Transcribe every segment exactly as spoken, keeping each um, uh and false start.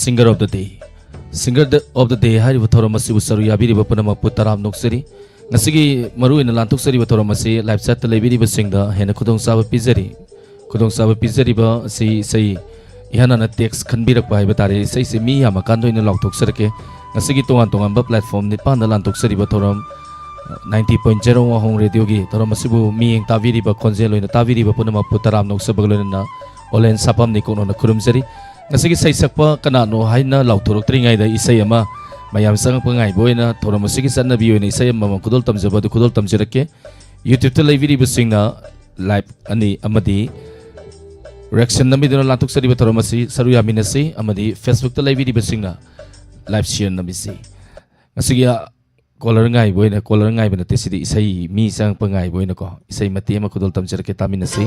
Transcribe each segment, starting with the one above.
Singer of the Day. Singer of the Day ꯍꯥꯏꯔꯤꯕ ꯊꯧꯔꯝ ꯑꯁꯤꯕꯨ ꯁꯔꯨꯛ ꯌꯥꯕꯤꯔꯤꯕ ꯄꯨꯝꯅꯃꯛꯄꯨ ꯇꯔꯥꯝꯅ ꯑꯣꯛꯆꯔꯤ꯫ ꯉꯁꯤꯒꯤ ꯃꯔꯨꯑꯣꯏꯅ ꯂꯥꯟꯊꯣꯛꯆꯔꯤꯕ ꯊꯧꯔꯝ ꯑꯁꯤ live chatꯇ ꯂꯩꯕꯤꯔꯤꯕꯁꯤꯡꯗ ꯍꯦꯟꯅ ꯈꯨꯗꯣꯡꯆꯥꯕ ꯄꯤꯖꯔꯤ꯫ ꯈꯨꯗꯣꯡꯆꯥꯕ ꯄꯤꯖꯔꯤꯕ ꯑꯁꯤ ꯏꯁꯩ ꯏꯍꯥꯟ ꯍꯥꯟꯅ text ꯈꯟꯕꯤꯔꯛꯄ ꯍꯥꯏꯕ ꯇꯥꯔꯦ꯫ ꯏꯁꯩꯁꯤ ꯃꯤ ꯌꯥꯝꯃꯀꯥꯟꯗ ꯑꯣꯏꯅ ꯂꯥꯎꯊꯣꯛꯆꯔꯛꯀꯦ꯫ ꯉꯁꯤꯒꯤ ꯇꯣꯉꯥꯟ ꯇꯣꯉꯥꯟꯕ platform ꯅꯤꯄꯥꯟꯗ ꯂꯥꯟꯊꯣꯛꯆꯔꯤꯕ ꯊꯧꯔꯝ ninety point zero ꯋꯥꯍꯣꯡ radioꯒꯤ ꯊꯧꯔꯝ ꯑꯁꯤꯕꯨ ꯃꯤꯠꯌꯦꯡ ꯇꯥꯕꯤꯔꯤꯕ, ꯈꯣꯟꯖꯦꯜ ꯑꯣꯏꯅ ꯇꯥꯕꯤꯔꯤꯕ ꯄꯨꯝꯅꯃꯛꯄꯨ ꯇꯔꯥꯝꯅ ꯑꯣꯛꯆꯕꯒ ꯂꯣꯏꯅꯅ ꯑꯣꯂꯦꯟ ꯁꯥꯄꯝ ꯅꯤꯀꯣꯛꯅꯣꯅ ꯈꯨꯔꯨꯝꯖꯔꯤ꯫ ꯉꯁꯤꯒꯤ ꯁꯩꯁꯛꯄ ꯀꯅꯥꯅꯣ ꯍꯥꯏꯅ ꯂꯥꯎꯊꯣꯔꯛꯇ꯭ꯔꯤꯉꯩꯗ ꯏꯁꯩ ꯑꯃ ꯃꯌꯥꯝ ꯆꯪꯉꯛꯄ ꯉꯥꯏꯕ ꯑꯣꯏꯅ ꯊꯧꯔꯝ ꯑꯁꯤꯒꯤ ꯆꯠꯅꯕꯤ ꯑꯣꯏꯅ ꯏꯁꯩ ꯑꯃꯃꯝ ꯈꯨꯗꯣꯜ ꯇꯝꯖꯕ ꯑꯗꯨ ꯈꯨꯗꯣꯜ ꯇꯝꯖꯔꯛꯀꯦ꯫ YouTubeꯇ ꯂꯩꯕꯤꯔꯤꯕꯁꯤꯡꯅ like ꯑꯅꯤ ꯑꯃꯗꯤ reaction ꯅꯝꯕꯤꯗꯨꯅ ꯂꯥꯟꯊꯣꯛꯆꯔꯤꯕ ꯊꯧꯔꯝ ꯑꯁꯤ ꯁꯔꯨꯛ ꯌꯥꯃꯤꯟꯅꯁꯤ, ꯑꯃꯗꯤ Facebookꯇ ꯂꯩꯕꯤꯔꯤꯕꯁꯤꯡꯅ live share ꯅꯝꯕꯤꯁꯤ꯫ ꯉꯁꯤꯒꯤ caller ꯉꯥꯏꯕ ꯑꯣꯏꯅ, caller ꯉꯥꯏꯕ ꯅꯠꯇꯦ, ꯁꯤꯗꯤ ꯏꯁꯩ ꯃꯤ ꯆꯪꯉꯛꯄ ꯉꯥꯏꯕ ꯑꯣꯏꯅꯀꯣ, ꯏꯁꯩ ꯃꯇꯦꯛ ꯑꯃ ꯈꯨꯗꯣꯜ ꯇꯝꯖꯔꯛꯀꯦ, ꯇꯥꯃꯤꯟꯅꯁꯤ꯫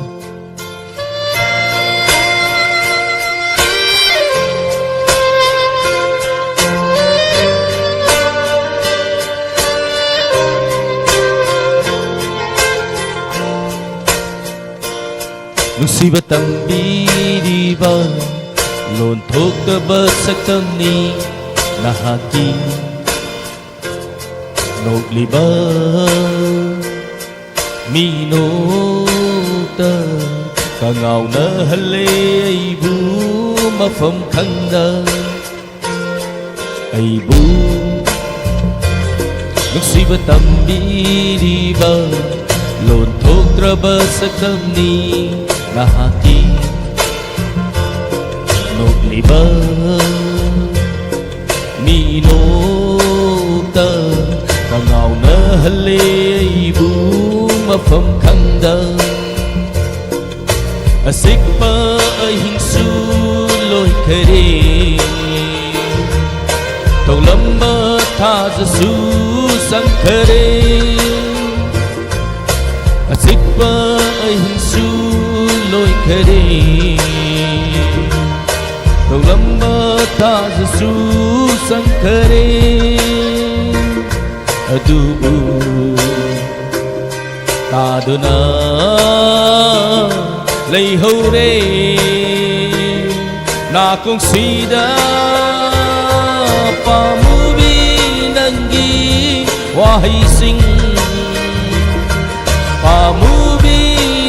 ꯅꯨꯡꯁꯤꯕ ꯇꯝꯕꯤꯔꯤꯕ ꯂꯣꯟ ꯊꯣꯛꯇꯕ ꯁꯛꯇꯝꯅꯤ ꯅꯍꯥꯛꯀꯤ꯫ ꯅꯣꯛꯂꯤꯕ ꯃꯤꯅꯣꯛꯇ ꯀꯉꯥꯎꯅꯍꯜꯂꯦ ꯑꯩꯕꯨ ꯃꯐꯝ ꯈꯪꯗ꯫ ꯑꯩꯕꯨ ꯅꯨꯡꯁꯤꯕ ꯇꯝꯕꯤꯔꯤꯕ ꯂꯣꯟ ꯊꯣꯛꯇ꯭ꯔꯕ ꯁꯛꯇꯝꯅꯤ ꯅꯍꯥꯛꯀꯤ꯫ ꯅꯣꯛꯂꯤꯕ ꯃꯤꯅꯣꯛꯇ ꯀꯉꯥꯎꯅꯍꯜꯂꯦ ꯑꯩꯕꯨ ꯃꯐꯝ ꯈꯪꯗ꯫ ꯑꯆꯤꯛꯄ ꯑꯍꯤꯡꯁꯨ ꯂꯣꯏꯈꯔꯦ, ꯊꯣꯛꯂꯝꯕ ꯊꯥꯖꯁꯨ ꯆꯪꯈꯔꯦ꯫ ꯑꯆꯤꯛꯄ ꯑꯍꯤꯡꯁꯨ ꯂꯣꯏꯈꯔꯦ, ꯊꯣꯛꯂꯝꯕ ꯊꯥꯖꯁꯨ ꯆꯪꯈꯔꯦ꯫ ꯑꯗꯨꯕꯨ ꯇꯥꯗꯨꯅ ꯂꯩꯍꯧꯔꯦ꯫ ꯅꯥꯀꯣꯡꯁꯤꯗ ꯄꯥꯝꯃꯨꯕꯤ ꯅꯪꯒꯤ ꯋꯥꯍꯩꯁꯤꯡ, ꯄꯥꯝꯃꯨꯕꯤ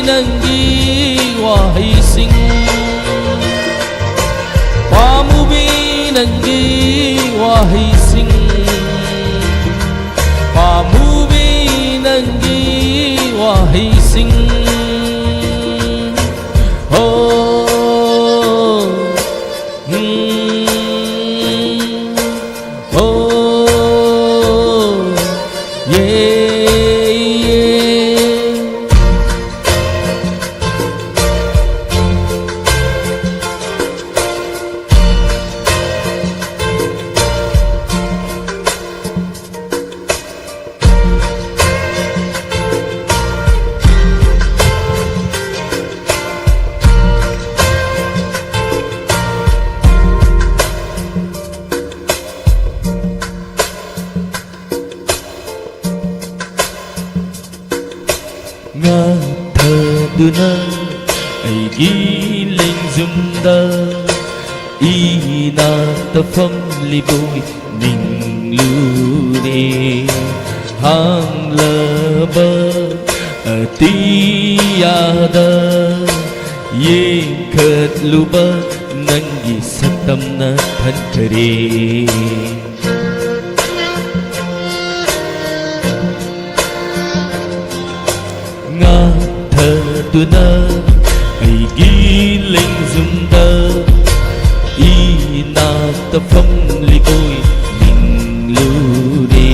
ꯅꯪꯒꯤ ꯋꯥꯍꯩꯁꯤꯡ, ꯄꯥꯝꯃꯨꯕꯤ ꯅꯪꯒꯤ ꯋꯥꯍꯩꯁꯤꯡ, ꯄꯥꯝꯃꯨꯕꯤ ꯅꯪꯒꯤ ꯋꯥꯍꯩꯁꯤꯡ꯫ ꯍꯣ, ꯎꯝ, ꯍꯣ, ꯌꯦ, ꯌꯦ꯫ ꯉꯥꯛꯊꯗꯨꯅ ꯑꯩꯒꯤ ꯂꯦꯡꯖꯨꯝꯗ ꯏꯅꯥꯛꯇ ꯐꯝꯂꯤꯕꯣꯏ ꯅꯤꯡꯂꯨꯔꯦ꯫ ꯍꯥꯡꯂꯕ ꯑꯇꯤꯌꯥꯗ ꯌꯦꯡꯈꯠꯂꯨꯕ ꯅꯪꯒꯤ ꯁꯛꯇꯝꯅ ꯊꯟꯈꯔꯦ꯫ ꯉꯥꯛꯊꯗꯨꯅ ꯑꯩꯒꯤ ꯂꯦꯡꯖꯨꯝꯗ ꯏꯅꯥꯛꯇ ꯐꯝꯂꯤꯕꯣꯏ ꯅꯤꯡꯂꯨꯔꯦ꯫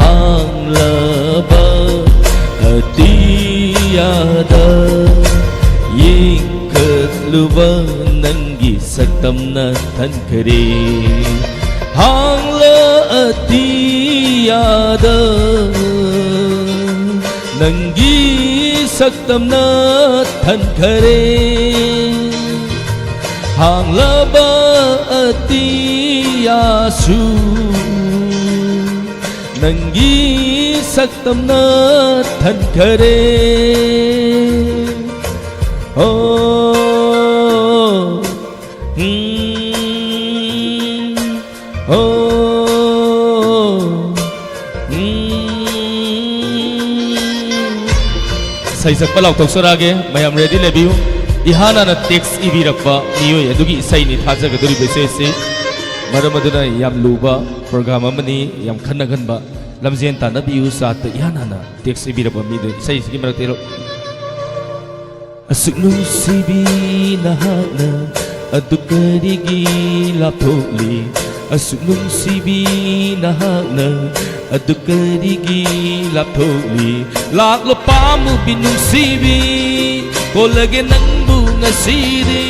ꯍꯥꯡꯂꯕ ꯑꯇꯤꯌꯥꯗ ꯌꯦꯡꯈꯠꯂꯨꯕ ꯅꯪꯒꯤ ꯁꯛꯇꯝꯅ ꯊꯟꯈꯔꯦ꯫ ꯍꯥꯡꯂ ꯑꯇꯤꯌꯥꯗ ꯅꯪꯒꯤ ꯁꯛꯇꯝꯅ ꯊꯟꯈꯔꯦ꯫ ꯍꯥꯡꯂꯕ ꯑꯇꯤꯌꯥꯁꯨ ꯅꯪꯒꯤ ꯁꯛꯇꯝꯅ ꯊꯟꯈꯔꯦ꯫ ꯍꯣ, Oh, mm. ꯏꯁꯩ ꯁꯛꯄ ꯂꯥꯎꯊꯣꯛꯆꯔꯛꯑꯒꯦ, ꯃꯌꯥꯝ ready ꯂꯩꯕꯤꯌꯨ꯫ ꯏꯍꯥꯟ ꯍꯥꯟꯅ text ꯏꯕꯤꯔꯛꯄ ꯃꯤꯑꯣꯏ ꯑꯗꯨꯒꯤ ꯏꯁꯩꯅꯤ ꯊꯥꯖꯒꯗꯧꯔꯤꯕ ꯏꯁꯩꯁꯤ꯫ ꯃꯔꯝ ꯑꯗꯨꯅ ꯌꯥꯝ ꯂꯨꯕ program ꯑꯃꯅꯤ, ꯌꯥꯝ ꯈꯟꯅ ꯈꯟꯕ ꯂꯝꯖꯦꯟ ꯇꯥꯟꯅꯕꯤꯌꯨ꯫ ꯆꯥꯠꯇ ꯏꯍꯥꯟ ꯍꯥꯟꯅ text ꯏꯕꯤꯔꯛꯄ ꯃꯤꯗꯨ ꯏꯁꯩꯁꯤꯒꯤ ꯃꯔꯛꯇ ꯏꯔꯣ꯫ ꯑꯁꯨꯛ ꯅꯨꯡꯁꯤꯕꯤ ꯅꯍꯥꯛꯅ ꯑꯗꯨ ꯀꯔꯤꯒꯤ ꯂꯥꯞꯊꯣꯛꯂꯤ? ꯑꯁꯨꯛ ꯅꯨꯡꯁꯤꯕꯤ ꯅꯍꯥꯛꯅ ꯑꯗꯨ ꯀꯔꯤꯒꯤ ꯂꯥꯞꯊꯣꯛꯂꯤ? ꯂꯥꯛꯂꯣ ꯄꯥꯝꯃꯨꯕꯤ ꯅꯨꯡꯁꯤꯕꯤ, ꯀꯣꯜꯂꯒꯦ ꯅꯪꯕꯨ ꯉꯁꯤꯗꯤ꯫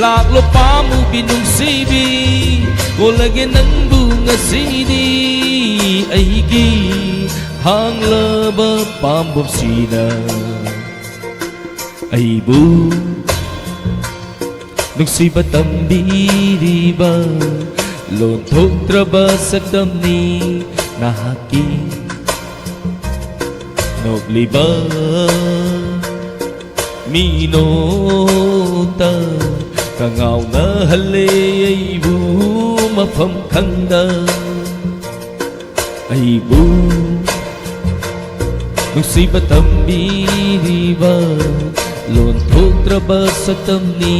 ꯂꯥꯛꯂꯣ ꯄꯥꯝꯃꯨꯕꯤ ꯅꯨꯡꯁꯤꯕꯤ, ꯀꯣꯜꯂꯒꯦ ꯅꯪꯕꯨ ꯉꯁꯤꯗꯤ꯫ ꯑꯩꯒꯤ ꯍꯥꯡꯂꯕ ꯄꯥꯝꯕꯣꯝꯁꯤꯅ ꯑꯩꯕꯨ ꯅꯨꯡꯁꯤꯕ ꯇꯝꯕꯤꯔꯤꯕ ꯂꯣꯟꯊꯣꯛꯇ꯭ꯔꯕ ꯁꯛꯇꯝꯅꯤ ꯅꯍꯥꯛꯀꯤ꯫ ꯅꯣꯛꯂꯤꯕ ꯃꯤꯅꯣꯛꯇ ꯀꯉꯥꯎꯅꯍꯜꯂꯦ ꯑꯩꯕꯨ ꯃꯐꯝ ꯈꯪꯗ꯫ ꯑꯩꯕꯨ ꯅꯨꯡꯁꯤꯕ ꯇꯝꯕꯤꯔꯤꯕ ꯂꯣꯟꯊꯣꯛꯇ꯭ꯔꯕ ꯁꯛꯇꯝꯅꯤ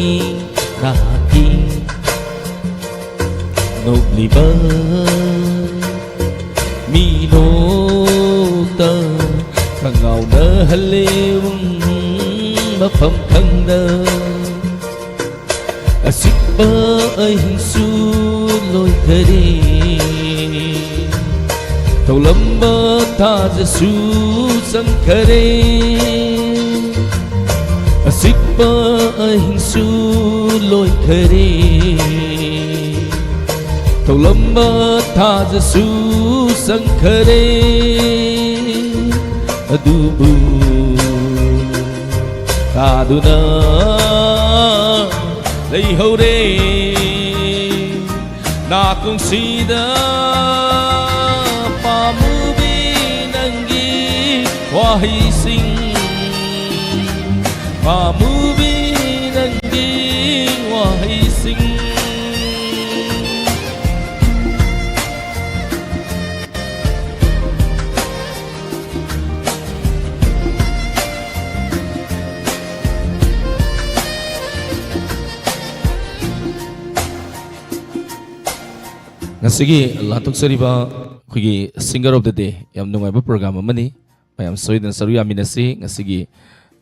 ꯅꯍꯥꯛꯀꯤ꯫ ꯅꯣꯛꯂꯤꯕ ꯃꯤꯅꯣꯛꯇ ꯈꯪꯉꯥꯎꯅꯍꯜꯂꯦ ꯃꯐꯝ ꯈꯪꯗ꯫ ꯑꯁꯤꯛꯄ ꯑꯍꯤꯡꯁꯨ ꯂꯣꯏꯈꯔꯦ, ꯊꯧꯂꯝꯕ ꯊꯥꯖꯁꯨ ꯆꯪꯈꯔꯦ꯫ ꯑꯁꯤꯛꯄ ꯑꯍꯤꯡꯁꯨ ꯂꯣꯏꯈꯔꯦ, ꯊꯧꯂꯝꯕ ꯊꯥꯖꯁꯨ ꯆꯪꯈꯔꯦ꯫ ꯑꯗꯨꯕꯨ ꯇꯥꯗꯨꯅ ꯂꯩꯍꯧꯔꯦ ꯅꯥꯀꯣꯡꯁꯤꯗ ꯄꯥꯝꯃꯨꯕꯤ ꯅꯪꯒꯤ ꯋꯥꯍꯩꯁꯤꯡ, ꯄꯥꯝꯃꯨꯕꯤ ꯅꯪꯒꯤ ꯋꯥꯍꯩꯁꯤꯡ꯫ ꯉꯁꯤꯒꯤ ꯂꯥꯟꯊꯣꯛꯆꯔꯤꯕ ꯑꯩꯈꯣꯏꯒꯤ Singer of the Day, ꯌꯥꯝ ꯅꯨꯡꯉꯥꯏꯕ program ꯑꯃꯅꯤ꯫ ꯃꯌꯥꯝ ꯁꯣꯏꯗꯅ ꯁꯔꯨꯛ ꯌꯥꯃꯤꯟꯅꯁꯤ꯫ ꯉꯁꯤꯒꯤ,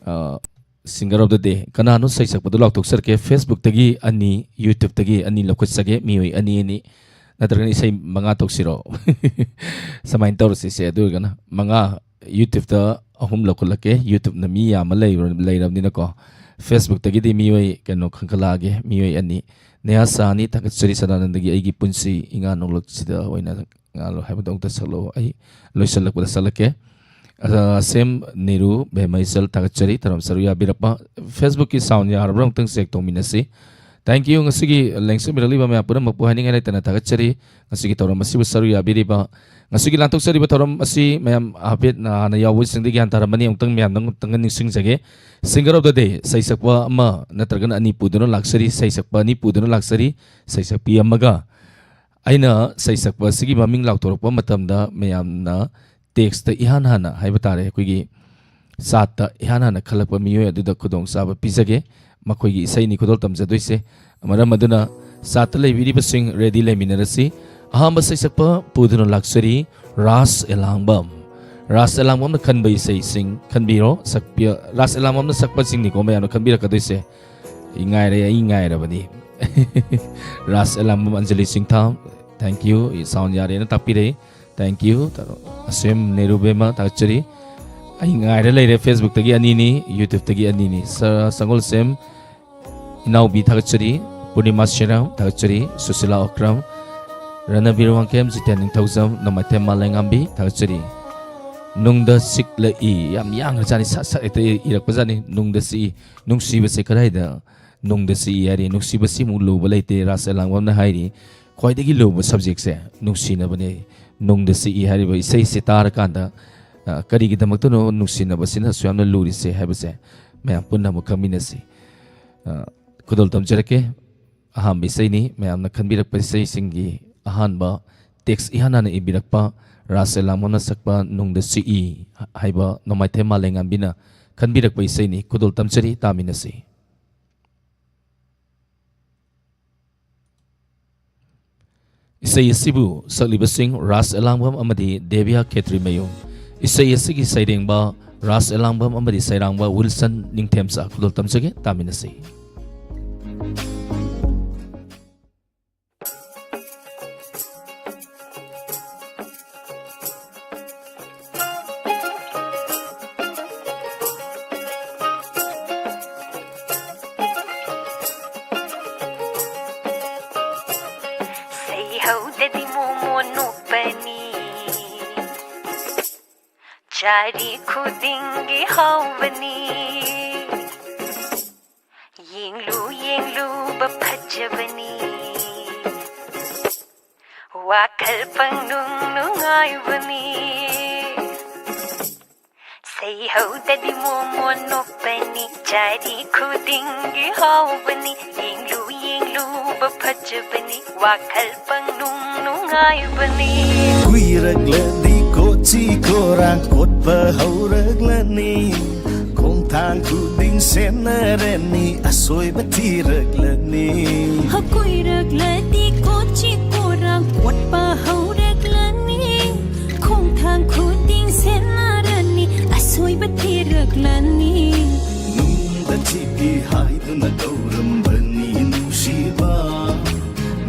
ꯑ, Singer of the Day, ꯀꯅꯥꯅꯣ ꯁꯩꯁꯛꯄꯗꯣ ꯂꯥꯎꯊꯣꯛꯆꯔꯛꯀꯦ꯫ Facebook-ꯇꯒꯤ ꯑꯅꯤ, YouTube-ꯇꯒꯤ ꯑꯅꯤ ꯂꯧꯈꯠꯆꯒꯦ, ꯃꯤꯑꯣꯏ ꯑꯅꯤ ꯑꯅꯤ꯫ ꯅꯠꯇ꯭ꯔꯒꯅ ꯏꯁꯩ ꯃꯉꯥ ꯇꯧꯁꯤꯔꯣ? ꯁꯨꯃꯥꯏꯅ ꯇꯧꯔꯁꯤꯁꯦ꯫ ꯑꯗꯨ ꯑꯣꯏꯔꯒꯅ ꯃꯉꯥ YouTube-ꯇ ꯑꯍꯨꯝ ꯂꯧꯈꯠꯂꯛꯀꯦ꯫ YouTube-ꯅ ꯃꯤ ꯌꯥꯝꯃ ꯂꯩꯔ-, ꯂꯩꯔꯕꯅꯤꯅꯀꯣ꯫ Facebook-ꯇꯒꯤꯗꯤ ꯃꯤꯑꯣꯏ ꯀꯩꯅꯣ ꯈꯟꯒꯠꯂꯛꯑꯒꯦ, ꯃꯤꯑꯣꯏ ꯑꯅꯤ꯫ ꯅꯦꯍꯥ ꯁꯍꯥꯅꯤ, ꯊꯥꯒꯠꯆꯔꯤ꯫ ꯁꯗꯥꯅꯟꯗꯒꯤ ꯑꯩꯒꯤ ꯄꯨꯟꯁꯤ ꯏꯉꯥ ꯅꯣꯡꯂꯛꯁꯤꯗ ꯑꯣꯏꯅ ꯉꯥꯜꯂꯣ ꯍꯥꯏꯕꯗꯣ ꯑꯃꯨꯛꯇ ꯁꯛꯂꯛꯑꯣ꯫ ꯑꯩ ꯂꯣꯏꯁꯤꯜꯂꯛꯄꯗ ꯁꯛꯂꯛꯀꯦ꯫ ꯑ, ꯑꯁꯦꯝ ꯅꯤꯔꯨ ꯕꯦꯃꯩꯆꯜ, ꯊꯥꯒꯠꯆꯔꯤ꯫ ꯇꯔꯥꯝ ꯁꯔꯨꯛ ꯌꯥꯕꯤꯔꯛꯄ꯫ Facebook-ꯀꯤ sound ꯌꯥꯔꯕ꯭ꯔꯥ ꯑꯃꯨꯛꯇꯪ check ꯇꯧꯃꯤꯟꯅꯁꯤ꯫ Thank you꯫ ꯉꯁꯤꯒꯤ ꯂꯦꯡꯁꯤꯟꯕꯤꯔꯛꯂꯤꯕ ꯃꯌꯥꯝ ꯄꯨꯝꯅꯃꯛꯄꯨ ꯍꯥꯏꯅꯤꯡꯉꯥꯏ ꯂꯩꯇꯅ ꯊꯥꯒꯠꯆꯔꯤ꯫ ꯉꯁꯤꯒꯤ ꯊꯧꯔꯝ ꯑꯁꯤꯕꯨ ꯁꯔꯨꯛ ꯌꯥꯕꯤꯔꯤꯕ, ꯉꯁꯤꯒꯤ ꯂꯥꯟꯊꯣꯛꯆꯔꯤꯕ ꯊꯧꯔꯝ ꯑꯁꯤ ꯃꯌꯥꯝ ꯍꯥꯏꯐꯦꯠ ꯍꯥꯟꯅ ꯌꯥꯎꯕꯁꯤꯡꯗꯤ ꯒ꯭ꯌꯥꯟ ꯇꯥꯔꯝꯃꯅꯤ꯫ ꯑꯃꯨꯛꯇꯪ ꯃꯌꯥꯝꯗ ꯑꯃꯨꯛꯇꯪꯒ ꯅꯤꯡꯁꯤꯡꯖꯒꯦ꯫ Singer of the Day, ꯁꯩꯁꯛꯄ ꯑꯃ ꯅꯠꯇ꯭ꯔꯒꯅ ꯑꯅꯤ ꯄꯨꯗꯨꯅ ꯂꯥꯛꯆꯔꯤ, ꯁꯩꯁꯛꯄ ꯑꯅꯤ ꯄꯨꯗꯨꯅ ꯂꯥꯛꯆꯔꯤ, ꯁꯩꯁꯛꯄꯤ ꯑꯃꯒ꯫ ꯑꯩꯅ ꯁꯩꯁꯛꯄ ꯑꯁꯤꯒꯤ ꯃꯃꯤꯡ ꯂꯥꯎꯊꯣꯔꯛꯄ ꯃꯇꯝꯗ ꯃꯌꯥꯝꯅ text-ꯇ ꯏꯍꯥꯟ ꯍꯥꯟꯅ ꯍꯥꯏꯕ ꯇꯥꯔꯦ, ꯑꯩꯈꯣꯏꯒꯤ chat-ꯇ ꯏꯍꯥꯟ ꯍꯥꯟꯅ ꯈꯜꯂꯛꯄ ꯃꯤꯑꯣꯏ ꯑꯗꯨꯗ ꯈꯨꯗꯣꯡꯆꯥꯕ ꯄꯤꯖꯒꯦ꯫ ꯃꯈꯣꯏꯒꯤ ꯏꯁꯩꯅꯤ ꯈꯨꯗꯣꯜ ꯇꯝꯖꯗꯣꯏꯁꯦ꯫ ꯃꯔꯝ ꯑꯗꯨꯅ chat-ꯇ ꯂꯩꯕꯤꯔꯤꯕꯁꯤꯡ ready ꯂꯩꯃꯤꯟꯅꯔꯁꯤ꯫ ꯑꯍꯥꯟꯕ ꯁꯩꯁꯛꯄ ꯄꯨꯗꯨꯅ ꯂꯥꯛꯆꯔꯤ, ꯔꯥꯁ ꯑꯦꯂꯥꯡꯕꯝ꯫ ꯔꯥꯁ ꯑꯦꯂꯥꯡꯕꯝꯅ ꯈꯟꯕ ꯏꯁꯩꯁꯤꯡ ꯈꯟꯕꯤꯔꯣ, ꯁꯛꯄꯤꯌ-, ꯔꯥꯁ ꯑꯦꯂꯥꯡꯕꯝꯅ ꯁꯛꯄꯁꯤꯡꯅꯤꯀꯣ ꯃꯌꯥꯝꯅ ꯈꯟꯕꯤꯔꯛꯀꯗꯣꯏꯁꯦ꯫ ꯑꯩ ꯉꯥꯏꯔꯦ, ꯑꯩ ꯉꯥꯏꯔꯕꯅꯤ꯫ ꯔꯥꯁ ꯑꯦꯂꯥꯡꯕꯝ, ꯑꯟꯖꯂꯤ ꯆꯤꯡꯊꯥꯝ, thank you, sound ꯌꯥꯔꯦꯅ ꯇꯥꯛꯄꯤꯔꯛꯏ, thank you꯫ ꯑꯁꯦꯝ ꯅꯦꯔꯨ ꯕꯦꯝꯃ, ꯊꯥꯒꯠꯆꯔꯤ꯫ ꯑꯩ ꯉꯥꯏꯔ ꯂꯩꯔꯦ, Facebook-ꯇꯒꯤ ꯑꯅꯤꯅꯤ, YouTube-ꯇꯒꯤ ꯑꯅꯤꯅꯤ꯫ ꯁ-, ꯁꯪꯒꯣꯜꯁꯦꯝ ꯏꯅꯥꯎꯕꯤ, ꯊꯥꯒꯠꯆꯔꯤ꯫ ꯄꯨꯔꯅꯤꯃꯥ ꯁꯤꯔꯥꯝ, ꯊꯥꯒꯠꯆꯔꯤ꯫ ꯁꯨꯁꯤꯂꯥ ꯑꯣꯀ꯭ꯔꯝ, ꯔꯅꯕꯤꯔ ꯋꯥꯡꯈꯦꯝ, ꯖꯤꯇꯦꯟ ꯅꯤꯡꯊꯧꯖꯝ, ꯅꯣꯡꯃꯥꯏꯊꯦꯝ ꯃꯥꯂꯦꯝꯉꯥꯝꯕꯤ, ꯊꯥꯒꯠꯆꯔꯤ꯫ ꯅꯨꯡꯗ ꯁꯤꯛꯂꯛꯏ, ꯌꯥꯝ ꯌꯥꯡꯈ꯭ꯔꯖꯥꯠꯅꯤ, ꯁꯠ ꯁꯠ ꯍꯦꯛꯇ ꯏꯔꯛꯄꯖꯥꯠꯅꯤ꯫ ꯅꯨꯡꯗ ꯁꯤꯛꯏ, ꯅꯨꯡꯁꯤꯕꯁꯦ ꯀꯗꯥꯏꯗ? ꯅꯨꯡꯗ ꯁꯤꯛꯏ ꯍꯥꯏꯔꯤ, ꯅꯨꯡꯁꯤꯕꯁꯤꯃꯨꯛ ꯂꯨꯕ ꯂꯩꯇꯦ꯫ ꯔꯥꯁ ꯑꯦꯂꯥꯡꯕꯝꯅ ꯍꯥꯏꯔꯤ, ꯈ꯭ꯋꯥꯏꯗꯒꯤ ꯂꯨꯕ subject-ꯁꯦ ꯅꯨꯡꯁꯤꯅꯕꯅꯦ꯫ ꯅꯨꯡꯗ ꯁꯤꯛꯏ ꯍꯥꯏꯔꯤꯕ ꯏꯁꯩꯁꯦ ꯇꯥꯔꯀꯥꯟꯗ, ꯑ, ꯀꯔꯤꯒꯤꯗꯃꯛꯇꯅꯣ ꯅꯨꯡꯁꯤꯅꯕꯁꯤꯅ ꯑꯁꯨꯛ ꯌꯥꯝꯅ ꯂꯨꯔꯤꯁꯦ ꯍꯥꯏꯕꯁꯦ ꯃꯌꯥꯝ ꯄꯨꯟꯅ ꯑꯃꯨꯛ ꯈꯪꯃꯤꯟꯅꯁꯤ꯫ ꯑ, ꯈꯨꯗꯣꯜ ꯇꯝꯖꯔꯛꯀꯦ꯫ ꯑꯍꯥꯟꯕ ꯏꯁꯩꯅꯤ, ꯃꯌꯥꯝꯅ ꯈꯟꯕꯤꯔꯛꯄ ꯏꯁꯩꯁꯤꯡꯒꯤ ꯑꯍꯥꯟꯕ text ꯏꯍꯥꯟ ꯍꯥꯟꯅ ꯏꯕꯤꯔꯛꯄ, ꯔꯥꯁ ꯑꯦꯂꯥꯡꯕꯝꯅ ꯁꯛꯄ ꯅꯨꯡꯗ ꯁꯤꯛꯏ ꯍꯥꯏꯕ ꯅꯣꯡꯃꯥꯏꯊꯦꯝ ꯃꯥꯂꯦꯝꯉꯥꯟꯕꯤꯅ ꯈꯟꯕꯤꯔꯛꯄ ꯏꯁꯩꯅꯤ꯫ ꯈꯨꯗꯣꯜ ꯇꯝꯖꯔꯤ, ꯇꯥꯃꯤꯟꯅꯁꯤ꯫ ꯏꯁꯩ ꯑꯁꯤꯕꯨ ꯁꯛꯂꯤꯕꯁꯤꯡ ꯔꯥꯖ ꯑꯦꯂꯥꯡꯕꯝ ꯑꯃꯗꯤ ꯗꯦꯕꯤꯌꯥ ꯈꯦꯇ꯭ꯔꯤꯃꯌꯨꯝ꯫ ꯏꯁꯩ ꯑꯁꯤꯒꯤ ꯁꯩꯔꯦꯡꯕ ꯔꯥꯖ ꯑꯦꯂꯥꯡꯕꯝ ꯑꯃꯗꯤ ꯁꯩꯔꯥꯡꯕ ꯋꯤꯜꯁꯟ ꯅꯤꯡꯊꯦꯝꯆꯥ꯫ ꯈꯨꯗꯣꯜ ꯇꯝꯖꯒꯦ, ꯇꯥꯃꯤꯟꯅꯁꯤ꯫ ꯁꯩꯍꯧꯗꯗꯤ ꯃꯣꯃꯣꯟ ꯅꯣꯛꯄꯅꯤ, ꯆꯥꯔꯤ ꯈꯨꯗꯤꯡꯒꯤ ꯍꯥꯎꯕꯅꯤ꯫ ꯌꯦꯡꯂꯨ ꯌꯦꯡꯂꯨꯕ ꯐꯖꯕꯅꯤ, ꯋꯥꯈꯜ ꯄꯪꯅꯨꯡ ꯅꯨꯡꯉꯥꯏꯕꯅꯤ꯫ ꯁꯩꯍꯧꯗꯗꯤ ꯃꯣꯃꯣꯟ ꯅꯣꯛꯄꯅꯤ, ꯆꯥꯔꯤ ꯈꯨꯗꯤꯡꯒꯤ ꯍꯥꯎꯕꯅꯤ꯫ ꯌꯦꯡꯂꯨ ꯌꯦꯡꯂꯨꯕ ꯐꯖꯕꯅꯤ, ꯋꯥꯈꯜ ꯄꯪꯅꯨꯡ ꯅꯨꯡꯉꯥꯏꯕꯅꯤ꯫ ꯀꯨꯏꯔꯛꯂꯗꯤ ꯀꯣꯆꯤ ꯀꯣꯔꯥꯡ ꯀꯣꯠꯄ ꯍꯧꯔꯛꯂꯅꯤ꯫ ꯈꯣꯡꯊꯥꯡ ꯈꯨꯗꯤꯡ ꯁꯦꯟꯅꯔꯅꯤ, ꯑꯁꯣꯏꯕ ꯊꯤꯔꯛꯂꯅꯤ꯫ ꯀꯨꯏꯔꯛꯂꯗꯤ ꯀꯣꯆꯤ ꯀꯣꯔꯥꯡ ꯀꯣꯠꯄ ꯍꯧꯔꯛꯂꯅꯤ꯫ ꯈꯣꯡꯊꯥꯡ ꯈꯨꯗꯤꯡ ꯁꯦꯟꯅꯔꯅꯤ, ꯑꯁꯣꯏꯕ ꯊꯤꯔꯛꯂꯅꯤ꯫ ꯅꯨꯡꯗ ꯆꯤꯛꯏ ꯍꯥꯏꯗꯨꯅ ꯀꯧꯔꯝꯕꯅꯤ ꯅꯨꯡꯁꯤꯕ,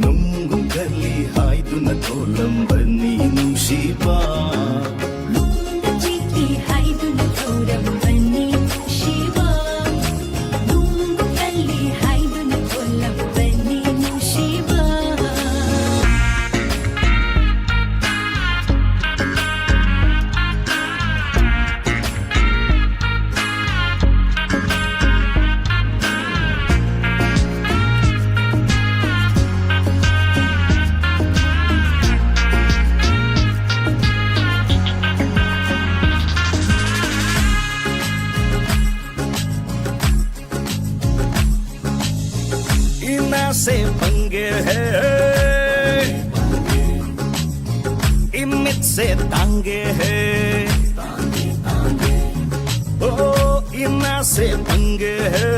ꯅꯨꯡꯒꯨꯝ ꯀꯜꯂꯤ ꯍꯥꯏꯗꯨꯅ ꯊꯣꯜꯂꯝꯕꯅꯤ ꯅꯨꯡꯁꯤꯕ꯫ ꯅꯨꯡꯗ ꯆꯤꯛꯏ ꯍꯥꯏꯗꯨꯅ ꯊꯣꯜꯂꯝꯕꯅꯤ ꯅꯨꯡꯁꯤꯕ, ꯅꯨꯡꯒꯨꯝ ꯀꯜꯂꯤ ꯍꯥꯏꯗꯨꯅ ꯊꯣꯜꯂꯝꯕꯅꯤ ꯅꯨꯡꯁꯤꯕ꯫ ꯏꯅꯥꯁꯦ ꯄꯪꯒꯦ ꯍꯦ, ꯏꯃꯤꯠꯁꯦ ꯇꯥꯡꯒꯦ ꯍꯦ꯫ ꯑꯣ, ꯏꯅꯥꯁꯦ ꯄꯪꯒꯦ ꯍꯦ,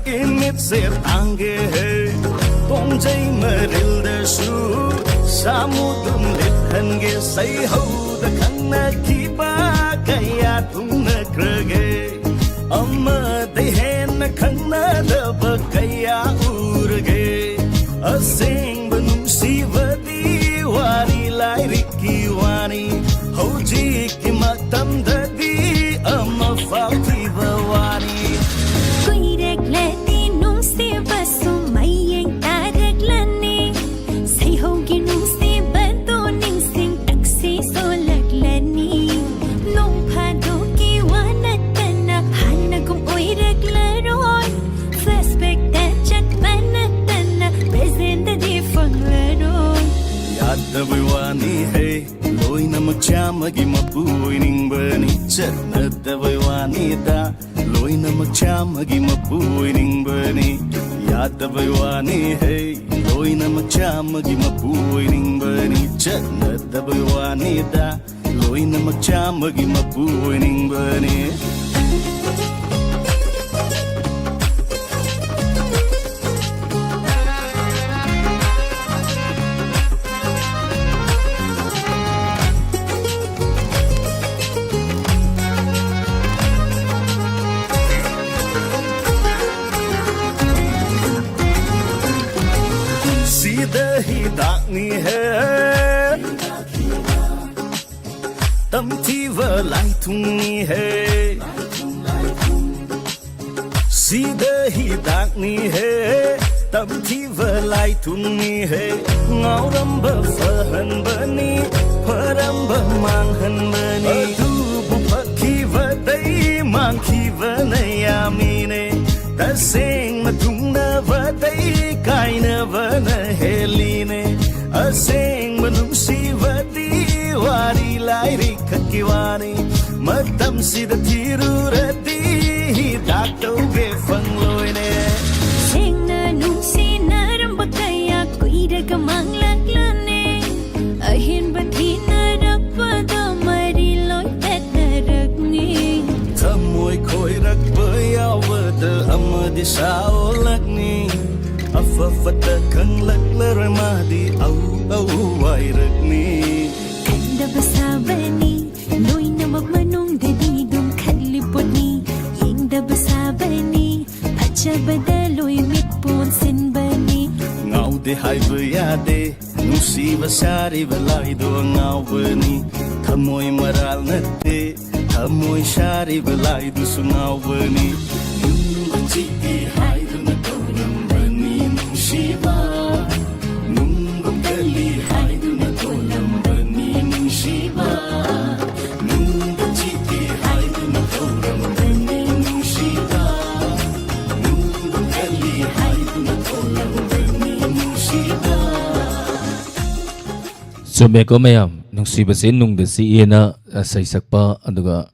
ꯏꯃꯤꯠꯁꯦ ꯇꯥꯡꯒꯦ ꯍꯦ꯫ ꯇꯣꯡꯖꯩ ꯃꯔꯤꯜꯗꯁꯨ ꯁꯥꯃꯨꯗꯨꯝ ꯂꯤꯠꯍꯟꯒꯦ꯫ ꯁꯩꯍꯧꯗ ꯈꯪꯅꯈꯤꯕ ꯀꯌꯥ ꯊꯨꯡꯅꯈ꯭ꯔꯒꯦ꯫ ꯑꯃꯗꯩ ꯍꯦꯟꯅ ꯈꯪꯅꯗꯕ ꯀꯌꯥ ꯎꯔꯒꯦ꯫ ꯑꯁꯦꯡꯕ ꯅꯨꯡꯁꯤꯕꯗꯤ ꯋꯥꯔꯤ ꯂꯥꯏꯔꯤꯛꯀꯤ ꯋꯥꯅꯤ꯫ ꯍꯧꯖꯤꯛꯀꯤ ꯃꯇꯝꯗꯗꯤ ꯑꯃ ꯐꯥꯎꯈꯤꯕ ꯋꯥꯅꯤ꯫ ꯀꯨꯏꯔꯛꯂꯗꯤ ꯅꯨꯡꯁꯤꯕꯁꯨ ꯃꯌꯦꯡ ꯇꯥꯔꯛꯂꯅꯤ꯫ ꯁꯩꯍꯧꯒꯤ ꯅꯨꯡꯁꯤꯕꯗꯣ ꯅꯤꯡꯁꯤꯡ ꯇꯛꯁꯤ ꯁꯣꯜꯂꯛꯂꯅꯤ꯫ ꯅꯣꯡ ꯐꯥꯗꯣꯛꯀꯤ ꯋꯥ ꯅꯠꯇꯅ ꯍꯥꯟꯅꯒꯨꯝ ꯑꯣꯏꯔꯛꯂꯔꯣꯏ꯫ Flashbackꯇ ꯆꯠꯄ ꯅꯠꯇꯅ presentꯇꯗꯤ ꯐꯪꯂꯔꯣꯏ꯫ ꯌꯥꯗꯕꯩ ꯋꯥꯅꯤ ꯍꯦ, ꯂꯣꯏꯅꯃꯛ ꯆꯥꯝꯃꯒꯤ ꯃꯄꯨ ꯑꯣꯏꯅꯤꯡꯕꯅꯤ꯫ ꯆꯠꯅꯗꯕꯩ ꯋꯥꯅꯤꯗ, ꯂꯣꯏꯅꯃꯛ ꯆꯥꯝꯃꯒꯤ ꯃꯄꯨ ꯑꯣꯏꯅꯤꯡꯕꯅꯤ꯫ ꯌꯥꯗꯕꯩ ꯋꯥꯅꯤ ꯍꯦ, ꯂꯣꯏꯅꯃꯛ ꯆꯥꯝꯃꯒꯤ ꯃꯄꯨ ꯑꯣꯏꯅꯤꯡꯕꯅꯤ꯫ ꯆꯠꯅꯗꯕꯩ ꯋꯥꯅꯤꯗ, ꯂꯣꯏꯅꯃꯛ ꯆꯥꯝꯃꯒꯤ ꯃꯄꯨ ꯑꯣꯏꯅꯤꯡꯕꯅꯤ꯫ ꯁꯤꯗ ꯍꯤꯗꯥꯛꯅꯤ ꯍꯦ, ꯇꯝꯊꯤꯕ ꯂꯥꯏꯊꯨꯡꯅꯤ ꯍꯦ꯫ ꯁꯤꯗ ꯍꯤꯗꯥꯛꯅꯤ ꯍꯦ, ꯇꯝꯊꯤꯕ ꯂꯥꯏꯊꯨꯡꯅꯤ ꯍꯦ꯫ ꯉꯥꯎꯔꯝꯕ ꯐꯍꯟꯕꯅꯤ, ꯐꯔꯝꯕ ꯃꯥꯡꯍꯟꯕꯅꯤ꯫ ꯑꯗꯨꯕꯨ ꯐꯈꯤꯕꯗꯩ ꯃꯥꯡꯈꯤꯕꯅ ꯌꯥꯝꯃꯤꯅꯦ꯫ ꯇꯁꯦꯡꯅ ꯊꯨꯡꯅꯕꯗꯩ ꯀꯥꯏꯅꯕꯅ ꯍꯦꯜꯂꯤꯅꯦ꯫ ꯑꯁꯦꯡꯕ ꯅꯨꯡꯁꯤꯕꯗꯤ ꯋꯥꯔꯤ ꯂꯥꯏꯔꯤꯛ ꯈꯛꯀꯤ ꯋꯥꯅꯤ꯫ ꯃꯇꯝꯁꯤꯗ ꯊꯤꯔꯨꯔꯗꯤ ꯍꯤꯗꯥꯛ ꯇꯧꯒꯦ ꯐꯪꯂꯣꯏꯅꯦ꯫ ꯁꯦꯡꯅ ꯅꯨꯡꯁꯤꯅꯔꯝꯕ ꯀꯌꯥ ꯀꯨꯏꯔꯒ ꯃꯥꯡꯂꯛꯂꯅꯤ꯫ ꯑꯍꯦꯟꯕ ꯊꯤꯅꯔꯛꯄꯗ ꯃꯔꯤ ꯂꯣꯏ ꯇꯠꯅꯔꯛꯅꯤ꯫ ꯊꯃꯣꯏ ꯈꯣꯏꯔꯛꯄ ꯌꯥꯎꯕꯗ ꯑꯃꯗꯤ ꯁꯥꯎꯂꯛꯅꯤ꯫ ꯑꯐ ꯑꯐꯠꯇ ꯈꯪꯂꯛꯂꯔꯣꯏ ꯃꯥꯗꯤ ꯑꯧ ꯑꯧ ꯋꯥꯏꯔꯛꯅꯤ꯫ ꯈꯪꯗꯕ ꯁꯥꯕꯅꯤ, ꯂꯣꯏꯅꯃꯛ ꯃꯅꯨꯡꯗꯗꯤ ꯑꯗꯨꯝ ꯈꯜꯂꯤ ꯄꯣꯠꯅꯤ꯫ ꯌꯦꯡꯗꯕ ꯁꯥꯕꯅꯤ, ꯐꯖꯕꯗ ꯂꯣꯏ ꯃꯤꯠ ꯄꯣꯟꯁꯤꯟꯕꯅꯤ꯫ ꯉꯥꯎꯗꯦ ꯍꯥꯏꯕ ꯌꯥꯗꯦ, ꯅꯨꯡꯁꯤꯕ ꯁꯥꯔꯤꯕ ꯂꯥꯏꯗꯣ ꯑꯉꯥꯎꯕꯅꯤ꯫ ꯊꯃꯣꯏ ꯃꯔꯥꯜ ꯅꯠꯇꯦ, ꯊꯃꯣꯏ ꯁꯥꯔꯤꯕ ꯂꯥꯏꯗꯨꯁꯨ ꯉꯥꯎꯕꯅꯤ꯫ ꯅꯨꯡꯕ ꯆꯤꯛꯏ ꯍꯥꯏꯗꯨꯅ ꯀꯧꯔꯝꯕꯅꯤ ꯅꯨꯡꯁꯤꯕ, ꯅꯨꯡꯕ ꯀꯜꯂꯤ ꯍꯥꯏꯗꯨꯅ ꯊꯣꯜꯂꯝꯕꯅꯤ ꯅꯨꯡꯁꯤꯕ꯫ ꯅꯨꯡꯕ ꯆꯤꯛꯏ ꯍꯥꯏꯗꯨꯅ ꯀꯧꯔꯝꯕꯅꯤ ꯅꯨꯡꯁꯤꯕ, ꯅꯨꯡꯕ ꯀꯜꯂꯤ ꯍꯥꯏꯗꯨꯅ ꯊꯣꯜꯂꯝꯕꯅꯤ ꯅꯨꯡꯁꯤꯕ꯫ ꯆꯨꯝꯃꯦꯀꯣ ꯃꯌꯥꯝ, ꯅꯨꯡꯁꯤꯕꯁꯦ ꯅꯨꯡꯗ ꯆꯤꯛꯑꯦꯅ, ꯑ, ꯁꯩꯁꯛꯄ, ꯑꯗꯨꯒ,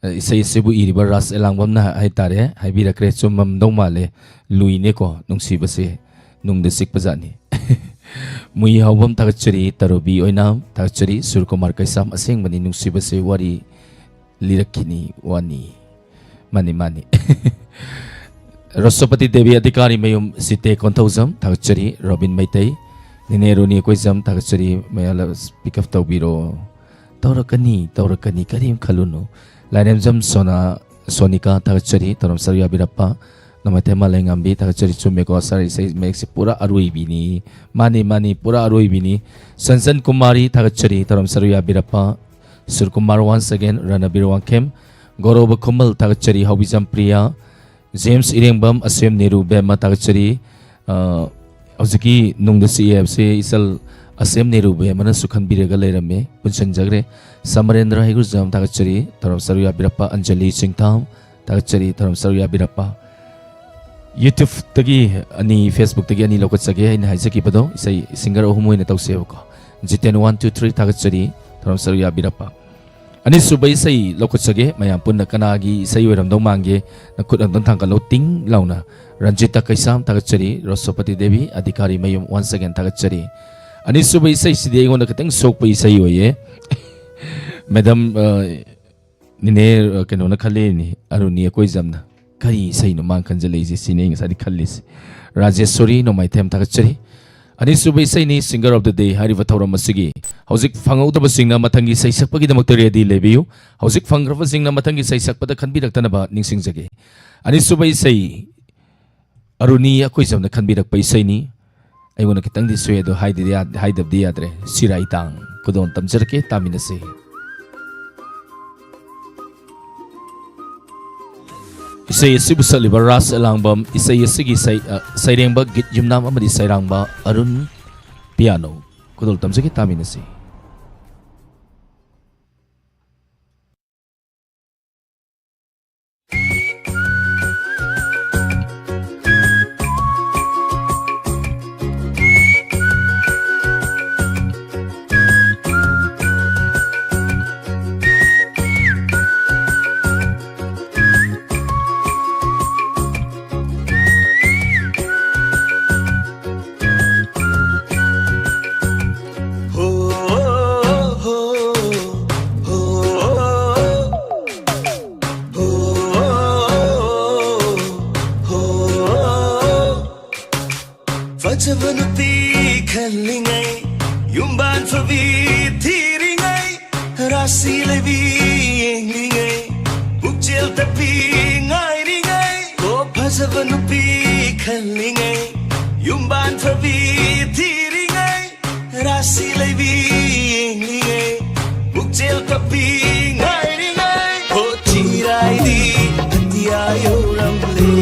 ꯑ, ꯏꯁꯩ ꯑꯁꯤꯕꯨ ꯏꯔꯤꯕ ꯔꯥꯖ ꯑꯦꯂꯥꯡꯕꯝꯅ ꯍꯥꯏ ꯇꯥꯔꯦ, ꯍꯥꯏꯕꯤꯔꯛꯈ꯭ꯔꯦ꯫ ꯆꯨꯝꯃꯝꯗꯧ ꯃꯥꯜꯂꯦ, ꯂꯨꯏꯅꯦꯀꯣ, ꯅꯨꯡꯁꯤꯕꯁꯦ ꯅꯨꯡꯗ ꯆꯤꯛꯄ ꯖꯥꯠꯅꯤ꯫ ꯃꯨꯏ ꯍꯥꯎꯕꯝ ꯊꯥꯒꯠꯆꯔꯤ, ꯇꯔꯨꯕꯤ ꯑꯣꯏꯅ ꯊꯥꯒꯠꯆꯔꯤ, ꯁꯨꯔꯀꯨꯃꯥꯔ ꯀꯩꯁꯥꯝ ꯑꯁꯦꯡꯕꯅꯤ ꯅꯨꯡꯁꯤꯕꯁꯦ ꯋꯥꯔꯤ ꯂꯤꯔꯛꯈꯤꯅꯤ ꯋꯥꯅꯤ꯫ ꯃꯥꯅꯤ, ꯃꯥꯅꯤ꯫ ꯔꯣꯁꯣꯄꯇꯤ ꯗꯦꯕꯤ ꯑꯙꯤꯀꯥꯔꯤ ꯃꯌꯨꯝ ꯁꯤꯇꯦ ꯀꯣꯟꯊꯧꯖꯝ ꯊꯥꯒꯠꯆꯔꯤ, ꯔꯣꯕꯤꯟ ꯃꯩꯇꯩ, ꯅꯤꯅꯦ ꯔꯨꯅꯤ ꯀꯣꯏꯖꯝ ꯊꯥꯒꯠꯆꯔꯤ, ꯃꯌꯥꯝ ꯄꯤꯛ ꯑꯞ ꯇꯧꯕꯤꯔꯣ꯫ ꯇꯧꯔꯛꯀꯅꯤ, ꯇꯧꯔꯛꯀꯅꯤ, ꯀꯔꯤꯝ ꯈꯜꯂꯨꯅꯨ꯫ ꯂꯥꯏꯔꯦꯝꯖꯝ ꯁꯣꯅꯥ, ꯁꯣꯅꯤꯀꯥ ꯊꯥꯒꯠꯆꯔꯤ, ꯊꯧꯔꯝ ꯁꯔꯨꯛ ꯌꯥꯕꯤꯔꯛꯄ꯫ ꯅꯣꯡꯃꯥꯏꯊꯦꯝ ꯃꯥꯂꯦꯝꯉꯥꯝꯕꯤ ꯊꯥꯒꯠꯆꯔꯤ, ꯆꯨꯝꯃꯦꯀꯣ, ꯁꯥꯔ, ꯏꯁꯩ ꯃꯌꯦꯛꯁꯦ ꯄꯨꯔꯥ ꯑꯔꯣꯏꯕꯤꯅꯤ꯫ ꯃꯥꯅꯤ, ꯃꯥꯅꯤ, ꯄꯨꯔꯥ ꯑꯔꯣꯏꯕꯤꯅꯤ꯫ ꯁꯟꯁꯟ ꯀꯨꯃꯥꯔꯤ ꯊꯥꯒꯠꯆꯔꯤ, ꯊꯧꯔꯝ ꯁꯔꯨꯛ ꯌꯥꯕꯤꯔꯛꯄ꯫ ꯁꯨꯔꯀꯨꯃꯥꯔ once again, ꯔꯅꯕꯤꯔ ꯋꯥꯡꯈꯦꯝ, ꯒꯧꯔꯕ ꯈꯨꯃꯜ ꯊꯥꯒꯠꯆꯔꯤ, ꯍꯥꯎꯕꯤꯖꯝ ꯄ꯭ꯔꯤꯌꯥ, ꯖꯦꯝꯁ ꯏꯔꯦꯡꯕꯝ, ꯑꯁꯦꯝ ꯅꯦꯔꯨ ꯕꯦꯝꯃ ꯊꯥꯒꯠꯆꯔꯤ꯫ ꯑ, ꯍꯧꯖꯤꯛꯀꯤ ꯅꯨꯡꯗ ꯆꯤꯛꯑꯦ ꯍꯥꯏꯕꯁꯦ ꯏꯆꯜ ꯑꯁꯦꯝ ꯅꯦꯔꯨ ꯕꯦꯝꯃꯅꯁꯨ ꯈꯟꯕꯤꯔꯒ ꯂꯩꯔꯝꯃꯦ, ꯄꯨꯟꯁꯤꯟꯖꯈ꯭ꯔꯦ꯫ ꯁꯃꯔꯦꯟꯗ꯭ꯔ ꯍꯩꯒ꯭ꯔꯨꯖꯝ ꯊꯥꯒꯠꯆꯔꯤ, ꯊꯧꯔꯝ ꯁꯔꯨꯛ ꯌꯥꯕꯤꯔꯛꯄ꯫ ꯑꯟꯖꯂꯤ ꯆꯤꯡꯊꯥꯝ ꯊꯥꯒꯠꯆꯔꯤ, ꯊꯧꯔꯝ ꯁꯔꯨꯛ ꯌꯥꯕꯤꯔꯛꯄ꯫ YouTube-ꯇꯒꯤ ꯑꯅꯤ, Facebook-ꯇꯒꯤ ꯑꯅꯤ ꯂꯧꯈꯠꯆꯒꯦ, ꯑꯩꯅ ꯍꯥꯏꯖꯈꯤꯕꯗꯣ, ꯏꯁꯩ singer ꯑꯍꯨꯝ ꯑꯣꯏꯅ ꯇꯧꯁꯦꯕꯀꯣ꯫ ꯖꯤꯇꯦꯟ one two three ꯊꯥꯒꯠꯆꯔꯤ, ꯊꯧꯔꯝ ꯁꯔꯨꯛ ꯌꯥꯕꯤꯔꯛꯄ꯫ ꯑꯅꯤꯁꯨꯕ ꯏꯁꯩ ꯂꯧꯈꯠꯆꯒꯦ, ꯃꯌꯥꯝ ꯄꯨꯟꯅ ꯀꯅꯥꯒꯤ ꯏꯁꯩ ꯑꯣꯏꯔꯝꯗꯧ ꯃꯥꯟꯒꯦ? ꯅꯈꯨꯠ ꯑꯝꯇꯪ ꯊꯥꯡꯒꯠꯂꯣ, ꯇꯤꯡ ꯂꯥꯎꯅ꯫ ꯔꯟꯖꯤꯇꯥ ꯀꯩꯁꯥꯝ ꯊꯥꯒꯠꯆꯔꯤ, ꯔꯣꯁꯣꯄꯇꯤ ꯗꯦꯕꯤ, ꯑꯙꯤꯀꯥꯔꯤ ꯃꯌꯨꯝ once again ꯊꯥꯒꯠꯆꯔꯤ꯫ ꯑꯅꯤꯁꯨꯕ ꯏꯁꯩꯁꯤꯗꯤ ꯑꯩꯉꯣꯟꯗ ꯈꯤꯇꯪ ꯁꯣꯛꯄ ꯏꯁꯩ ꯑꯣꯏꯌꯦ꯫ Madam, ꯑ, ꯅꯤꯅꯦ, ꯑ, ꯀꯩꯅꯣꯅ ꯈꯜꯂꯤꯅꯤ, ꯑꯔꯨꯅꯤ ꯑꯀꯣꯏꯖꯝꯅ꯫ ꯀꯔꯤ ꯏꯁꯩꯅꯣ ꯃꯥꯅ ꯈꯟꯖꯜꯂꯛꯏꯁꯦ? ꯁꯤꯅꯤ ꯑꯩ ꯉꯁꯥꯏꯗꯤ ꯈꯜꯂꯤꯁꯦ꯫ ꯔꯥꯖꯦꯁꯣꯔꯤ, ꯅꯣꯡꯃꯥꯏꯊꯦꯝ, ꯊꯥꯒꯠꯆꯔꯤ꯫ ꯑꯅꯤꯁꯨꯕ ꯏꯁꯩꯅꯤ, Singer of the Day ꯍꯥꯏꯔꯤꯕ ꯊꯧꯔꯝ ꯑꯁꯤꯒꯤ꯫ ꯍꯧꯖꯤꯛ ꯐꯪꯍꯧꯗꯕꯁꯤꯡꯅ ꯃꯊꯪꯒꯤ ꯏꯁꯩ ꯁꯛꯄꯒꯤꯗꯃꯛꯇ ready ꯂꯩꯕꯤꯌꯨ꯫ ꯍꯧꯖꯤꯛ ꯐꯪꯈ꯭ꯔꯕꯁꯤꯡꯅ ꯃꯊꯪꯒꯤ ꯏꯁꯩ ꯁꯛꯄꯗ ꯈꯟꯕꯤꯔꯛꯇꯅꯕ ꯅꯤꯡꯁꯤꯡꯖꯒꯦ꯫ ꯑꯅꯤꯁꯨꯕ ꯏꯁꯩ, ꯑꯔꯨꯅꯤ ꯑꯩꯈꯣꯏ ꯆꯝꯅ ꯈꯟꯕꯤꯔꯛꯄ ꯏꯁꯩꯅꯤ꯫ ꯑꯩꯉꯣꯟꯗ ꯈꯤꯇꯪꯗꯤ ꯁꯣꯏ, ꯑꯗꯣ ꯍꯥꯏꯗꯗꯤ ꯌꯥ-, ꯍꯥꯏꯗꯕꯗꯤ ꯌꯥꯗ꯭ꯔꯦ꯫ ꯁꯤꯔꯥꯏ ꯇꯥꯡ ꯈꯨꯗꯣꯜ ꯇꯝꯖꯔꯛꯀꯦ, ꯇꯥꯃꯤꯟꯅꯁꯤ꯫ ꯏꯁꯩ ꯑꯁꯤꯕꯨ ꯁꯛꯂꯤꯕ ꯔꯥꯖ ꯑꯦꯂꯥꯡꯕꯝ, ꯏꯁꯩ ꯑꯁꯤꯒꯤ ꯁꯩ-, ꯑ, ꯁꯩꯔꯦꯡꯕ, ꯒꯤꯠ ꯌꯨꯝꯅꯥꯝ ꯑꯃꯗꯤ ꯁꯩꯔꯥꯡꯕ ꯑꯔꯨꯟ, ꯄꯤꯌꯥꯅꯣ꯫ ꯈꯨꯗꯣꯜ ꯇꯝꯖꯒꯦ, ꯇꯥꯃꯤꯟꯅꯁꯤ꯫ ꯐꯖꯕ ꯅꯨꯄꯤ ꯈꯜꯂꯤꯉꯩ, ꯌꯨꯝꯕꯥꯟ ꯐꯕꯤ ꯊꯤꯔꯤꯉꯩ, ꯔꯥꯁꯤ ꯂꯩꯕꯤ ꯌꯦꯡꯂꯤꯉꯩ, ꯄꯨꯛꯆꯦꯜ ꯇꯞꯄꯤ ꯉꯥꯏꯔꯤꯉꯩ꯫ ꯑꯣ ꯐꯖꯕ ꯅꯨꯄꯤ ꯈꯜꯂꯤꯉꯩ, ꯌꯨꯝꯕꯥꯟ ꯐꯕꯤ ꯊꯤꯔꯤꯉꯩ, ꯔꯥꯁꯤ ꯂꯩꯕꯤ ꯌꯦꯡꯂꯤꯉꯩ, ꯄꯨꯛꯆꯦꯜ ꯇꯞꯄꯤ ꯉꯥꯏꯔꯤꯉꯩ꯫ ꯍꯣ ꯆꯤꯔꯥꯏꯗꯤ ꯑꯇꯤꯌꯥ ꯌꯧꯔꯝꯂꯦ꯫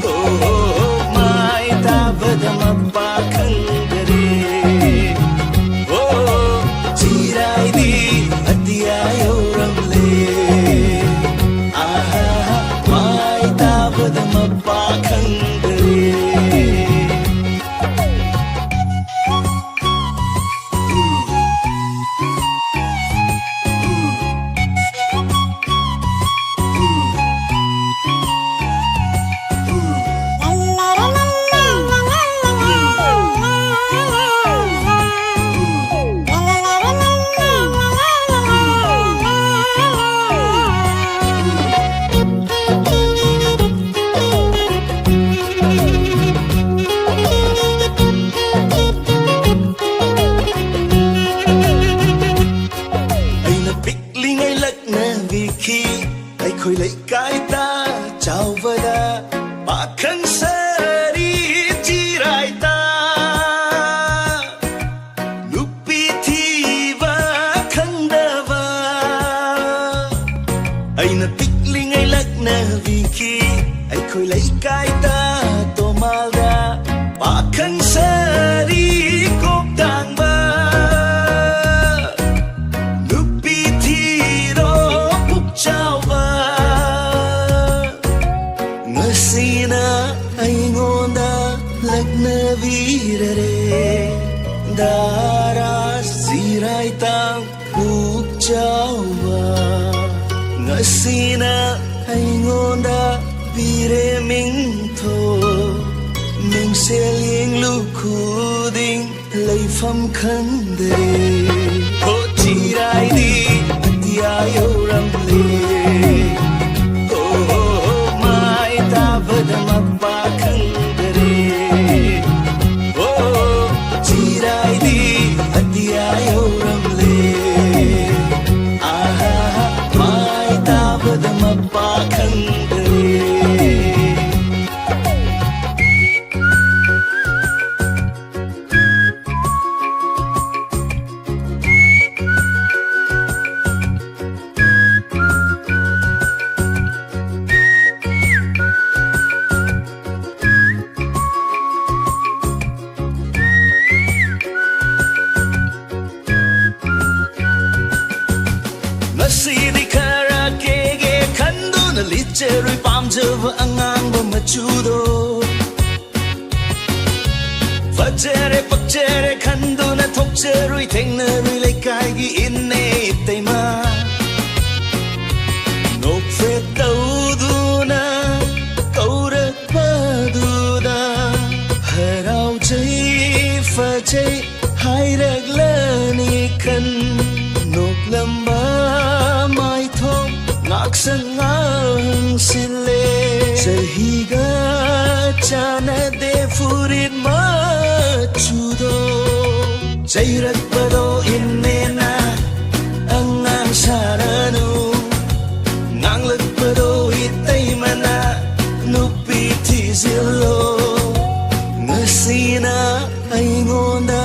ꯍꯣ, ꯍꯣ, ꯍꯣ, ꯃꯥꯏ ꯇꯥꯕꯗ ꯃꯄꯥ ꯈꯪꯗꯔꯦ꯫ ꯍꯣ, ꯆꯤꯔꯥꯏꯗꯤ ꯑꯇꯤꯌꯥ ꯌꯧꯔꯝꯂꯦ꯫ ꯑꯍꯥ, ꯃꯥꯏ ꯇꯥꯕꯗ ꯃꯄꯥ ꯈꯪꯗꯔꯦ꯫ ꯑꯩꯈꯣꯏ ꯂꯩꯀꯥꯏꯗ ꯇꯣꯃꯥꯜꯗ ꯄꯥꯈꯪ ꯁꯥꯔꯤ ꯀꯣꯛ ꯇꯥꯡꯕ, ꯅꯨꯄꯤ ꯊꯤꯔꯣ ꯄꯨꯛ ꯆꯥꯎꯕ, ꯉꯁꯤꯅ ꯑꯩꯉꯣꯟꯗ ꯂꯛꯅꯕꯤꯔꯔꯦ꯫ ꯗꯥꯔꯥ ꯆꯤꯔꯥꯏꯇꯥꯡ ꯄꯨꯛ ꯆꯥꯎꯕ, ꯉꯁꯤꯅ ꯑꯩꯉꯣꯟꯗ ꯄꯤꯔꯦ ꯃꯤꯡꯊꯣꯜ꯫ ꯃꯤꯡꯁꯦꯜ ꯌꯦꯡꯂꯨ ꯈꯨꯗꯤꯡ ꯂꯩꯐꯝ ꯈꯪꯗ꯭ꯔꯦ꯫ ꯍꯣ ꯆꯤꯔꯥꯏꯗꯤ ꯑꯇꯤꯌꯥ ꯌꯧꯔꯝꯂꯦ꯫ ꯍꯣ, ꯍꯣ, ꯍꯣ, ꯃꯥꯏ ꯇꯥꯕꯗ ꯃꯄꯥ ꯈꯪꯗ꯭ꯔꯦ꯫ ꯍꯣ, ꯆꯤꯔꯥꯏꯗꯤ ꯑꯇꯤꯌꯥ ꯌꯧꯔꯝꯂꯦ꯫ ꯑꯍꯥ, ꯃꯥꯏ ꯇꯥꯕꯗ ꯃꯄꯥ ꯈꯪꯗ꯭ꯔꯦ꯫ ꯉꯁꯤꯗꯤ ꯈꯔ ꯀꯦꯒꯦ ꯈꯟꯗꯨꯅ ꯂꯤꯠꯆꯔꯨꯏ ꯄꯥꯝꯖꯕ ꯑꯉꯥꯡꯕ ꯃꯆꯨꯗꯣ꯫ ꯐꯖꯔꯦ ꯄꯛꯆꯔꯦ ꯈꯟꯗꯨꯅ ꯊꯣꯛꯆꯔꯨꯏ ꯊꯦꯡꯅꯔꯨꯏ ꯂꯩꯀꯥꯏꯒꯤ ꯏꯟꯅꯦ ꯏꯇꯩꯃ꯫ ꯅꯣꯛꯐꯦꯠ ꯇꯧꯗꯨꯅ ꯀꯧꯔꯛꯄꯗꯨꯗ ꯍꯔꯥꯎꯖꯩ ꯐꯖꯩ ꯍꯥꯏꯔꯛꯂꯅꯤ ꯈꯟ꯫ ꯅꯣꯛꯂꯝꯕ ꯃꯥꯏꯊꯣꯡ ꯉꯥꯛꯁꯪ ꯉꯥꯡꯁꯤꯜꯂꯦ꯫ ꯆꯍꯤꯒ ꯆꯥꯟꯅꯗꯦ ꯐꯨꯔꯤꯠ ꯃꯆꯨꯗꯣ꯫ ꯆꯩꯔꯛꯄꯗꯣ ꯏꯟꯅꯦꯅ ꯑꯉꯥꯡ ꯁꯥꯔꯅꯨ꯫ ꯉꯥꯡꯂꯛꯄꯗꯣ ꯏꯇꯩꯃꯅ ꯅꯨꯄꯤ ꯊꯤꯖꯤꯜꯂꯣ꯫ ꯉꯁꯤꯅ ꯑꯩꯉꯣꯟꯗ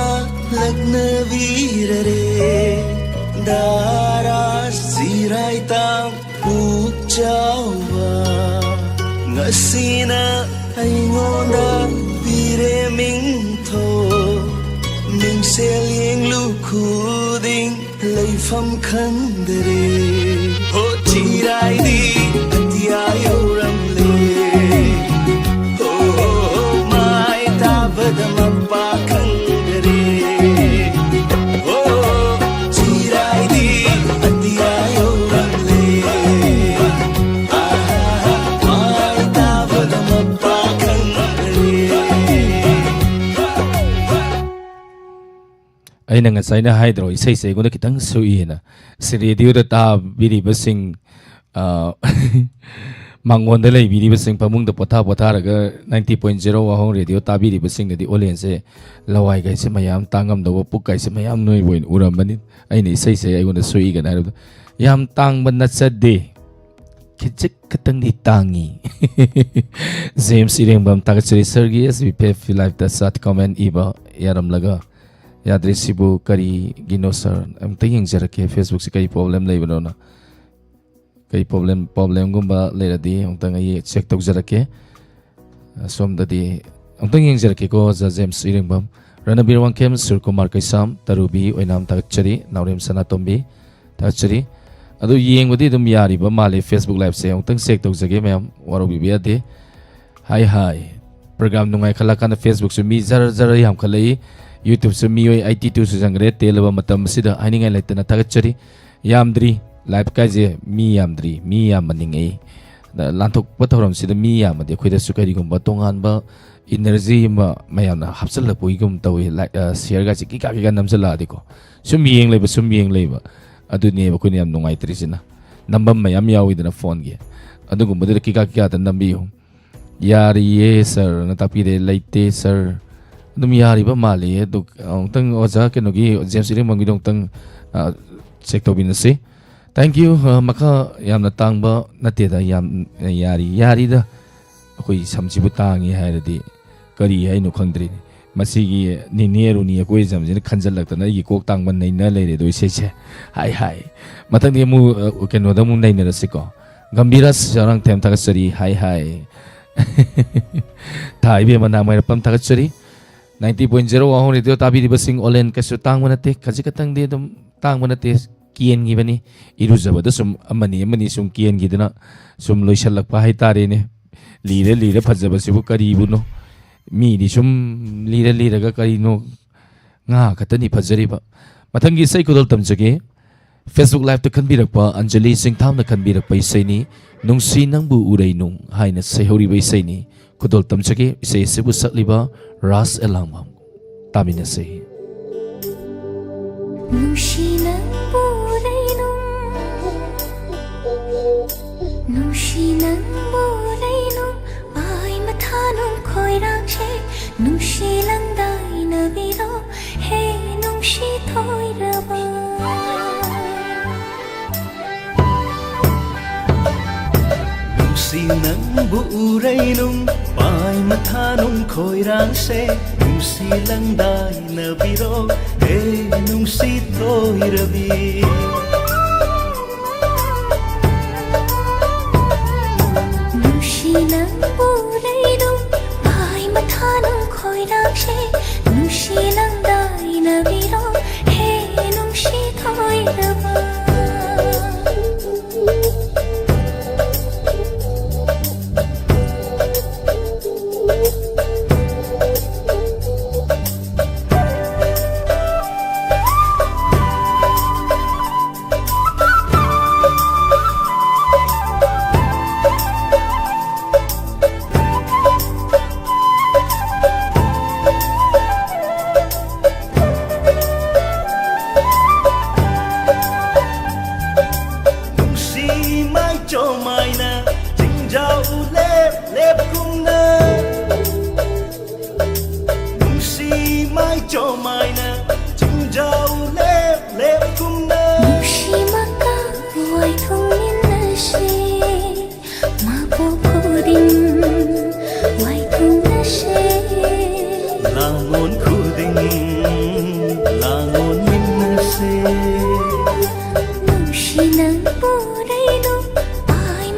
ꯂꯛꯅꯕꯤꯔꯔꯦ꯫ ꯗꯥꯔꯥ ꯆꯤꯔꯥꯏꯇꯥꯡ ꯄꯨꯛ ꯆꯥꯎꯕ꯫ ꯁꯤꯅ ꯑꯩꯉꯣꯟꯗ ꯄꯤꯔꯦ ꯃꯤꯡꯊꯣꯜ, ꯃꯤꯡꯁꯦꯜ ꯌꯦꯡꯂꯨ ꯈꯨꯗꯤꯡ ꯂꯩꯐꯝ ꯈꯪꯗꯔꯦ꯫ ꯍꯣ ꯆꯤꯔꯥꯏꯗꯤ ꯑꯇꯤꯌꯥ ꯌꯧꯔꯝꯂꯦ꯫ ꯍꯣ, ꯍꯣ, ꯍꯣ, ꯃꯥꯏ ꯇꯥꯕꯗ ꯃꯄꯥ ꯈꯪꯗꯔꯦ꯫ ꯍꯣ, ꯆꯤꯔꯥꯏꯗꯤ ꯑꯇꯤꯌꯥ ꯌꯧꯔꯝꯂꯦ꯫ ꯑꯥ, ꯃꯥꯏ ꯇꯥꯕꯗ ꯃꯄꯥ ꯈꯪꯗꯔꯦ꯫ ꯑꯩꯅ ꯉꯁꯥꯏꯅ ꯍꯥꯏꯗ꯭ꯔꯣ, ꯏꯁꯩꯁꯦ ꯑꯩꯉꯣꯟꯗ ꯈꯤꯇꯪ ꯁꯣꯛꯏꯅ? ꯁꯤ ꯔꯦꯗꯤꯑꯣꯗ ꯇꯥꯕꯤꯔꯤꯕꯁꯤꯡ, ꯑ, ꯃꯥꯡꯒꯣꯟꯗ ꯂꯩꯕꯤꯔꯤꯕꯁꯤꯡ, ꯐꯃꯨꯡꯗ ꯄꯣꯊꯥ ꯄꯣꯊꯥꯔꯒ ninety point zero ꯋꯥꯍꯣꯡ ꯔꯦꯗꯤꯑꯣ ꯇꯥꯕꯤꯔꯤꯕꯁꯤꯡꯗꯗꯤ ꯑꯣꯂꯦꯟꯁꯦ ꯂꯋꯥꯏꯒꯥꯏꯁꯦ ꯃꯌꯥꯝ ꯇꯥꯡꯉꯝꯗꯧꯕ, ꯄꯨꯛꯀꯥꯏꯁꯦ ꯃꯌꯥꯝ ꯅꯣꯏꯕ ꯑꯣꯏꯅ ꯎꯔꯝꯃꯅꯤ꯫ ꯑꯩꯅ ꯏꯁꯩꯁꯦ ꯑꯩꯉꯣꯟꯗ ꯁꯣꯛꯏꯒꯅ ꯍꯥꯏꯔꯕꯗ, ꯌꯥꯝ ꯇꯥꯡꯕ ꯅꯠꯆꯗꯦ, ꯈꯤꯖꯤꯛ ꯈꯛꯇꯪꯗꯤ ꯇꯥꯡꯉꯤ꯫ ꯖꯦꯝꯁ ꯏꯔꯦꯡꯕꯝ, ꯊꯥꯒꯠꯆꯔꯤ ꯁꯥꯔꯒꯤ ꯑꯦꯁ ꯕꯤ ꯄꯤ ꯑꯦꯐ ꯂꯥꯏꯐꯇ ꯆꯥꯠ ꯀꯃꯦꯟ ꯏꯕ ꯌꯥꯔꯝꯂꯒ꯫ ꯌꯥꯗ꯭ꯔꯤꯁꯤꯕꯨ ꯀꯔꯤꯒꯤꯅꯣ ꯁꯥꯔ? ꯑꯝꯇ ꯌꯦꯡꯖꯔꯛꯀꯦ, ꯐꯦꯁꯕꯨꯛꯁꯦ ꯀꯔꯤ ꯄ꯭ꯔꯣꯕ꯭ꯂꯦꯝ ꯂꯩꯕꯅꯣꯅ꯫ ꯀꯔꯤ ꯄ꯭ꯔꯣꯕ꯭ꯂꯦꯝ, ꯄ꯭ꯔꯣꯕ꯭ꯂꯦꯝꯒꯨꯝꯕ ꯂꯩꯔꯗꯤ ꯑꯃꯨꯛꯇꯪ ꯑꯩ ꯆꯦꯛ ꯇꯧꯖꯔꯛꯀꯦ꯫ ꯑꯁꯣꯝꯗꯗꯤ ꯑꯃꯨꯛꯇꯪ ꯌꯦꯡꯖꯔꯛꯀꯦꯀꯣ, ꯑꯣꯖꯥ ꯖꯦꯝꯁ ꯏꯔꯦꯡꯕꯝ꯫ ꯔꯅꯕꯤꯔ ꯋꯥꯡꯈꯦꯝ, ꯁꯨꯔꯀꯨꯃꯥꯔ ꯀꯩꯁꯥꯝ, ꯇꯔꯨꯕꯤ ꯑꯣꯏꯅꯥꯝ ꯊꯥꯒꯠꯆꯔꯤ, ꯅꯥꯎꯔꯦꯝ ꯁꯅꯥꯇꯣꯝꯕꯤ ꯊꯥꯒꯠꯆꯔꯤ꯫ ꯑꯗꯨ ꯌꯦꯡꯕꯗꯤ ꯑꯗꯨꯝ ꯌꯥꯔꯤꯕ ꯃꯥꯜꯂꯤ, ꯐꯦꯁꯕꯨꯛ ꯂꯥꯏꯚꯁꯦ ꯑꯃꯨꯛꯇꯪ ꯆꯦꯛ ꯇꯧꯖꯒꯦ ꯃꯌꯥꯝ, ꯋꯥꯔꯧꯕꯤꯕ ꯌꯥꯗꯦ꯫ ꯍꯥꯏ ꯍꯥꯏ꯫ ꯄ꯭ꯔꯣꯒ꯭ꯔꯥꯝ ꯅꯨꯡꯉꯥꯏꯈꯠꯂꯛꯀꯥꯟꯗ ꯐꯦꯁꯕꯨꯛꯁꯨ ꯃꯤ ꯖꯔ ꯖꯔ ꯌꯥꯝꯈꯠꯂꯛꯏ, ꯌꯨꯇ꯭ꯌꯨꯕꯁꯨ ꯃꯤꯑꯣꯏ eighty two ꯁꯨ ꯆꯪꯈ꯭ꯔꯦ꯫ ꯇꯦꯜꯂꯕ ꯃꯇꯝ ꯑꯁꯤꯗ ꯍꯥꯏꯅꯤꯡꯉꯥꯏ ꯂꯩꯇꯅ ꯊꯥꯒꯠꯆꯔꯤ꯫ ꯌꯥꯝꯗ꯭ꯔꯤ, ꯂꯥꯏꯚ ꯀꯥꯏꯁꯦ ꯃꯤ ꯌꯥꯝꯗ꯭ꯔꯤ, ꯃꯤ ꯌꯥꯝꯍꯟꯅꯤꯡꯉꯛꯏ꯫ ꯑꯗ ꯂꯥꯟꯊꯣꯛꯄ ꯊꯧꯔꯝꯁꯤꯗ ꯃꯤ ꯌꯥꯝꯃꯗꯤ ꯑꯩꯈꯣꯏꯗꯁꯨ ꯀꯔꯤꯒꯨꯝꯕ ꯇꯣꯉꯥꯟꯕ ꯏꯅꯔꯖꯤ ꯑꯃ ꯃꯌꯥꯝꯅ ꯍꯥꯞꯆꯤꯜꯂꯛꯄꯒꯤꯒꯨꯝ ꯇꯧꯏ꯫ ꯂꯥꯏꯛ, ꯑ, ꯁꯤꯌꯔꯒꯁꯦ ꯀꯤꯀꯥ ꯀꯤꯀꯥ ꯅꯝꯁꯤꯜꯂꯛꯑꯗꯤꯀꯣ, ꯁꯨꯝ ꯌꯦꯡ ꯂꯩꯕ, ꯁꯨꯝ ꯌꯦꯡ ꯂꯩꯕ꯫ ꯑꯗꯨꯅꯦꯕ ꯑꯩꯈꯣꯏꯅ ꯌꯥꯝ ꯅꯨꯡꯉꯥꯏꯇ꯭ꯔꯤꯁꯤꯅ꯫ ꯅꯝꯐꯝ ꯃꯌꯥꯝ ꯌꯥꯎꯋꯤꯗꯅ ꯐꯣꯟꯒꯤ, ꯑꯗꯨꯒꯨꯝꯕꯗꯨꯗ ꯀꯤꯀꯥ ꯀꯤꯀꯥꯗ ꯅꯝꯕꯤꯌꯨ꯫ ꯌꯥꯔꯤꯌꯦ ꯁꯥꯔꯅ ꯇꯥꯛꯄꯤꯔꯦ꯫ ꯂꯩꯇꯦ ꯁꯥꯔ꯫ ꯑꯗꯨꯝ ꯌꯥꯔꯤꯕ ꯃꯥꯜꯂꯤꯌꯦ꯫ ꯑꯗꯨ ꯑꯃꯨꯛꯇꯪ ꯑꯣꯖꯥ ꯀꯩꯅꯣꯒꯤ, ꯖꯦꯝꯁ ꯏꯔꯦꯡꯕꯝꯒꯤꯗꯣ ꯑꯃꯨꯛꯇꯪ, ꯑ, ꯆꯦꯛ ꯇꯧꯕꯤꯅꯁꯤ꯫ Thank you꯫ ꯑ, ꯃꯈꯥ ꯌꯥꯝꯅ ꯇꯥꯡꯕ ꯅꯠꯇꯦꯗ, ꯌꯥꯝ ꯌꯥꯔꯤ, ꯌꯥꯔꯤꯗ꯫ ꯑꯩꯈꯣꯏ ꯁꯝꯁꯤꯕꯨ ꯇꯥꯡꯉꯤ ꯍꯥꯏꯔꯗꯤ ꯀꯔꯤ ꯍꯥꯏꯅꯣ ꯈꯪꯗ꯭ꯔꯤꯅꯦ꯫ ꯃꯁꯤꯒꯤ ꯅꯤꯅꯦ ꯑꯔꯨꯅꯤ ꯑꯩꯈꯣꯏ ꯁꯝꯁꯤꯅ ꯈꯟꯖꯜꯂꯛꯇꯅ ꯑꯩꯒꯤ ꯀꯣꯛ ꯇꯥꯡꯕ ꯅꯩꯅ ꯂꯩꯔꯦ ꯑꯗꯣ ꯏꯁꯩꯁꯦ꯫ ꯍꯥꯏ ꯍꯥꯏ꯫ ꯃꯊꯪꯗꯤ ꯑꯃꯨꯛ, ꯑ, ꯀꯩꯅꯣꯗ ꯑꯃꯨꯛ ꯅꯩꯅꯔꯁꯤꯀꯣ꯫ ꯒꯝꯚꯤꯔꯥꯖ ꯆꯥꯎꯔꯥꯡꯊꯦꯝ ꯊꯥꯒꯠꯆꯔꯤ꯫ ꯍꯥꯏ ꯍꯥꯏ꯫ ꯊꯥ ꯏꯕꯦꯝꯃ ꯅꯥꯃꯩꯔꯥꯄꯝ ꯊꯥꯒꯠꯆꯔꯤ꯫ Ninety point zero ꯋꯥꯍꯣꯡ ꯔꯦꯗꯤꯑꯣ ꯇꯥꯕꯤꯔꯤꯕꯁꯤꯡ, ꯑꯣꯂꯦꯟ ꯀꯩꯁꯨ ꯇꯥꯡꯕ ꯅꯠꯇꯦ, ꯈꯖꯤꯛ ꯈꯛꯇꯪꯗꯤ ꯑꯗꯨꯝ ꯇꯥꯡꯕ ꯅꯠꯇꯦ, ꯀꯦꯟꯈꯤꯕꯅꯤ꯫ ꯏꯔꯨꯖꯕꯗ ꯁꯨꯝ ꯑꯃꯅꯤ ꯑꯃꯅꯤ ꯁꯨꯝ ꯀꯦꯟꯈꯤꯗꯅ ꯁꯨꯝ ꯂꯣꯏꯁꯤꯜꯂꯛꯄ ꯍꯥꯏꯇꯥꯔꯦꯅꯦ꯫ ꯂꯤꯔ ꯂꯤꯔ ꯐꯖꯕꯁꯤꯕꯨ ꯀꯔꯤꯕꯨꯅꯣ? ꯃꯤꯗꯤ ꯁꯨꯝ ꯂꯤꯔ ꯂꯤꯔꯒ ꯀꯔꯤꯅꯣ ꯉꯥ ꯈꯛꯇꯅꯤ ꯐꯖꯔꯤꯕ꯫ ꯃꯊꯪꯒꯤ ꯏꯁꯩ ꯈꯨꯗꯣꯜ ꯇꯝꯖꯒꯦ꯫ Facebook Liveꯇ ꯈꯟꯕꯤꯔꯛꯄ ꯑꯟꯖꯂꯤ ꯁꯤꯡꯊꯥꯝꯅ ꯈꯟꯕꯤꯔꯛꯄ ꯏꯁꯩꯅꯤ, "ꯅꯨꯡꯁꯤ ꯅꯪꯕꯨ ꯎꯔꯩꯅꯨ" ꯍꯥꯏꯅ ꯁꯩꯍꯧꯔꯤꯕ ꯏꯁꯩꯅꯤ꯫ ꯈꯨꯗꯣꯜ ꯇꯝꯖꯒꯦ ꯏꯁꯩ ꯑꯁꯤꯕꯨ ꯁꯛꯂꯤꯕ ꯔꯥꯖ ꯑꯦꯂꯥꯡꯕꯝ꯫ ꯇꯥꯃꯤꯟꯅꯁꯤ꯫ ꯅꯨꯡꯁꯤ ꯅꯪꯕꯨ ꯎꯔꯩꯅꯨ, ꯅꯨꯡꯁꯤ ꯅꯪꯕꯨ ꯎꯔꯩꯅꯨ, ꯄꯥꯏ ꯃꯊꯥꯅꯨ ꯈꯣꯏꯔꯥꯡꯁꯦ, ꯅꯨꯡꯁꯤ ꯂꯪꯗꯥꯏꯅꯕꯤꯔꯣ, ꯍꯦ ꯅꯨꯡꯁꯤ ꯊꯣꯏꯔꯕ꯫ ꯅꯨꯡꯁꯤ ꯅꯪꯕꯨ ꯎꯔꯩꯅꯨ, ꯄꯥꯏ ꯃꯊꯥꯅꯨ ꯈꯣꯏꯔꯥꯡꯁꯦ, ꯅꯨꯡꯁꯤ ꯂꯪꯗꯥꯏꯅꯕꯤꯔꯣ, ꯍꯦ ꯅꯨꯡꯁꯤ ꯊꯣꯏꯔꯕꯤ꯫ ꯅꯨꯡꯁꯤ ꯅꯪꯕꯨ ꯎꯔꯩꯅꯨ, ꯄꯥꯏ ꯃꯊꯥꯅꯨ ꯈꯣꯏꯔꯥꯡꯁꯦ, ꯅꯨꯡꯁꯤ ꯂꯪꯗꯥꯏꯅꯕꯤꯔꯣ, ꯍꯦ ꯅꯨꯡꯁꯤ ꯊꯣꯏꯔꯕ꯫ ꯅꯨꯡꯁꯤ ꯃꯥꯏꯆꯣꯝ ꯍꯥꯏꯅ ꯆꯤꯡꯖꯥꯎ ꯂꯦꯞ ꯂꯦꯞꯀꯨꯝꯅ, ꯅꯨꯡꯁꯤ ꯃꯥꯏꯆꯣꯝ ꯍꯥꯏꯅ ꯆꯤꯡꯖꯥꯎ ꯂꯦꯞ ꯂꯦꯞꯀꯨꯝꯅ, ꯅꯨꯡꯁꯤꯃꯛꯇ ꯋꯥꯏꯊꯨꯡꯃꯤꯟꯅꯁꯤ, ꯃꯄꯣꯛ ꯈꯨꯗꯤꯡ ꯋꯥꯏꯊꯨꯡꯅꯁꯤ, ꯂꯥꯡꯂꯣꯟ ꯈꯨꯗꯤꯡ ꯂꯥꯡꯂꯣꯟꯃꯤꯟꯅꯁꯤ꯫ ꯅꯨꯡꯁꯤ ꯅꯪꯕꯨ ꯎꯔꯩꯅꯨ, ꯄꯥꯏ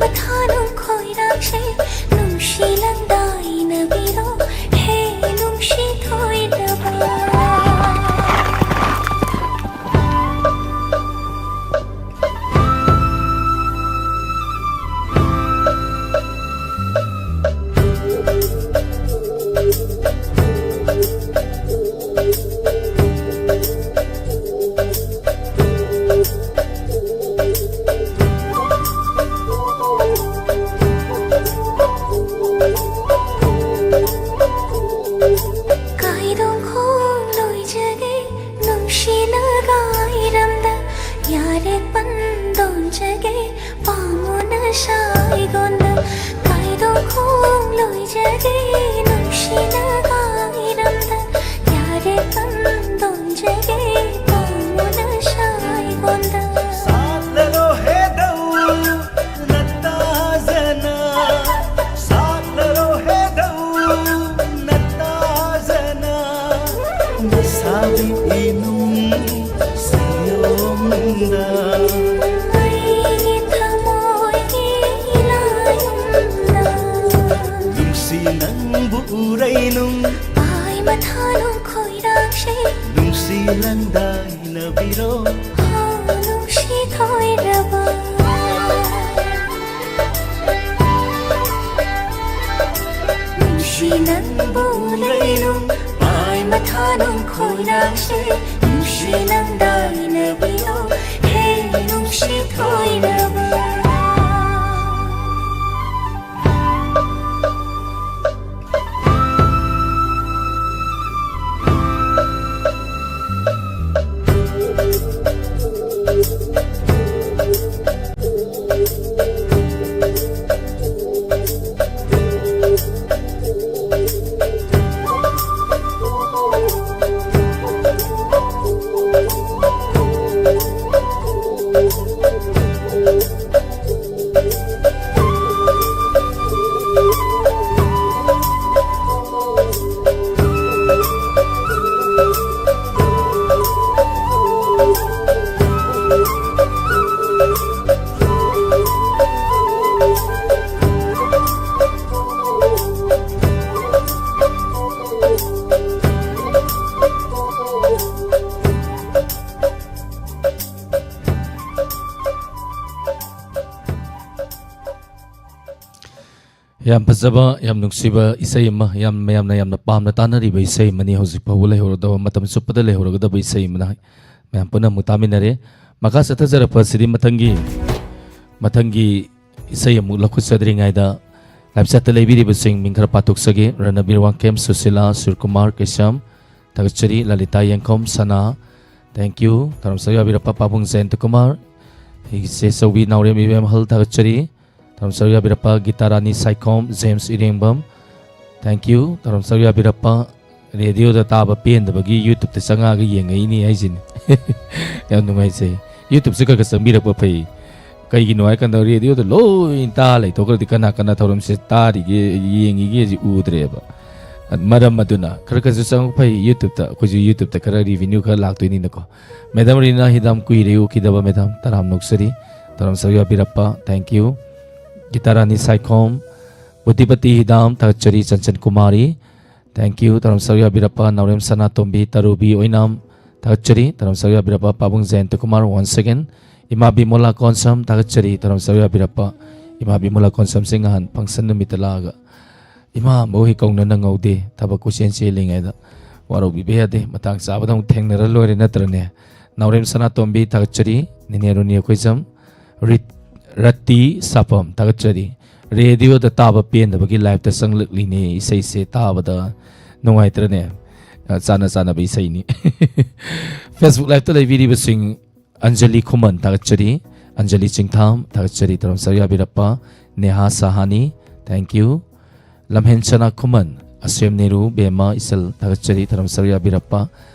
ꯆꯒꯦ ꯄꯥꯝꯃꯨꯅ ꯁꯥꯏꯒꯣꯟꯗ ꯀꯥꯏꯗꯣ ꯈꯣꯡꯂꯣꯏꯖꯒꯦ ꯅꯨꯡꯁꯤꯅ ꯀꯥꯏꯔꯝꯗ ꯌꯥꯔꯦ ꯀꯟꯗꯣꯟꯖꯒꯦ ꯄꯥꯝꯃꯨꯅ ꯁꯥꯏꯒꯣꯟꯗ ꯁꯥꯠꯂꯔꯣ ꯍꯦꯗꯧ ꯅꯠꯇꯥꯖꯅ ꯁꯥꯠꯂꯔꯣ ꯍꯦꯗꯧ ꯅꯠꯇꯥꯖꯅ ꯅꯁꯥꯕꯤ ꯏꯅꯨꯡ ꯁꯤꯌꯣꯝꯗ ꯑꯩꯒꯤ ꯊꯃꯣꯏꯒꯤ ꯂꯥꯏꯌꯨꯝꯗ ꯅꯨꯡꯁꯤ ꯅꯪꯕꯨ ꯎꯔꯩꯅꯨꯡ ꯄꯥꯏ ꯃꯊꯥꯅꯨꯡ ꯈꯣꯏꯔꯥꯡꯁꯦ ꯅꯨꯡꯁꯤ ꯂꯪꯗꯥꯏꯅꯕꯤꯔꯣ ꯍꯥ ꯅꯨꯡꯁꯤ ꯊꯣꯏꯔꯕ ꯅꯨꯡꯁꯤ ꯅꯪꯕꯨ ꯎꯔꯩꯅꯨꯡ ꯄꯥꯏ ꯃꯊꯥꯅꯨꯡ ꯈꯣꯏꯔꯥꯡꯁꯦ ꯅꯨꯡꯁꯤ ꯅꯪꯗꯥꯏꯅꯕꯤꯔꯣ ꯍꯦ ꯅꯨꯡꯁꯤ ꯊꯣꯏꯔꯕ ꯌꯥꯝ ꯐꯖꯕ, ꯌꯥꯝ ꯅꯨꯡꯁꯤꯕ ꯏꯁꯩ ꯑꯃ, ꯌꯥꯝ, ꯃꯌꯥꯝꯅ ꯌꯥꯝꯅ ꯄꯥꯝꯅ ꯇꯥꯅꯔꯤꯕ ꯏꯁꯩ ꯑꯃꯅꯤ꯫ ꯍꯧꯖꯤꯛ ꯐꯥꯎꯕ ꯂꯩꯍꯧꯔꯗꯕ, ꯃꯇꯝ ꯆꯨꯞꯄꯗ ꯂꯩꯍꯧꯔꯒꯗꯕ ꯏꯁꯩ ꯑꯃꯅ ꯃꯌꯥꯝ ꯄꯨꯟꯅ ꯑꯃꯨꯛ ꯇꯥꯃꯤꯟꯅꯔꯦ꯫ ꯃꯈꯥ ꯆꯠꯊꯖꯔꯛꯄ ꯑꯁꯤꯗꯤ ꯃꯊꯪꯒꯤ, ꯃꯊꯪꯒꯤ ꯏꯁꯩ ꯑꯃꯨꯛ ꯂꯧꯈꯠꯆꯗ꯭ꯔꯤꯉꯩꯗ live chat ꯇ ꯂꯩꯕꯤꯔꯤꯕꯁꯤꯡ ꯃꯤꯡ ꯈꯔ ꯄꯥꯊꯣꯛꯆꯒꯦ꯫ ꯔꯅꯕꯤꯔ ꯋꯥꯡꯈꯦꯝ, ꯁꯨꯁꯤꯂꯥ, ꯁꯨꯔꯀꯨꯃꯥꯔ ꯀꯩꯁꯥꯝ, ꯊꯥꯒꯠꯆꯔꯤ꯫ ꯂꯂꯤꯇꯥ ꯌꯦꯡꯈꯣꯝ, ꯁꯅꯥ, thank you꯫ ꯊꯧꯔꯝꯁꯤꯗ ꯌꯥꯕꯤꯔꯛꯄ ꯄꯥꯕꯨꯡ ꯖꯌꯟꯇ ꯀꯨꯃꯥꯔ, ꯑꯩꯒꯤ ꯆꯦ ꯆꯧꯕꯤ ꯅꯥꯎꯔꯦꯝ ꯏꯕꯦꯝꯍꯜ ꯊꯥꯒꯠꯆꯔꯤ꯫ ꯊꯧꯔꯝ ꯁꯔꯨꯛ ꯌꯥꯕꯤꯔꯛꯄ Gitarani Saikhom, James ꯏꯔꯦꯡꯕꯝ, thank you꯫ ꯊꯧꯔꯝ ꯁꯔꯨꯛ ꯌꯥꯕꯤꯔꯛꯄ ꯔꯦꯗꯤꯑꯣꯗ ꯇꯥꯕ ꯄꯦꯟꯗꯕꯒꯤ YouTube-ꯇ ꯆꯪꯉꯛꯑꯒ ꯌꯦꯡꯉꯛꯏꯅꯤ ꯍꯥꯏꯁꯤꯅꯤ꯫ ꯌꯥꯝ ꯅꯨꯡꯉꯥꯏꯖꯩ꯫ YouTube-ꯁꯦ ꯈꯔ ꯈꯔ ꯆꯪꯕꯤꯔꯛꯄ ꯐꯩ꯫ ꯀꯩꯒꯤꯅꯣ ꯍꯥꯏꯀꯥꯟꯗ ꯔꯦꯗꯤꯑꯣꯗ ꯂꯣꯏ ꯇꯥ ꯂꯩꯊꯣꯛꯈ꯭ꯔꯗꯤ ꯀꯅꯥ ꯀꯅꯥ ꯊꯧꯔꯝꯁꯦ ꯇꯥꯔꯤꯒꯦ, ꯌꯦꯡꯉꯤꯒꯦꯁꯤ ꯎꯗ꯭ꯔꯦꯕ꯫ ꯃꯔꯝ ꯑꯗꯨꯅ ꯈꯔ ꯈꯔꯁꯨ ꯆꯪꯉꯛꯄ ꯐꯩ YouTube-ꯇ꯫ ꯑꯩꯈꯣꯏꯁꯨ YouTube-ꯇ ꯈꯔ revenue ꯈꯔ ꯂꯥꯛꯇꯣꯏꯅꯤꯅꯀꯣ꯫ ꯃꯦꯗꯥꯝ ꯔꯤꯅꯥ ꯍꯤꯗꯥꯝ, ꯀꯨꯏꯔꯦ ꯎꯈꯤꯗꯕ ꯃꯦꯗꯥꯝ, ꯇꯔꯥꯝ ꯅꯣꯛꯆꯔꯤ꯫ ꯊꯧꯔꯝ ꯁꯔꯨꯛ ꯌꯥꯕꯤꯔꯛꯄ, thank you꯫ ꯒꯤꯇꯥꯔꯥꯅꯤ ꯁꯥꯏꯈꯣꯝ, ꯕꯨꯙꯤꯄꯇꯤ ꯍꯤꯗꯥꯝ, ꯊꯥꯒꯠꯆꯔꯤ꯫ Chanchan Kumari, thank you꯫ ꯊꯧꯔꯝ ꯁꯔꯨꯛ ꯌꯥꯕꯤꯔꯛꯄ ꯅꯥꯎꯔꯦꯝ ꯁꯅꯥꯇꯣꯝꯕꯤ, ꯇꯔꯨꯕꯤ ꯑꯣꯏꯅꯥꯝ, ꯊꯥꯒꯠꯆꯔꯤ꯫ ꯊꯧꯔꯝ ꯁꯔꯨꯛ ꯌꯥꯕꯤꯔꯛꯄ ꯄꯥꯕꯨꯡ ꯖꯌꯟꯇ ꯀꯨꯃꯥꯔ, once again꯫ ꯏꯃꯥ ꯕꯤꯃꯣꯂꯥ ꯀꯣꯟꯁꯝ, ꯊꯥꯒꯠꯆꯔꯤ꯫ ꯊꯧꯔꯝ ꯁꯔꯨꯛ ꯌꯥꯕꯤꯔꯛꯄ ꯏꯃꯥ ꯕꯤꯃꯣꯂꯥ ꯀꯣꯟꯁꯝꯁꯦ ꯉꯍꯥꯟ function ꯅꯨꯃꯤꯠꯇ ꯂꯥꯛꯑꯒ ꯏꯃꯥ ꯑꯃꯕꯨ ꯍꯦꯛ ꯀꯧꯅ ꯅꯪꯍꯧꯗꯦ, ꯊꯕꯛ ꯀꯣꯏꯆꯦꯟ ꯆꯦꯜꯂꯤꯉꯩꯗ꯫ ꯋꯥꯔꯧꯕꯤꯕ ꯌꯥꯗꯦ, ꯃꯇꯥꯡ ꯆꯥꯕꯗ ꯑꯃꯨꯛ ꯊꯦꯡꯅꯔ ꯂꯣꯏꯔꯦ ꯅꯠꯇ꯭ꯔꯅꯦ? ꯅꯥꯎꯔꯦꯝ ꯁꯅꯥꯇꯣꯝꯕꯤ, ꯊꯥꯒꯠꯆꯔꯤ꯫ ꯅꯤꯅꯦ ꯔꯣꯅꯤ ꯑꯩꯈꯣꯏꯖꯝ, ꯔꯤꯠ-, ꯔꯠꯇꯤ ꯁꯥꯄꯝ, ꯊꯥꯒꯠꯆꯔꯤ꯫ ꯔꯦꯗꯤꯑꯣꯗ ꯇꯥꯕ ꯄꯦꯟꯗꯕꯒꯤ live-ꯇ ꯆꯪꯂꯛꯂꯤꯅꯦ, ꯏꯁꯩꯁꯦ ꯇꯥꯕꯗ ꯅꯨꯡꯉꯥꯏꯇ꯭ꯔꯅꯦ? ꯑ, ꯆꯥꯟꯅ ꯆꯥꯟꯅꯕ ꯏꯁꯩꯅꯤ꯫ Facebook live-ꯇ ꯂꯩꯕꯤꯔꯤꯕꯁꯤꯡ, ꯑꯟꯖꯂꯤ ꯈꯨꯃꯟ, ꯊꯥꯒꯠꯆꯔꯤ꯫ ꯑꯟꯖꯂꯤ ꯆꯤꯡꯊꯥꯝ, ꯊꯥꯒꯠꯆꯔꯤ꯫ ꯊꯧꯔꯝ ꯁꯔꯨꯛ ꯌꯥꯕꯤꯔꯛꯄ ꯅꯦꯍꯥ ꯁꯍꯥꯅꯤ, thank you꯫ ꯂꯝꯍꯦꯟ ꯁꯅꯥ ꯈꯨꯃꯟ, ꯑꯁꯦꯝ ꯅꯦꯔꯨ, ꯕꯦꯝꯃ ꯏꯆꯜ, ꯊꯥꯒꯠꯆꯔꯤ꯫ ꯊꯧꯔꯝ ꯁꯔꯨꯛ ꯌꯥꯕꯤꯔꯛꯄ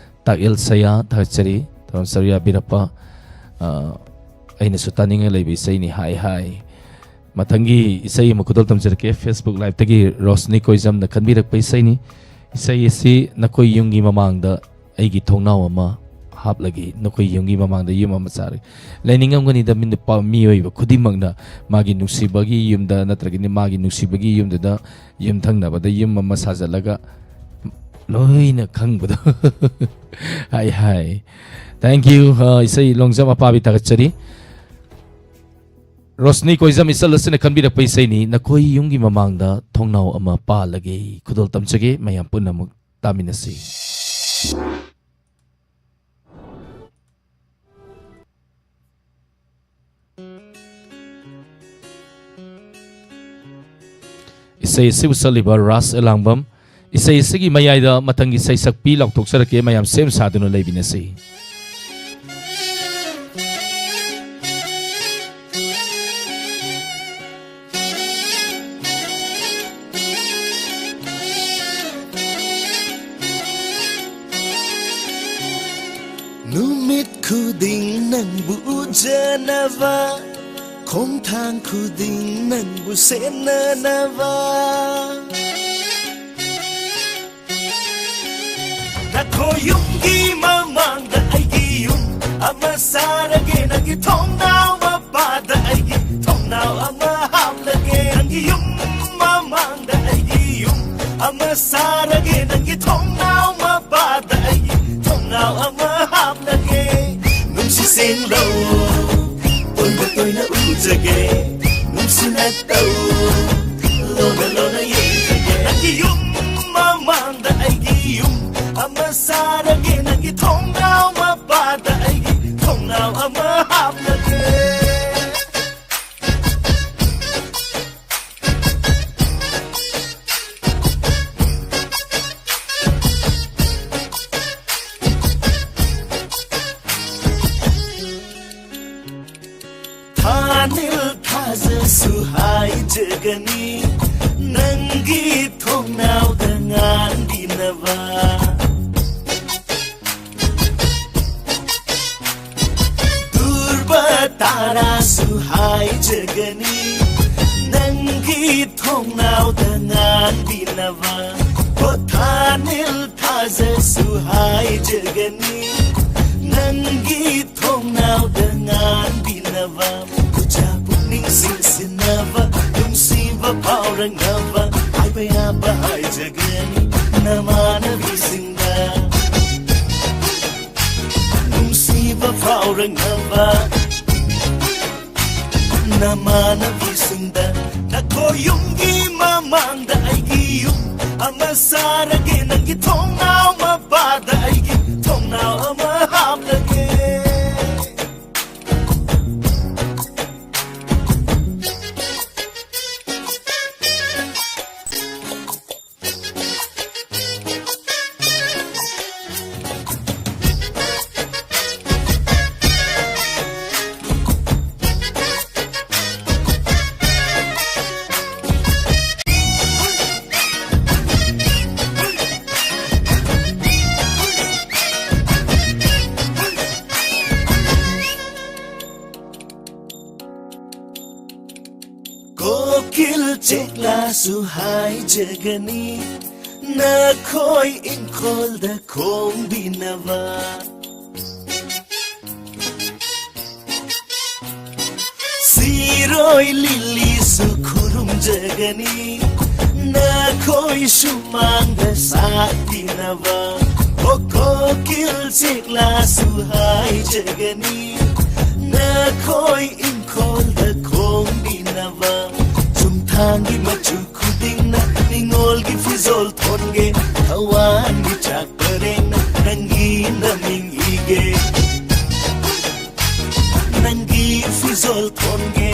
ꯇꯥꯛꯌꯦꯜ ꯁꯌꯥ, ꯊꯥꯒꯠꯆꯔꯤ꯫ ꯊꯧꯔꯝ ꯁꯔꯨꯛ ꯌꯥꯕꯤꯔꯛꯄ, ꯑ, ꯑꯩꯅꯁꯨ ꯇꯥꯅꯤꯡꯉ ꯂꯩꯕ ꯏꯁꯩꯅꯤ, ꯍꯥꯏ ꯍꯥꯏ꯫ ꯃꯊꯪꯒꯤ ꯏꯁꯩ ꯑꯃ ꯈꯨꯗꯣꯜ ꯇꯝꯖꯔꯛꯀꯦ꯫ Facebook live-ꯇꯒꯤ ꯔꯣꯁꯅꯤ ꯀꯣꯏꯖꯝꯅ ꯈꯟꯕꯤꯔꯛꯄ ꯏꯁꯩꯅꯤ꯫ ꯏꯁꯩ ꯑꯁꯤ ꯅꯈꯣꯏ ꯌꯨꯝꯒꯤ ꯃꯃꯥꯡꯗ ꯑꯩꯒꯤ ꯊꯣꯡꯅꯥꯎ ꯑꯃ ꯍꯥꯞꯂꯒꯦ, ꯅꯈꯣꯏ ꯌꯨꯝꯒꯤ ꯃꯃꯥꯡꯗ ꯌꯨꯝ ꯑꯃ ꯁꯥꯔꯒꯦ꯫ ꯂꯩꯅꯤꯡꯉꯝꯒꯅꯤꯗ ꯃꯤ-, ꯅꯨꯄꯥ ꯃꯤꯑꯣꯏꯕ ꯈꯨꯗꯤꯡꯃꯛꯅ ꯃꯥꯒꯤ ꯅꯨꯡꯁꯤꯕꯒꯤ ꯌꯨꯝꯗ ꯅꯠꯇ꯭ꯔꯒꯅ ꯃꯥꯒꯤ ꯅꯨꯡꯁꯤꯕꯒꯤ ꯌꯨꯝꯗꯨꯗ ꯌꯨꯝꯊꯪꯅꯕꯗ ꯌꯨꯝ ꯑꯃ ꯁꯥꯖꯤꯜꯂꯒ ꯂꯣꯏꯅ ꯈꯪꯕꯗꯣ꯫ ꯍꯥꯏ ꯍꯥꯏ꯫ Thank you꯫ ꯑ, ꯏꯁꯩ ꯂꯣꯡꯖꯝ ꯑꯄꯥꯕꯤ, ꯊꯥꯒꯠꯆꯔꯤ꯫ ꯔꯣꯁꯅꯤ ꯀꯣꯏꯖꯝ ꯏꯆꯜ ꯑꯁꯤꯅ ꯈꯟꯕꯤꯔꯛꯄ ꯏꯁꯩꯅꯤ, ꯅꯈꯣꯏ ꯌꯨꯝꯒꯤ ꯃꯃꯥꯡꯗ ꯊꯣꯡꯅꯥꯎ ꯑꯃ ꯄꯥꯜꯂꯒꯦ꯫ ꯈꯨꯗꯣꯜ ꯇꯝꯖꯒꯦ, ꯃꯌꯥꯝ ꯄꯨꯟꯅꯃꯛ ꯇꯥꯃꯤꯟꯅꯁꯤ꯫ ꯏꯁꯩ ꯑꯁꯤꯕꯨ ꯁꯛꯂꯤꯕ ꯔꯥꯖ ꯑꯦꯂꯥꯡꯕꯝ꯫ ꯏꯁꯩ ꯑꯁꯤꯒꯤ ꯃꯌꯥꯏꯗ ꯃꯊꯪꯒꯤ ꯏꯁꯩ ꯁꯛꯄꯤ ꯂꯥꯎꯊꯣꯛꯆꯔꯛꯀꯦ, ꯃꯌꯥꯝ ꯁꯦꯝ ꯁꯥꯗꯨꯅ ꯂꯩꯃꯤꯟꯅꯁꯤ꯫ ꯅꯨꯃꯤꯠ ꯈꯨꯗꯤꯡ ꯅꯪꯕꯨ ꯎꯖꯅꯕ, ꯈꯣꯡꯊꯥꯡ ꯈꯨꯗꯤꯡ ꯅꯪꯕꯨ ꯁꯦꯟꯅꯅꯕ꯫ ꯅꯈꯣꯏ ꯌꯨꯝꯒꯤ ꯃꯃꯥꯡꯗ ꯑꯩꯒꯤ ꯌꯨꯝ ꯑꯃ ꯁꯥꯔꯒꯦ, ꯅꯪꯒꯤ ꯊꯣꯡꯅꯥꯎ ꯃꯄꯥꯗ ꯑꯩꯒꯤ ꯊꯣꯡꯅꯥꯎ ꯑꯃ ꯍꯥꯞꯂꯒꯦ, ꯅꯪꯒꯤ ꯌꯨꯝ ꯃꯃꯥꯡꯗ ꯑꯩꯒꯤ ꯌꯨꯝ ꯑꯃ ꯁꯥꯔꯒꯦ, ꯅꯪꯒꯤ ꯊꯣꯡꯅꯥꯎ ꯃꯄꯥꯗ ꯑꯩꯒꯤ ꯊꯣꯡꯅꯥꯎ ꯑꯃ ꯍꯥꯞꯂꯒꯦ꯫ ꯅꯨꯡꯁꯤ ꯁꯦꯡꯂꯧ, ꯇꯣꯏꯅ ꯇꯣꯏꯅ ꯎꯖꯒꯦ, ꯅꯨꯡꯁꯤꯅ ꯇꯧ, ꯂꯣꯟꯅ ꯂꯣꯟꯅ ꯌꯦꯡꯖꯒꯦ꯫ ꯅꯪꯒꯤ ꯌꯨꯝ ꯃꯃꯥꯡꯗ ꯑꯩꯒꯤ ꯌꯨꯝ ꯑꯃ ꯁꯥꯔꯒꯦ, ꯅꯪꯒꯤ ꯊꯣꯡꯅꯥꯎ ꯃꯄꯥꯗ ꯑꯩꯒꯤ ꯊꯣꯡꯅꯥꯎ ꯑꯃ ꯍꯥꯞꯂꯒꯦ꯫ ꯊꯥꯅꯤꯜ ꯊꯥꯖꯁꯨ ꯍꯥꯏꯖꯒꯅꯤ, ꯅꯪꯒꯤ ꯊꯣꯡꯅꯥꯎꯗ ꯉꯥꯟꯕꯤꯅꯕ꯫ ꯙ꯭ꯔꯨꯕ ꯇꯥꯔꯥꯁꯨ ꯍꯥꯏꯖꯒꯅꯤ, ꯅꯪꯒꯤ ꯊꯣꯡꯅꯥꯎꯗ ꯉꯥꯟꯕꯤꯅꯕ꯫ ꯄꯣꯊꯥꯅꯤꯜ ꯊꯥꯖꯁꯨ ꯍꯥꯏꯖꯒꯅꯤ, ꯅꯪꯒꯤ ꯊꯣꯡꯅꯥꯎꯗ ꯉꯥꯟꯕꯤꯅꯕ꯫ ꯎꯖꯥ ꯄꯨꯛꯅꯤꯡ ꯆꯤꯡꯁꯤꯟꯅꯕ, ꯅꯨꯡꯁꯤꯕ ꯐꯥꯎꯔꯛꯅꯕ, ꯍꯥꯏꯕ ꯌꯥꯕ ꯍꯥꯏꯖꯒꯅꯤ ꯅꯃꯥꯟꯅꯕꯤꯁꯤꯡꯗ꯫ ꯅꯨꯡꯁꯤꯕ ꯐꯥꯎꯔꯛꯅꯕ, ꯅꯃꯥꯟꯅꯕꯤꯁꯤꯡꯗ꯫ ꯅꯈꯣꯏ ꯌꯨꯝꯒꯤ ꯃꯃꯥꯡꯗ ꯑꯩꯒꯤ ꯌꯨꯝ ꯑꯃ ꯁꯥꯔꯒꯦ, ꯅꯪꯒꯤ ꯊꯣꯡꯅꯥꯎ ꯃꯄꯥꯗ ꯑꯩꯒꯤ ꯊꯣꯡꯅꯥꯎ ꯑꯃ ꯍꯥꯞꯂꯒꯦ꯫ ꯆꯦꯛꯂꯥꯁꯨ ꯍꯥꯏꯖꯒꯅꯤ ꯅꯈꯣꯏ ꯏꯪꯈꯣꯜꯗ ꯈꯣꯡꯕꯤꯅꯕ꯫ ꯁꯤꯔꯣꯏ ꯂꯤꯂꯤꯁꯨ ꯈꯨꯔꯨꯝꯖꯒꯅꯤ ꯅꯈꯣꯏ ꯁꯨꯃꯥꯡꯗ ꯁꯥꯠꯄꯤꯅꯕ꯫ ꯍꯣ ꯀꯣꯀꯤꯜ ꯆꯦꯛꯂꯥꯁꯨ ꯍꯥꯏꯖꯒꯅꯤ ꯅꯈꯣꯏ ꯏꯪꯈꯣꯜꯗ ꯈꯣꯡꯕꯤꯅꯕ꯫ ꯆꯨꯝꯊꯥꯡꯒꯤ ꯃꯆꯨ ꯈꯨꯗꯤꯡꯅ ꯅꯤꯡꯉꯣꯜꯒꯤ ꯐꯤꯖꯣꯜ ꯊꯣꯟꯒꯦ꯫ ꯊꯋꯥꯟꯒꯤ ꯆꯥꯛ ꯄꯔꯦꯡꯅ ꯅꯪꯒꯤ ꯅꯃꯤꯡ ꯏꯒꯦ꯫ ꯅꯪꯒꯤ ꯐꯤꯖꯣꯜ ꯊꯣꯟꯒꯦ꯫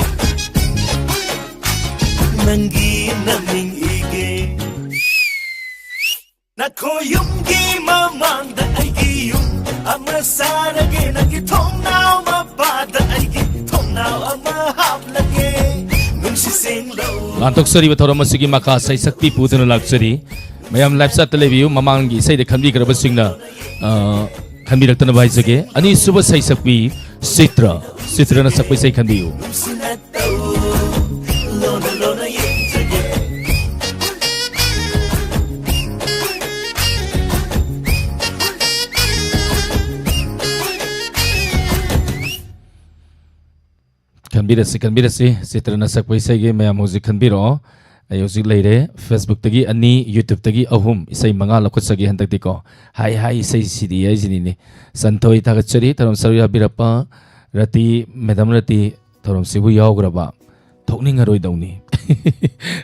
ꯅꯪꯒꯤ ꯅꯃꯤꯡ ꯏꯒꯦ꯫ ꯅꯈꯣꯏ ꯌꯨꯝꯒꯤ ꯃꯃꯥꯡꯗ ꯑꯩꯒꯤ ꯌꯨꯝ ꯑꯃ ꯁꯥꯔꯒꯦ꯫ ꯅꯪꯒꯤ ꯊꯣꯡꯅꯥꯎ ꯃꯄꯥꯗ ꯑꯩꯒꯤ ꯊꯣꯡꯅꯥꯎ ꯑꯃ ꯍꯥꯞꯂꯒꯦ꯫ ꯅꯨꯡꯁꯤ ꯁꯦꯡꯂꯧ꯫ ꯂꯥꯟꯊꯣꯛꯆꯔꯤꯕ ꯊꯧꯔꯝ ꯑꯁꯤꯒꯤ ꯃꯈꯥ ꯁꯩꯁꯛꯄꯤ ꯄꯨꯗꯨꯅ ꯂꯥꯛꯆꯔꯤ꯫ ꯃꯌꯥꯝ ꯂꯥꯏꯞ ꯆꯥꯠꯇ ꯂꯩꯕꯤꯌꯨ꯫ ꯃꯃꯥꯡꯒꯤ ꯏꯁꯩꯗ ꯈꯟꯕꯤꯈ꯭ꯔꯕꯁꯤꯡꯅ, ꯑ, ꯈꯟꯕꯤꯔꯛꯇꯅꯕ ꯍꯥꯏꯖꯒꯦ꯫ ꯑꯅꯤꯁꯨꯕ ꯁꯩꯁꯛꯄꯤ ꯆꯤꯇ꯭ꯔ, ꯆꯤꯇ꯭ꯔꯅ ꯁꯛꯄ ꯏꯁꯩ ꯈꯟꯕꯤꯌꯨ꯫ ꯈꯟꯕꯤꯔꯁꯤ, ꯈꯟꯕꯤꯔꯁꯤ꯫ ꯆꯤꯇ꯭ꯔꯅ ꯁꯛꯄ ꯏꯁꯩꯒꯤ ꯃꯌꯥꯝ ꯍꯧꯖꯤꯛ ꯈꯟꯕꯤꯔꯛꯑꯣ꯫ ꯑꯩ ꯍꯧꯖꯤꯛ ꯂꯩꯔꯦ꯫ Facebook-ꯇꯒꯤ ꯑꯅꯤ, YouTube-ꯇꯒꯤ ꯑꯍꯨꯝ, ꯏꯁꯩ ꯃꯉꯥ ꯂꯧꯈꯠꯆꯒꯦ ꯍꯟꯗꯛꯇꯤꯀꯣ꯫ ꯍꯥꯏ ꯍꯥꯏ ꯏꯁꯩ ꯁꯤꯗꯤ ꯍꯥꯏꯁꯤꯅꯤꯅꯦ꯫ ꯁꯟꯊꯣꯏ ꯊꯥꯒꯠꯆꯔꯤ, ꯊꯧꯔꯝ ꯁꯔꯨꯛ ꯌꯥꯕꯤꯔꯛꯄ ꯔꯇꯤ, ꯃꯦꯗꯥꯝ ꯔꯇꯤ, ꯊꯧꯔꯝꯁꯤꯕꯨ ꯌꯥꯎꯈ꯭ꯔꯕ ꯊꯣꯛꯅꯤꯡꯉꯔꯣꯏꯗꯧꯅꯤ꯫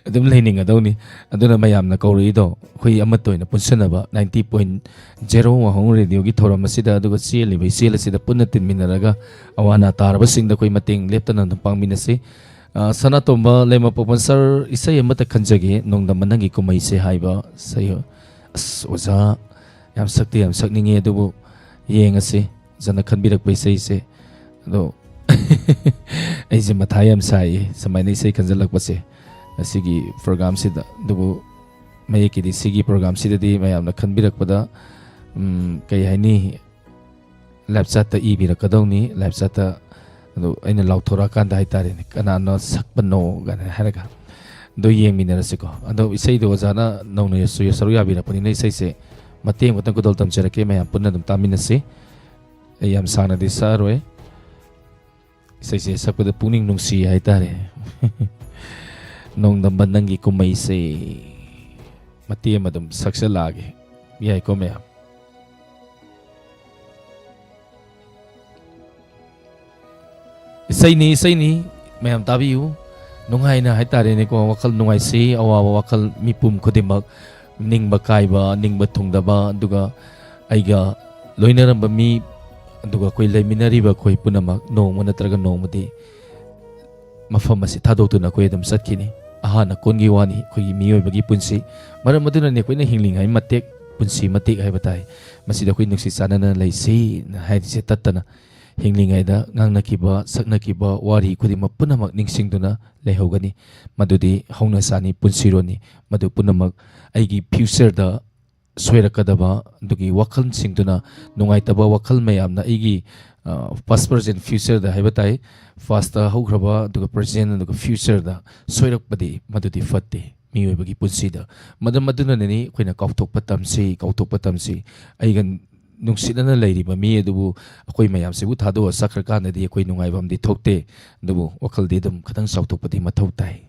ꯑꯗꯨꯝ ꯂꯩꯅꯤꯡꯉꯗꯧꯅꯤ꯫ ꯑꯗꯨꯅ ꯃꯌꯥꯝꯅ ꯀꯧꯔꯛꯏꯗꯣ ꯑꯩꯈꯣꯏ ꯑꯃꯠꯇ ꯑꯣꯏꯅ ꯄꯨꯟꯁꯤꯟꯅꯕ, ninety point zero ꯋꯥꯍꯣꯡ ꯔꯦꯗꯤꯑꯣꯒꯤ ꯊꯧꯔꯝ ꯑꯁꯤꯗ, ꯑꯗꯨꯒ ꯆꯦꯜꯂꯤꯕ ꯏꯆꯦꯜ ꯑꯁꯤꯗ ꯄꯨꯟꯅ ꯇꯤꯟꯃꯤꯟꯅꯔꯒ ꯑꯋꯥ ꯑꯅꯥ ꯇꯥꯔꯕꯁꯤꯡꯗ ꯑꯩꯈꯣꯏ ꯃꯇꯦꯡ ꯂꯦꯞꯇꯅ ꯑꯗꯨꯝ ꯄꯥꯡꯃꯤꯟꯅꯁꯤ꯫ ꯑ, ꯁꯅꯥꯇꯣꯝꯕ ꯂꯩꯃꯄꯣꯛꯄ ꯁꯥꯔ, ꯏꯁꯩ ꯑꯃꯇ ꯈꯟꯖꯒꯦ, ꯅꯣꯡꯗꯝꯕ ꯅꯪꯒꯤ ꯀꯨꯝꯍꯩꯁꯦ ꯍꯥꯏꯕ ꯏꯁꯩ꯫ ꯑꯁ, ꯑꯣꯖꯥ, ꯌꯥꯝ ꯁꯛꯇꯤ ꯌꯥꯝ ꯁꯛꯅꯤꯡꯉꯤ, ꯑꯗꯨꯕꯨ ꯌꯦꯡꯉꯁꯤ꯫ ꯑꯣꯖꯥꯅ ꯈꯟꯕꯤꯔꯛꯄ ꯏꯁꯩꯁꯦ꯫ ꯑꯗꯣ ꯑꯩꯁꯦ ꯃꯊꯥ ꯌꯥꯝ ꯁꯥꯏꯌꯦ, ꯁꯨꯃꯥꯏꯅ ꯏꯁꯩ ꯈꯟꯖꯜꯂꯛꯄꯁꯦ ꯉꯁꯤꯒꯤ ꯄ꯭ꯔꯣꯒ꯭ꯔꯥꯝꯁꯤꯗ꯫ ꯑꯗꯨꯕꯨ ꯃꯌꯦꯛꯀꯤꯗꯤ ꯁꯤꯒꯤ ꯄ꯭ꯔꯣꯒ꯭ꯔꯥꯝꯁꯤꯗꯗꯤ ꯃꯌꯥꯝꯅ ꯈꯟꯕꯤꯔꯛꯄꯗ, ꯎꯝ, ꯀꯩ ꯍꯥꯏꯅꯤ, ꯂꯥꯏꯞ ꯆꯥꯠꯇ ꯏꯕꯤꯔꯛꯀꯗꯧꯅꯤ꯫ ꯂꯥꯏꯞ ꯆꯥꯠꯇ ꯑꯗꯨ ꯑꯩꯅ ꯂꯥꯎꯊꯣꯔꯛꯑꯀꯥꯟꯗ ꯍꯥꯏꯇꯥꯔꯦꯅꯦ, "ꯀꯅꯥꯅ ꯁꯛꯄꯅꯣ?" ꯀꯥꯏꯅ ꯍꯥꯏꯔꯒ꯫ ꯑꯗꯣ ꯌꯦꯡꯃꯤꯟꯅꯔꯁꯤꯀꯣ꯫ ꯑꯗꯣ ꯏꯁꯩꯗꯣ ꯑꯣꯖꯥꯅ ꯅꯧꯅ ꯁꯔꯨꯛ ꯌꯥꯕꯤꯔꯛꯄꯅꯤꯅ ꯏꯁꯩꯁꯦ ꯃꯇꯦꯛ ꯑꯃꯇꯪ ꯈꯨꯗꯣꯜ ꯇꯝꯖꯔꯛꯀꯦ, ꯃꯌꯥꯝ ꯄꯨꯟꯅ ꯑꯗꯨꯝ ꯇꯥꯃꯤꯟꯅꯁꯤ꯫ ꯑꯩ ꯌꯥꯝ ꯁꯥꯡꯅꯗꯤ ꯁꯛꯑꯔꯣꯏ꯫ ꯏꯁꯩꯁꯦ ꯁꯛꯄꯗ ꯄꯨꯛꯅꯤꯡ ꯅꯨꯡꯁꯤ ꯍꯥꯏꯇꯥꯔꯦ꯫ ꯅꯣꯡꯗꯝꯕ ꯅꯪꯒꯤ ꯀꯨꯝꯍꯩꯁꯦ ꯃꯇꯦꯛ ꯑꯃ ꯑꯗꯨꯝ ꯁꯛꯆꯜꯂꯛꯑꯒꯦ꯫ ꯌꯥꯏꯀꯣ ꯃꯌꯥꯝ? ꯏꯁꯩꯅꯤ, ꯏꯁꯩꯅꯤ, ꯃꯌꯥꯝ ꯇꯥꯕꯤꯌꯨ꯫ ꯅꯨꯡꯉꯥꯏꯅ ꯍꯥꯏꯇꯥꯔꯦꯅꯦꯀꯣ, ꯋꯥꯈꯜ ꯅꯨꯡꯉꯥꯏꯁꯤ, ꯑꯋꯥꯕ ꯋꯥꯈꯜ ꯃꯤꯄꯨꯝ ꯈꯨꯗꯤꯡꯃꯛ, ꯅꯤꯡꯕ ꯀꯥꯏꯕ, ꯅꯤꯡꯕ ꯊꯨꯡꯗꯕ, ꯑꯗꯨꯒ ꯑꯩꯒ ꯂꯣꯏꯅꯔꯝꯕ ꯃꯤ, ꯑꯗꯨꯒ ꯑꯩꯈꯣꯏ ꯂꯩꯃꯤꯟꯅꯔꯤꯕ ꯑꯩꯈꯣꯏ ꯄꯨꯝꯅꯃꯛ ꯅꯣꯡꯃ ꯅꯠꯇ꯭ꯔꯒ ꯅꯣꯡꯃꯗꯤ ꯃꯐꯝ ꯑꯁꯤ ꯊꯥꯗꯣꯛꯇꯨꯅ ꯑꯩꯈꯣꯏ ꯑꯗꯨꯝ ꯆꯠꯈꯤꯅꯤ꯫ ꯑꯍꯥꯟꯅ ꯀꯣꯟꯒꯤ ꯋꯥꯅꯤ ꯑꯩꯈꯣꯏꯒꯤ ꯃꯤꯑꯣꯏꯕꯒꯤ ꯄꯨꯟꯁꯤ꯫ ꯃꯔꯝ ꯑꯗꯨꯅꯅꯤ ꯑꯩꯈꯣꯏꯅ ꯍꯤꯡꯂꯤꯉꯩ ꯃꯇꯦꯛ, ꯄꯨꯟꯁꯤ ꯃꯇꯦꯛ ꯍꯥꯏꯕ ꯇꯥꯏ꯫ ꯃꯁꯤꯗ ꯑꯩꯈꯣꯏ ꯅꯨꯡꯁꯤ ꯆꯥꯟꯅꯅ ꯂꯩꯁꯤꯅ ꯍꯥꯏꯔꯤꯁꯦ ꯇꯠꯇꯅ꯫ ꯍꯤꯡꯂꯤꯉꯩꯗ ꯉꯥꯡꯅꯈꯤꯕ, ꯁꯛꯅꯈꯤꯕ ꯋꯥꯔꯤ ꯈꯨꯗꯤꯡꯃꯛ ꯄꯨꯝꯅꯃꯛ ꯅꯤꯡꯁꯤꯡꯗꯨꯅ ꯂꯩꯍꯧꯒꯅꯤ꯫ ꯃꯗꯨꯗꯤ ꯍꯧꯅꯁꯥꯅꯤ, ꯄꯨꯟꯁꯤꯔꯣꯟꯅꯤ꯫ ꯃꯗꯨ ꯄꯨꯝꯅꯃꯛ ꯑꯩꯒꯤ future ꯗ ꯁꯣꯏꯔꯛꯀꯗꯕ ꯑꯗꯨꯒꯤ ꯋꯥꯈꯜꯁꯤꯡꯗꯨꯅ, ꯅꯨꯡꯉꯥꯏꯇꯕ ꯋꯥꯈꯜ ꯃꯌꯥꯝꯅ ꯑꯩꯒꯤ, ꯑ, past, present, future ꯗ ꯍꯥꯏꯕ ꯇꯥꯏ꯫ Past ꯇ ꯍꯧꯈ꯭ꯔꯕ, ꯑꯗꯨꯒ present, ꯑꯗꯨꯒ future ꯗ ꯁꯣꯏꯔꯛꯄꯗꯤ ꯃꯗꯨꯗꯤ ꯐꯠꯇꯦ ꯃꯤꯑꯣꯏꯕꯒꯤ ꯄꯨꯟꯁꯤꯗ꯫ ꯃꯔꯝ ꯑꯗꯨꯅꯅꯤ ꯑꯩꯈꯣꯏꯅ ꯀꯥꯎꯊꯣꯛꯄ ꯇꯝꯁꯤ, ꯀꯥꯎꯊꯣꯛꯄ ꯇꯝꯁꯤ꯫ ꯑꯩꯒ ꯅꯨꯡꯁꯤꯅꯅ ꯂꯩꯔꯤꯕ ꯃꯤ ꯑꯗꯨꯕꯨ ꯑꯩꯈꯣꯏ ꯃꯌꯥꯝꯁꯤꯕꯨ ꯊꯥꯗꯣꯛꯑ ꯆꯠꯈ꯭ꯔꯀꯥꯟꯗꯗꯤ ꯑꯩꯈꯣꯏ ꯅꯨꯡꯉꯥꯏꯐꯝꯗꯤ ꯊꯣꯛꯇꯦ꯫ ꯑꯗꯨꯕꯨ ꯋꯥꯈꯜꯗꯤ ꯑꯗꯨꯝ ꯈꯤꯇꯪ ꯆꯥꯎꯊꯣꯛꯄꯗꯤ ꯃꯊꯧ ꯇꯥꯏ꯫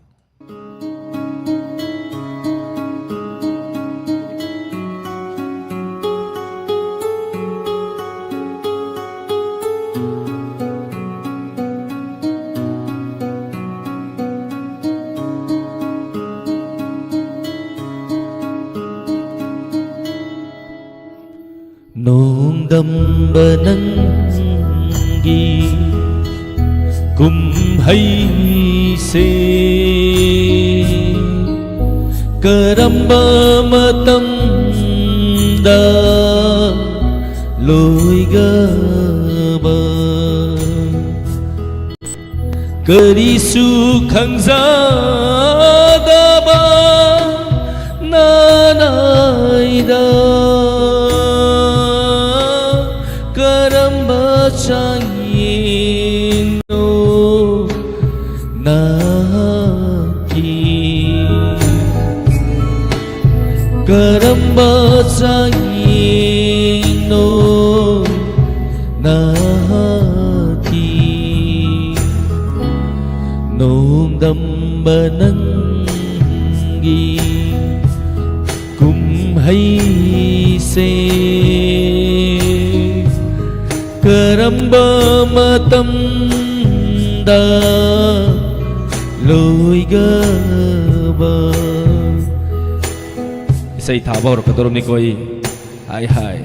ꯅꯣꯡꯗꯝꯕ ꯅꯪꯒꯤ ꯀꯨꯝꯍꯩꯁꯦ ꯀꯔꯝꯕ ꯃꯇꯝꯗ ꯂꯣꯏꯒꯕ? ꯀꯔꯤꯁꯨ ꯈꯪꯖꯗꯕ ꯅꯅꯥꯏꯗ ꯀꯔꯝꯕ ꯆꯥꯡꯌꯦꯡꯅꯣ ꯅꯍꯥꯛꯀꯤ? ꯆꯥꯌꯦꯡꯅꯣ ꯅꯍꯥꯛꯀꯤ ꯅꯣꯡꯗꯝꯕ ꯅꯪꯒꯤ ꯀꯨꯝꯍꯩꯁꯦ ꯀꯔꯝꯕ ꯃꯇꯝꯗ ꯂꯣꯏꯒꯕ? ꯏꯁꯩ ꯊꯥꯕ ꯍꯧꯔꯛꯀꯗꯧꯔꯝꯅꯤꯀꯣ ꯑꯩ꯫ ꯍꯥꯏ ꯍꯥꯏ꯫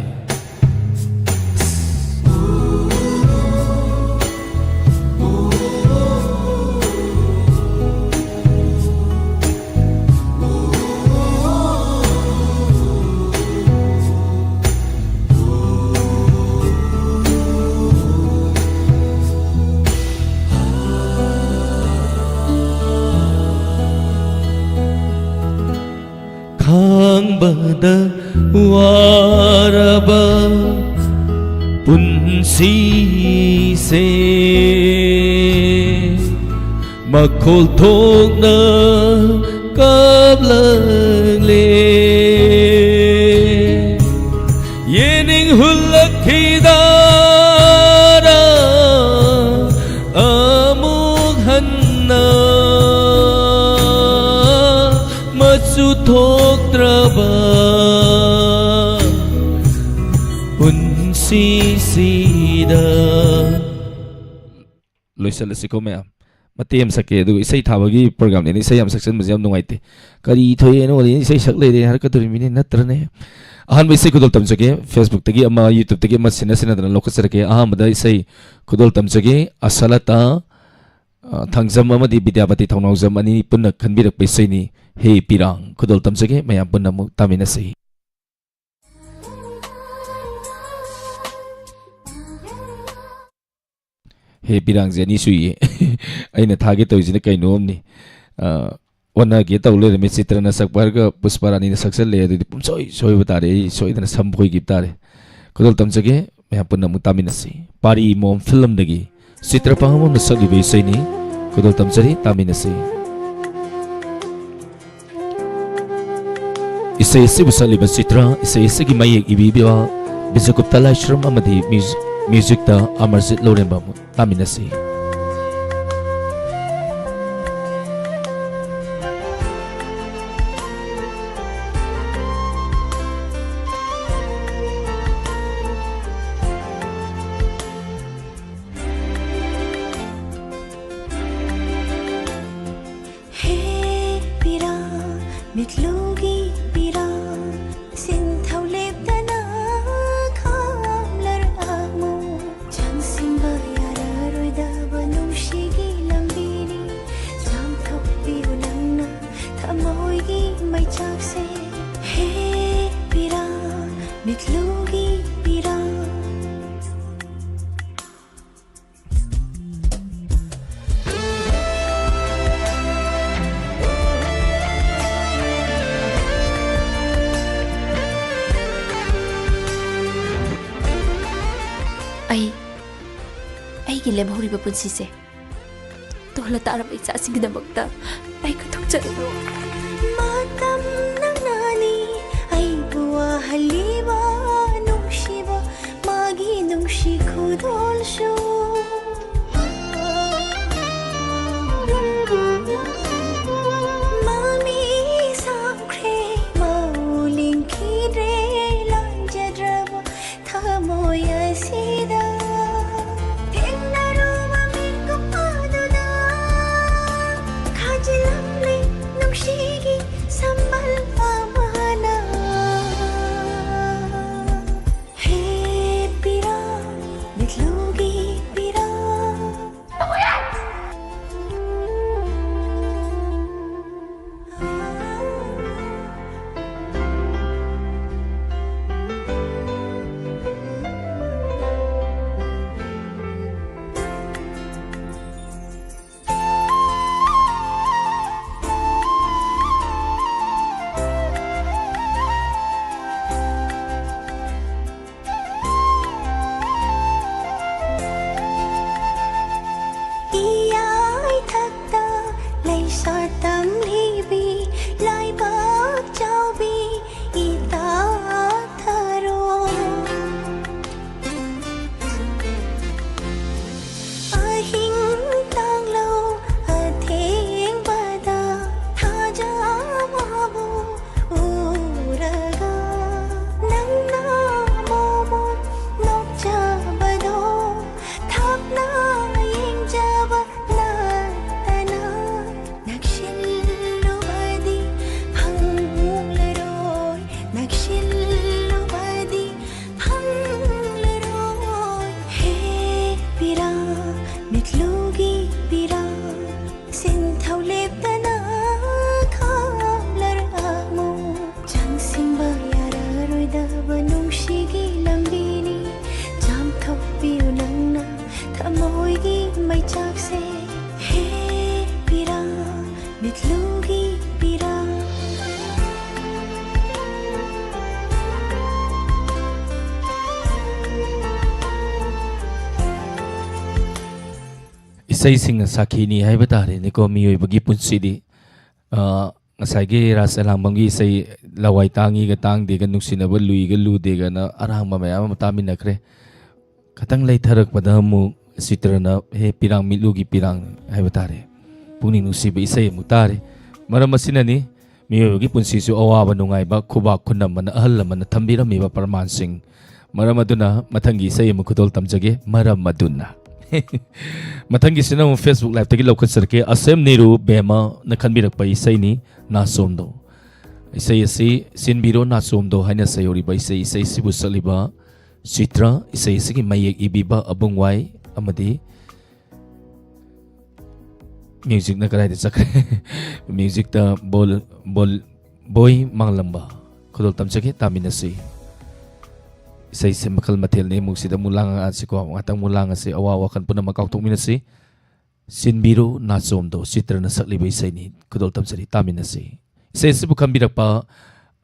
ꯈꯥꯡꯕꯗ ꯋꯥꯔꯕ ꯄꯨꯟꯁꯤꯁꯦ ꯃꯈꯣꯜ ꯊꯣꯛꯅ ꯀꯥꯞꯂꯛꯂꯦ꯫ ꯌꯦꯅꯤꯡ ꯍꯨꯜꯂꯛꯈꯤꯗꯥꯔꯥ ꯑꯃꯨꯛ ꯍꯟꯅ ꯃꯆꯨ ꯊꯣꯛꯇ꯭ꯔꯕ ꯄꯨꯟꯁꯤꯁꯤꯗ꯫ ꯂꯣꯏꯁꯤꯜꯂꯁꯤꯀꯣ ꯃꯌꯥꯝ꯫ ꯃꯇꯦꯛ ꯑꯃ ꯁꯛꯀꯦ, ꯑꯗꯨꯒ ꯏꯁꯩ ꯊꯥꯕꯒꯤ ꯄ꯭ꯔꯣꯒ꯭ꯔꯥꯝꯅꯤꯅ ꯏꯁꯩ ꯌꯥꯝ ꯁꯛꯆꯟꯕꯁꯦ ꯌꯥꯝ ꯅꯨꯡꯉꯥꯏꯇꯦ꯫ ꯀꯔꯤ ꯊꯣꯛꯑꯦꯅꯣ, ꯋꯥꯔꯤ ꯏꯁꯩ ꯁꯛ ꯂꯩꯔꯦ ꯍꯥꯏꯔꯛꯀꯗꯣꯔꯤꯃꯤꯅꯦ, ꯅꯠꯇ꯭ꯔꯅꯦ? ꯑꯍꯥꯟꯕ ꯏꯁꯩ ꯈꯨꯗꯣꯜ ꯇꯝꯖꯒꯦ, Facebook-ꯇꯒꯤ ꯑꯃ, YouTube-ꯇꯒꯤ ꯑꯃ ꯁꯤꯟꯅ ꯁꯤꯟꯅꯗꯅ ꯂꯧꯈꯠꯆꯔꯛꯀꯦ꯫ ꯑꯍꯥꯟꯕꯗ ꯏꯁꯩ ꯈꯨꯗꯣꯜ ꯇꯝꯖꯒꯦ, ꯑꯁꯥꯂꯇꯥ, ꯑ, ꯊꯥꯡꯖꯝ ꯑꯃꯗꯤ ꯕꯤꯗ꯭ꯌꯥꯄꯇꯤ ꯊꯧꯅꯥꯎꯖꯝ ꯑꯅꯤ ꯄꯨꯟꯅ ꯈꯟꯕꯤꯔꯛꯄ ꯏꯁꯩꯅꯤ, ꯍꯦ ꯄꯤꯔꯥꯡ꯫ ꯈꯨꯗꯣꯜ ꯇꯝꯖꯒꯦ, ꯃꯌꯥꯝ ꯄꯨꯟꯅ ꯑꯃꯨꯛ ꯇꯥꯃꯤꯟꯅꯁꯤ꯫ ꯍꯦ ꯄꯤꯔꯥꯡꯁꯦ ꯑꯅꯤ ꯁꯨꯏꯌꯦ꯫ ꯑꯩꯅ ꯊꯥꯒꯦ ꯇꯧꯔꯤꯁꯤꯅ ꯀꯩꯅꯣꯝꯅꯤ꯫ ꯑ, ꯑꯣꯟꯅꯒꯦ ꯇꯧ ꯂꯩꯔꯝꯃꯤ꯫ ꯆꯤꯇ꯭ꯔꯅ ꯁꯛꯄ ꯍꯥꯏꯔꯒ ꯄꯨꯁꯄꯥꯔꯥꯅꯤꯅ ꯁꯛꯆꯜꯂꯦ꯫ ꯑꯗꯨꯗꯤ ꯄꯨꯝꯁꯣꯏ ꯁꯣꯏꯕ ꯇꯥꯔꯦ꯫ ꯑꯩ ꯁꯣꯏꯗꯅ ꯁꯝ ꯈꯣꯏꯈꯤꯕ ꯇꯥꯔꯦ꯫ ꯈꯨꯗꯣꯜ ꯇꯝꯖꯒꯦ꯫ ꯃꯌꯥꯝ ꯄꯨꯟꯅ ꯑꯃꯨꯛ ꯇꯥꯃꯤꯟꯅꯁꯤ꯫ ꯄꯥꯔꯤ ꯃꯣꯝ ꯐꯤꯂꯝꯗꯒꯤ ꯆꯤꯇ꯭ꯔ ꯄꯥꯡꯉꯝꯕꯝꯅ ꯁꯛꯂꯤꯕ ꯏꯁꯩꯅꯤ꯫ ꯈꯨꯗꯣꯜ ꯇꯝꯖꯔꯤ, ꯇꯥꯃꯤꯟꯅꯁꯤ꯫ ꯏꯁꯩ ꯑꯁꯤꯕꯨ ꯁꯛꯂꯤꯕ ꯆꯤꯇ꯭ꯔ, ꯏꯁꯩ ꯑꯁꯤꯒꯤ ꯃꯌꯦꯛ ꯏꯕꯤꯕ ꯕꯤꯖꯨꯒꯨꯞꯇ ꯂꯥꯏꯁ꯭ꯔꯝ ꯑꯃꯗꯤ ꯃ꯭ꯌꯨꯖꯤꯛ, ꯃ꯭ꯌꯨꯖꯤꯛꯇ ꯑꯃꯔꯖꯤꯠ ꯂꯧꯔꯦꯝꯕꯝ꯫ ꯇꯥꯃꯤꯟꯅꯁꯤ꯫ ꯍꯦ ꯄꯤꯔꯥ, ꯃꯤꯠꯂꯨꯒꯤ ꯄꯤꯔꯥ, ꯁꯤꯟꯊꯧ ꯂꯦꯞꯇꯅ ꯈꯥꯝꯂꯔꯛꯂꯃꯨ꯫ ꯆꯪꯁꯤꯟꯕ ꯌꯥꯔꯔꯣꯏꯗꯕ ꯅꯨꯡꯁꯤꯒꯤ ꯂꯝꯕꯤꯅꯤ, ꯆꯥꯝꯊꯣꯛꯄꯤꯌꯨ ꯅꯪꯅ ꯊꯃꯣꯏꯒꯤ ꯃꯩꯆꯥꯛꯁꯦ꯫ ꯍꯦ ꯄꯤꯔꯥ, ꯃꯤꯠꯂꯨꯒꯤ ꯄꯤꯔꯥ꯫ ꯑꯩ, ꯑꯩꯒꯤ ꯂꯦꯝꯍꯧꯔꯤꯕ ꯄꯨꯟꯁꯤꯁꯦ ꯇꯣꯜꯂ ꯇꯥꯔꯕ ꯏꯆꯥꯁꯤꯡꯒꯤꯗꯃꯛꯇ ꯑꯩ ꯀꯠꯊꯣꯛꯆꯔꯒꯦ꯫ ꯃꯇꯝ ꯅꯪꯅꯅꯤ ꯑꯩꯕꯨ ꯋꯥꯍꯜꯂꯤꯕ ꯅꯨꯡꯁꯤꯕ ꯃꯥꯒꯤ ꯅꯨꯡꯁꯤ ꯈꯨꯗꯣꯜꯁꯨ꯫ ꯃꯃꯤ ꯁꯥꯈ꯭ꯔꯦ, ꯃꯧ ꯂꯤꯡꯈꯤꯗ꯭ꯔꯦ, ꯂꯥꯟꯖꯗ꯭ꯔꯕ ꯊꯃꯣꯏ ꯑꯁꯤꯗ꯫ ꯊꯦꯡꯅꯔꯨꯕ ꯃꯤꯀꯨꯞ ꯑꯗꯨꯗ ꯈꯥꯖꯤꯜꯂꯝꯂꯦ ꯅꯨꯡꯁꯤꯒꯤ ꯁꯝꯕꯜ ꯑꯃꯅ꯫ ꯍꯦ ꯄꯤꯔꯥ, ꯃꯤꯠꯂꯨꯒꯤ ꯏꯁꯩꯁꯤꯡꯅ ꯁꯥꯈꯤꯅꯤ ꯍꯥꯏꯕ ꯇꯥꯔꯦꯅꯦꯀꯣ, ꯃꯤꯑꯣꯏꯕꯒꯤ ꯄꯨꯟꯁꯤꯗꯤ꯫ ꯑ, ꯉꯁꯥꯏꯒꯤ ꯔꯥꯁ ꯑꯦꯂꯥꯡꯕꯝꯒꯤ ꯏꯁꯩ, "ꯂꯋꯥꯏ ꯇꯥꯡꯉꯤꯒ ꯇꯥꯡꯗꯦꯒ, ꯅꯨꯡꯁꯤꯅꯕ ꯂꯨꯏꯒ ꯂꯨꯗꯦꯒꯅ" ꯑꯔꯥꯡꯕ ꯃꯌꯥꯝ ꯑꯃ ꯇꯥꯃꯤꯟꯅꯈ꯭ꯔꯦ꯫ ꯈꯇꯪ ꯂꯩꯊꯔꯛꯄꯗ ꯑꯃꯨꯛ ꯆꯤꯇ꯭ꯔꯅ "ꯍꯦ ꯄꯤꯔꯥꯡ ꯃꯤꯠꯂꯨꯒꯤ ꯄꯤꯔꯥꯡ" ꯍꯥꯏꯕ ꯇꯥꯔꯦ, ꯄꯨꯛꯅꯤꯡ ꯅꯨꯡꯁꯤꯕ ꯏꯁꯩ ꯑꯃꯨꯛ ꯇꯥꯔꯦ꯫ ꯃꯔꯝ ꯑꯁꯤꯅꯅꯤ ꯃꯤꯑꯣꯏꯕꯒꯤ ꯄꯨꯟꯁꯤꯁꯨ ꯑꯋꯥꯕ ꯅꯨꯡꯉꯥꯏꯕ, ꯈꯨꯕꯥꯛ ꯈꯨꯅꯝ ꯑꯅ ꯑꯍꯜ ꯂꯃꯟꯅ ꯊꯝꯕꯤꯔꯝꯃꯤꯕ ꯄ꯭ꯔꯃꯥꯟꯁꯤꯡ꯫ ꯃꯔꯝ ꯑꯗꯨꯅ ꯃꯊꯪꯒꯤ ꯏꯁꯩ ꯑꯃ ꯈꯨꯗꯣꯜ ꯇꯝꯖꯒꯦ, "ꯃꯔꯝ ꯑꯗꯨꯅ"꯫ ꯃꯊꯪꯒꯤꯁꯤꯅ ꯑꯃꯨꯛ Facebook Live-ꯇꯒꯤ ꯂꯧꯈꯠꯆꯔꯛꯀꯦ, "ꯑꯁꯦꯝ ꯅꯤꯔꯨ ꯕꯦꯝꯃꯅ" ꯈꯟꯕꯤꯔꯛꯄ ꯏꯁꯩꯅꯤ, "ꯅꯥꯆꯣꯝꯗꯣ"꯫ ꯏꯁꯩ ꯑꯁꯤ "ꯆꯤꯟꯕꯤꯔꯣ ꯅꯥꯆꯣꯝꯗꯣ" ꯍꯥꯏꯅ ꯁꯩꯍꯧꯔꯤꯕ ꯏꯁꯩ, ꯏꯁꯩꯁꯤꯕꯨ ꯁꯛꯂꯤꯕ ꯆꯤꯇ꯭ꯔ, ꯏꯁꯩ ꯑꯁꯤꯒꯤ ꯃꯌꯦꯛ ꯏꯕꯤꯕ ꯑꯕꯨꯡ ꯋꯥꯏ ꯑꯃꯗꯤ ꯃ꯭ꯌꯨꯖꯤꯛꯅ ꯀꯗꯥꯏꯗ ꯆꯠꯈ꯭ꯔꯦ? ꯃ꯭ꯌꯨꯖꯤꯛꯇ ꯕꯣꯜ-, ꯕꯣꯜ-, ꯕꯣꯏ ꯃꯥꯡꯂꯝꯕ꯫ ꯈꯨꯗꯣꯜ ꯇꯝꯖꯒꯦ, ꯇꯥꯃꯤꯟꯅꯁꯤ꯫ ꯏꯁꯩꯁꯦ ꯃꯈꯜ ꯃꯊꯦꯜꯅꯤ, ꯑꯃꯨꯛꯁꯤꯗ ꯑꯃꯨꯛ ꯂꯥꯡꯉꯛꯑꯁꯤꯀꯣ, ꯉꯥꯛꯇꯪ ꯑꯃꯨꯛ ꯂꯥꯡꯉꯁꯤ, ꯑꯋꯥ ꯋꯥꯈꯜ ꯄꯨꯝꯅꯃꯛ ꯀꯥꯎꯊꯣꯛꯃꯤꯟꯅꯁꯤ꯫ "ꯆꯤꯟꯕꯤꯔꯣ ꯅꯥꯆꯣꯝꯗꯣ" ꯆꯤꯇ꯭ꯔꯅ ꯁꯛꯂꯤꯕ ꯏꯁꯩꯅꯤ, ꯈꯨꯗꯣꯜ ꯇꯝꯖꯔꯤ, ꯇꯥꯃꯤꯟꯅꯁꯤ꯫ ꯏꯁꯩ ꯑꯁꯤꯕꯨ ꯈꯟꯕꯤꯔꯛꯄ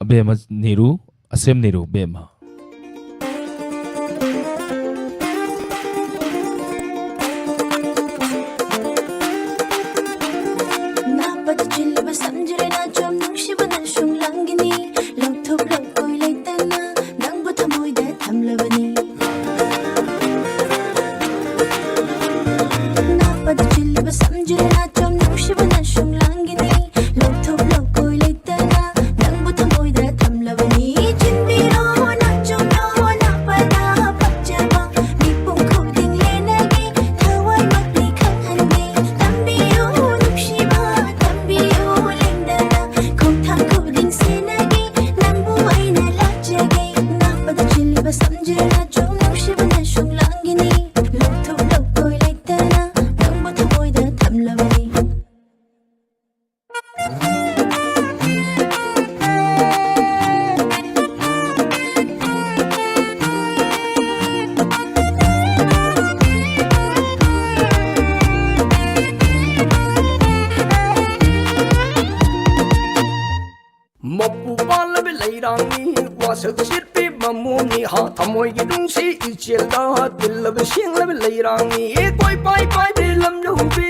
ꯑꯕꯦꯝꯃ ꯅꯤꯔꯨ, ꯑꯁꯦꯝ ꯅꯤꯔꯨ ꯕꯦꯝꯃ꯫ ꯅꯥꯄꯗ ꯆꯤꯜꯂꯕ ꯁꯝꯖꯤꯔꯦ ꯅꯥꯆꯣꯝ ꯅꯨꯡꯁꯤꯕ ꯅꯪ ꯁꯨꯡꯂꯥꯡꯒꯤꯅꯤ꯫ ꯂꯧꯊꯣꯛ ꯂꯧꯀꯣꯏ ꯂꯩꯇꯅ ꯅꯪꯕꯨ ꯊꯃꯣꯏꯗ ꯊꯝꯂꯕꯅꯤ꯫ ꯅꯥꯄꯗ ꯆꯤꯜꯂꯕ ꯁꯝꯖꯤꯔꯦ ꯅꯥꯆꯣꯝ ꯅꯨꯡꯁꯤꯕ ꯅꯪ ꯁꯨꯡꯂꯥꯡꯒꯤꯅꯤ꯫ ꯂꯧꯊꯣꯛ ꯂꯧꯀꯣꯏ ꯂꯩꯇꯅ ꯅꯪꯕꯨ ꯊꯃꯣꯏꯗ ꯊꯝꯂꯕꯅꯤ꯫ ꯆꯤꯟꯕꯤꯔꯣ ꯅꯥ ꯅꯨꯡꯁꯤ ꯏꯆꯦꯜꯗ ꯇꯤꯜꯂꯕ ꯁꯦꯡꯂꯕ ꯂꯩꯔꯥꯡꯅꯤ꯫ ꯀꯣꯏ ꯄꯥꯏ ꯄꯥꯏꯕꯤ ꯂꯝ ꯌꯧꯕꯤ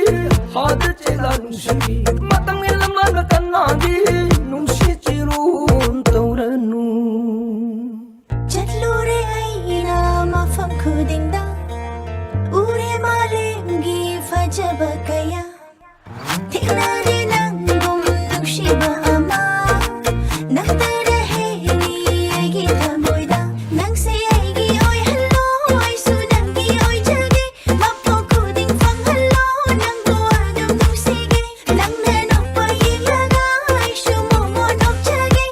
ꯍꯥꯗ ꯆꯦꯜꯂ ꯅꯨꯡꯁꯤꯕꯤ꯫ ꯃꯇꯝꯒꯤ ꯂꯝꯂꯥꯟꯗ ꯀꯅꯥꯒꯤ ꯅꯨꯡꯁꯤ ꯆꯤꯔꯣꯟ ꯇꯧꯔꯅꯨ꯫ ꯆꯠꯂꯨꯔꯦ ꯑꯩꯅ ꯃꯐꯝ ꯈꯨꯗꯤꯡꯗ, ꯎꯔꯦ ꯃꯥꯂꯦꯝꯒꯤ ꯐꯖꯕ ꯀꯌꯥ꯫ ꯊꯦꯡꯅꯔꯦ ꯅꯪꯒꯨꯝ ꯅꯨꯡꯁꯤꯕ ꯑꯃ, ꯅꯪꯇ ꯂꯩꯔꯦ ꯑꯩꯒꯤ ꯊꯃꯣꯏꯗ꯫ ꯅꯪꯁꯦ ꯑꯩꯒꯤ ꯑꯣꯏꯍꯜꯂꯣ, ꯑꯩꯁꯨ ꯅꯪꯒꯤ ꯑꯣꯏꯖꯒꯦ꯫ ꯃꯐꯝ ꯈꯨꯗꯤꯡ ꯐꯪꯍꯜꯂꯣ, ꯅꯪꯕꯨ ꯑꯗꯨꯝ ꯅꯨꯡꯁꯤꯒꯦ꯫ ꯅꯪꯅ ꯅꯣꯛꯄ ꯌꯦꯡꯂꯒ ꯑꯩꯁꯨ ꯃꯣꯃꯣꯟ ꯅꯣꯛꯆꯒꯦ꯫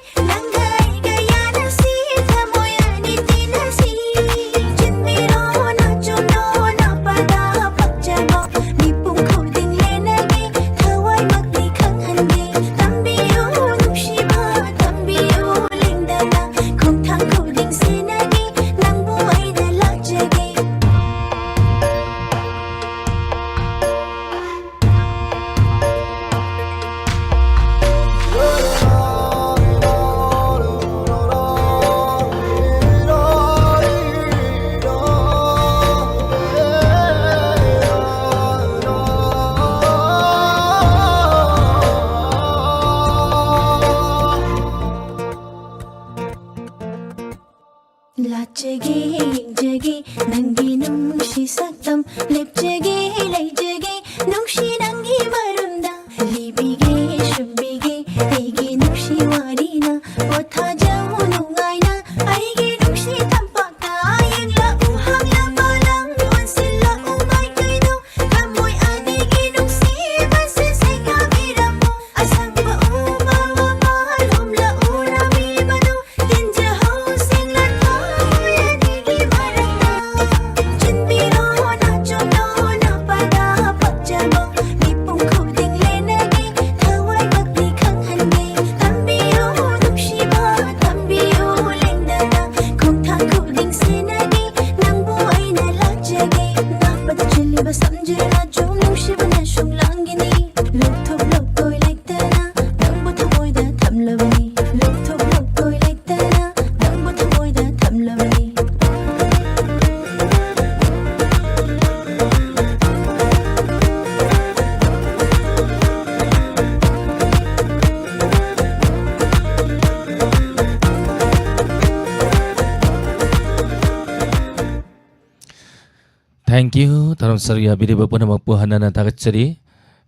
Thank you. ꯊꯧꯔꯝ ꯁꯔꯨꯛ ꯌꯥꯕꯤꯔꯤꯕ ꯄꯨꯝꯅꯃꯛꯄꯨ ꯍꯟꯅ ꯍꯟꯅ ꯊꯥꯒꯠꯆꯔꯤ꯫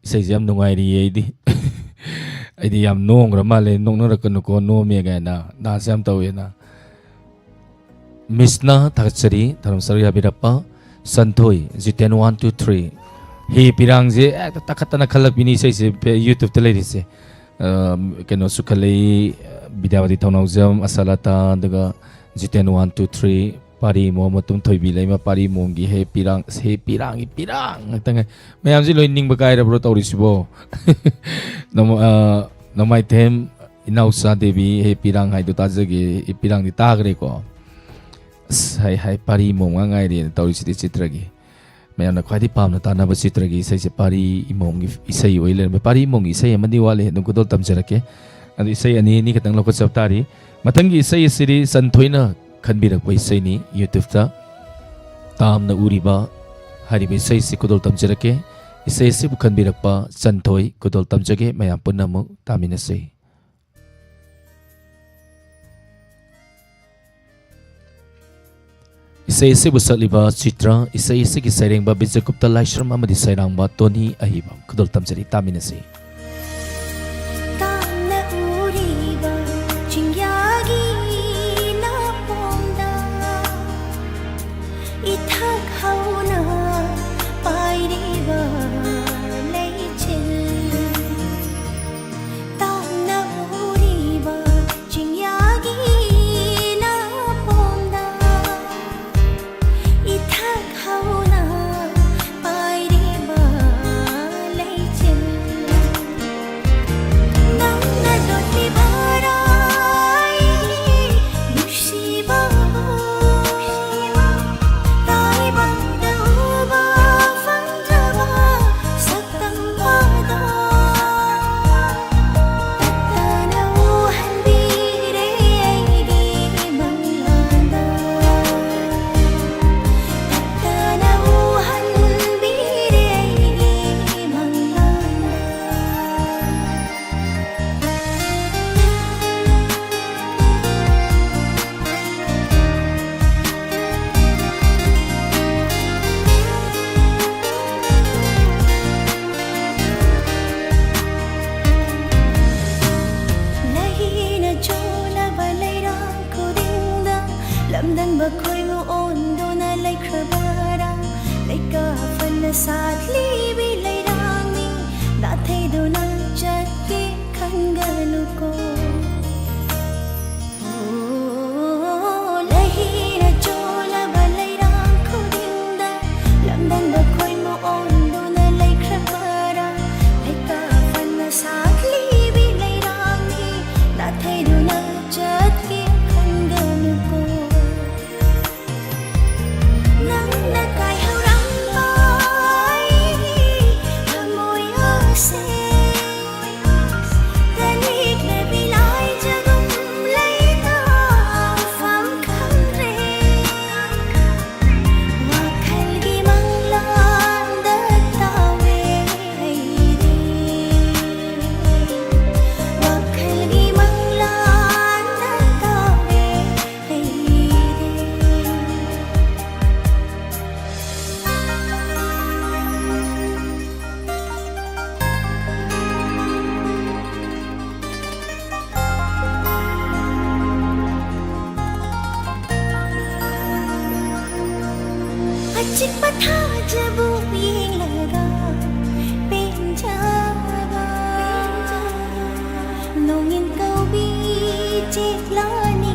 ꯏꯁꯩꯁꯦ ꯌꯥꯝ ꯅꯨꯡꯉꯥꯏꯔꯤꯌꯦ ꯑꯩꯗꯤ꯫ ꯑꯩꯗꯤ ꯌꯥꯝ ꯅꯣꯡꯈ꯭ꯔ ꯃꯥꯜꯂꯦ, "ꯅꯣꯛꯅꯔꯛꯀꯅꯨꯀꯣ, ꯅꯣꯝꯃꯦ" ꯀꯥꯏꯅ dance ꯌꯥꯝ ꯇꯧꯋꯦꯅ꯫ ꯃꯤꯁꯅ ꯊꯥꯒꯠꯆꯔꯤ, ꯊꯧꯔꯝ ꯁꯔꯨꯛ ꯌꯥꯕꯤꯔꯛꯄ꯫ ꯁꯟꯊꯣꯏ, ꯖꯤꯇꯦꯟ one two three꯫ ꯍꯦ ꯄꯤꯔꯥꯡꯁꯦ ꯍꯦꯛꯇ ꯇꯥꯈꯠꯇꯅ ꯈꯜꯂꯛꯄꯤꯅꯤ ꯏꯁꯩꯁꯦ, ꯐꯦ-, YouTube-ꯇ ꯂꯩꯔꯤꯁꯦ꯫ ꯑ, ꯀꯩꯅꯣꯁꯨ ꯈꯜꯂꯛꯏ, ꯕꯤꯗ꯭ꯌꯥꯄꯇꯤ ꯊꯧꯅꯥꯎꯖꯝ, ꯑꯁꯥꯂꯇꯥ, ꯑꯗꯨꯒ ꯖꯤꯇꯦꯟ one two three꯫ ꯄꯥꯔꯤ ꯃꯣꯝ ꯃꯇꯨꯝ ꯊꯣꯏꯕꯤ ꯂꯩꯃ ꯄꯥꯔꯤ ꯃꯣꯝꯒꯤ ꯍꯦ ꯄꯤꯔꯥꯡ, ꯍꯦ ꯄꯤꯔꯥꯡꯒꯤ ꯄꯤꯔꯥꯡ ꯉꯥꯛꯇ ꯉꯥꯏ꯫ ꯃꯌꯥꯝꯁꯤ ꯂꯣꯏ ꯅꯤꯡꯕ ꯀꯥꯏꯔꯕ꯭ꯔꯣ ꯇꯧꯔꯤꯁꯤꯕꯣ? ꯅꯣꯡꯃ-, ꯑ, ꯅꯣꯡꯃꯥꯏꯊꯦꯝ ꯏꯅꯥꯎꯆꯥ ꯗꯦꯕꯤ ꯍꯦ ꯄꯤꯔꯥꯡ ꯍꯥꯏꯗꯣ ꯇꯥꯖꯒꯦ, ꯍꯦ ꯄꯤꯔꯥꯡꯗꯤ ꯇꯥꯈ꯭ꯔꯦꯀꯣ꯫ ꯑꯁ, ꯍꯥꯏ, ꯍꯥꯏ, ꯄꯥꯔꯤ ꯃꯣꯝ ꯉꯥꯛ ꯉꯥꯏꯔꯦꯅ ꯇꯧꯔꯤꯁꯤꯗꯤ ꯆꯤꯇ꯭ꯔꯒꯤ꯫ ꯃꯌꯥꯝꯅ ꯈ꯭ꯋꯥꯏꯗꯒꯤ ꯄꯥꯝꯅ ꯇꯥꯅꯕ ꯆꯤꯇ꯭ꯔꯒꯤ ꯏꯁꯩꯁꯦ ꯄꯥꯔꯤ ꯏꯃꯣꯝꯒꯤ ꯏꯁꯩ ꯑꯣꯏ ꯂꯩꯔꯝꯃꯦ꯫ ꯄꯥꯔꯤ ꯏꯃꯣꯝꯒꯤ ꯏꯁꯩ ꯑꯃꯗꯤ ꯋꯥꯠꯂꯤ, ꯑꯗꯨꯝ ꯈꯨꯗꯣꯜ ꯇꯝꯖꯔꯛꯀꯦ꯫ ꯑꯗꯨ ꯏꯁꯩ ꯑꯅꯤ, ꯑꯅꯤ ꯈꯛꯇꯪ ꯂꯧꯈꯠꯆꯕ ꯇꯥꯔꯤ꯫ ꯃꯊꯪꯒꯤ ꯏꯁꯩ ꯑꯁꯤꯗꯤ ꯁꯟꯊꯣꯏꯅ ꯈꯟꯕꯤꯔꯛꯄ ꯏꯁꯩꯅꯤ, YouTube-ꯇ꯫ ꯇꯥꯝꯅ ꯎꯔꯤꯕ ꯍꯥꯏꯔꯤꯕ ꯏꯁꯩꯁꯤ ꯈꯨꯗꯣꯜ ꯇꯝꯖꯔꯛꯀꯦ꯫ ꯏꯁꯩ ꯑꯁꯤꯕꯨ ꯈꯟꯕꯤꯔꯛꯄ ꯁꯟꯊꯣꯏ ꯈꯨꯗꯣꯜ ꯇꯝꯖꯒꯦ, ꯃꯌꯥꯝ ꯄꯨꯟꯅ ꯑꯃꯨꯛ ꯇꯥꯃꯤꯟꯅꯁꯤ꯫ ꯏꯁꯩ ꯑꯁꯤꯕꯨ ꯁꯛꯂꯤꯕ ꯆꯤꯇ꯭ꯔ, ꯏꯁꯩ ꯑꯁꯤꯒꯤ ꯁꯩꯔꯦꯡꯕ ꯕꯤꯖꯌꯒꯨꯞꯇ ꯂꯥꯏꯁ꯭ꯔꯝ ꯑꯃꯗꯤ ꯁꯩꯔꯥꯡꯕ ꯇꯣꯅꯤ ꯑꯍꯤꯕꯝ꯫ ꯈꯨꯗꯣꯜ ꯇꯝꯖꯔꯤ, ꯇꯥꯃꯤꯟꯅꯁꯤ꯫ ꯇꯥꯝꯅ ꯎꯔꯤꯕ ꯆꯤꯡꯌꯥꯒꯤ ꯅꯥꯄꯣꯝꯗ ꯏꯊꯛ ꯍꯧꯅ ꯄꯥꯏꯔꯤꯕ ꯂꯩꯆꯤꯜ꯫ ꯇꯥꯝꯅ ꯎꯔꯤꯕ ꯆꯤꯡꯌꯥꯒꯤ ꯅꯥꯄꯣꯝꯗ ꯏꯊꯛ ꯍꯧꯅ ꯄꯥꯏꯔꯤꯕ ꯂꯩꯆꯤꯜ꯫ ꯅꯪꯅ ꯂꯣꯠꯂꯤꯕꯔꯥ ꯑꯩꯒꯤ ꯅꯨꯡꯁꯤꯕꯕꯨ? ꯇꯥꯏꯕꯪꯗ ꯑꯆꯤꯛꯄ ꯊꯥꯖꯕꯨ ꯌꯦꯡꯂꯒ ꯄꯦꯟꯖꯕ, ꯅꯣꯡꯏꯟ ꯀꯧꯕꯤ ꯆꯦꯛꯂꯥꯅꯤ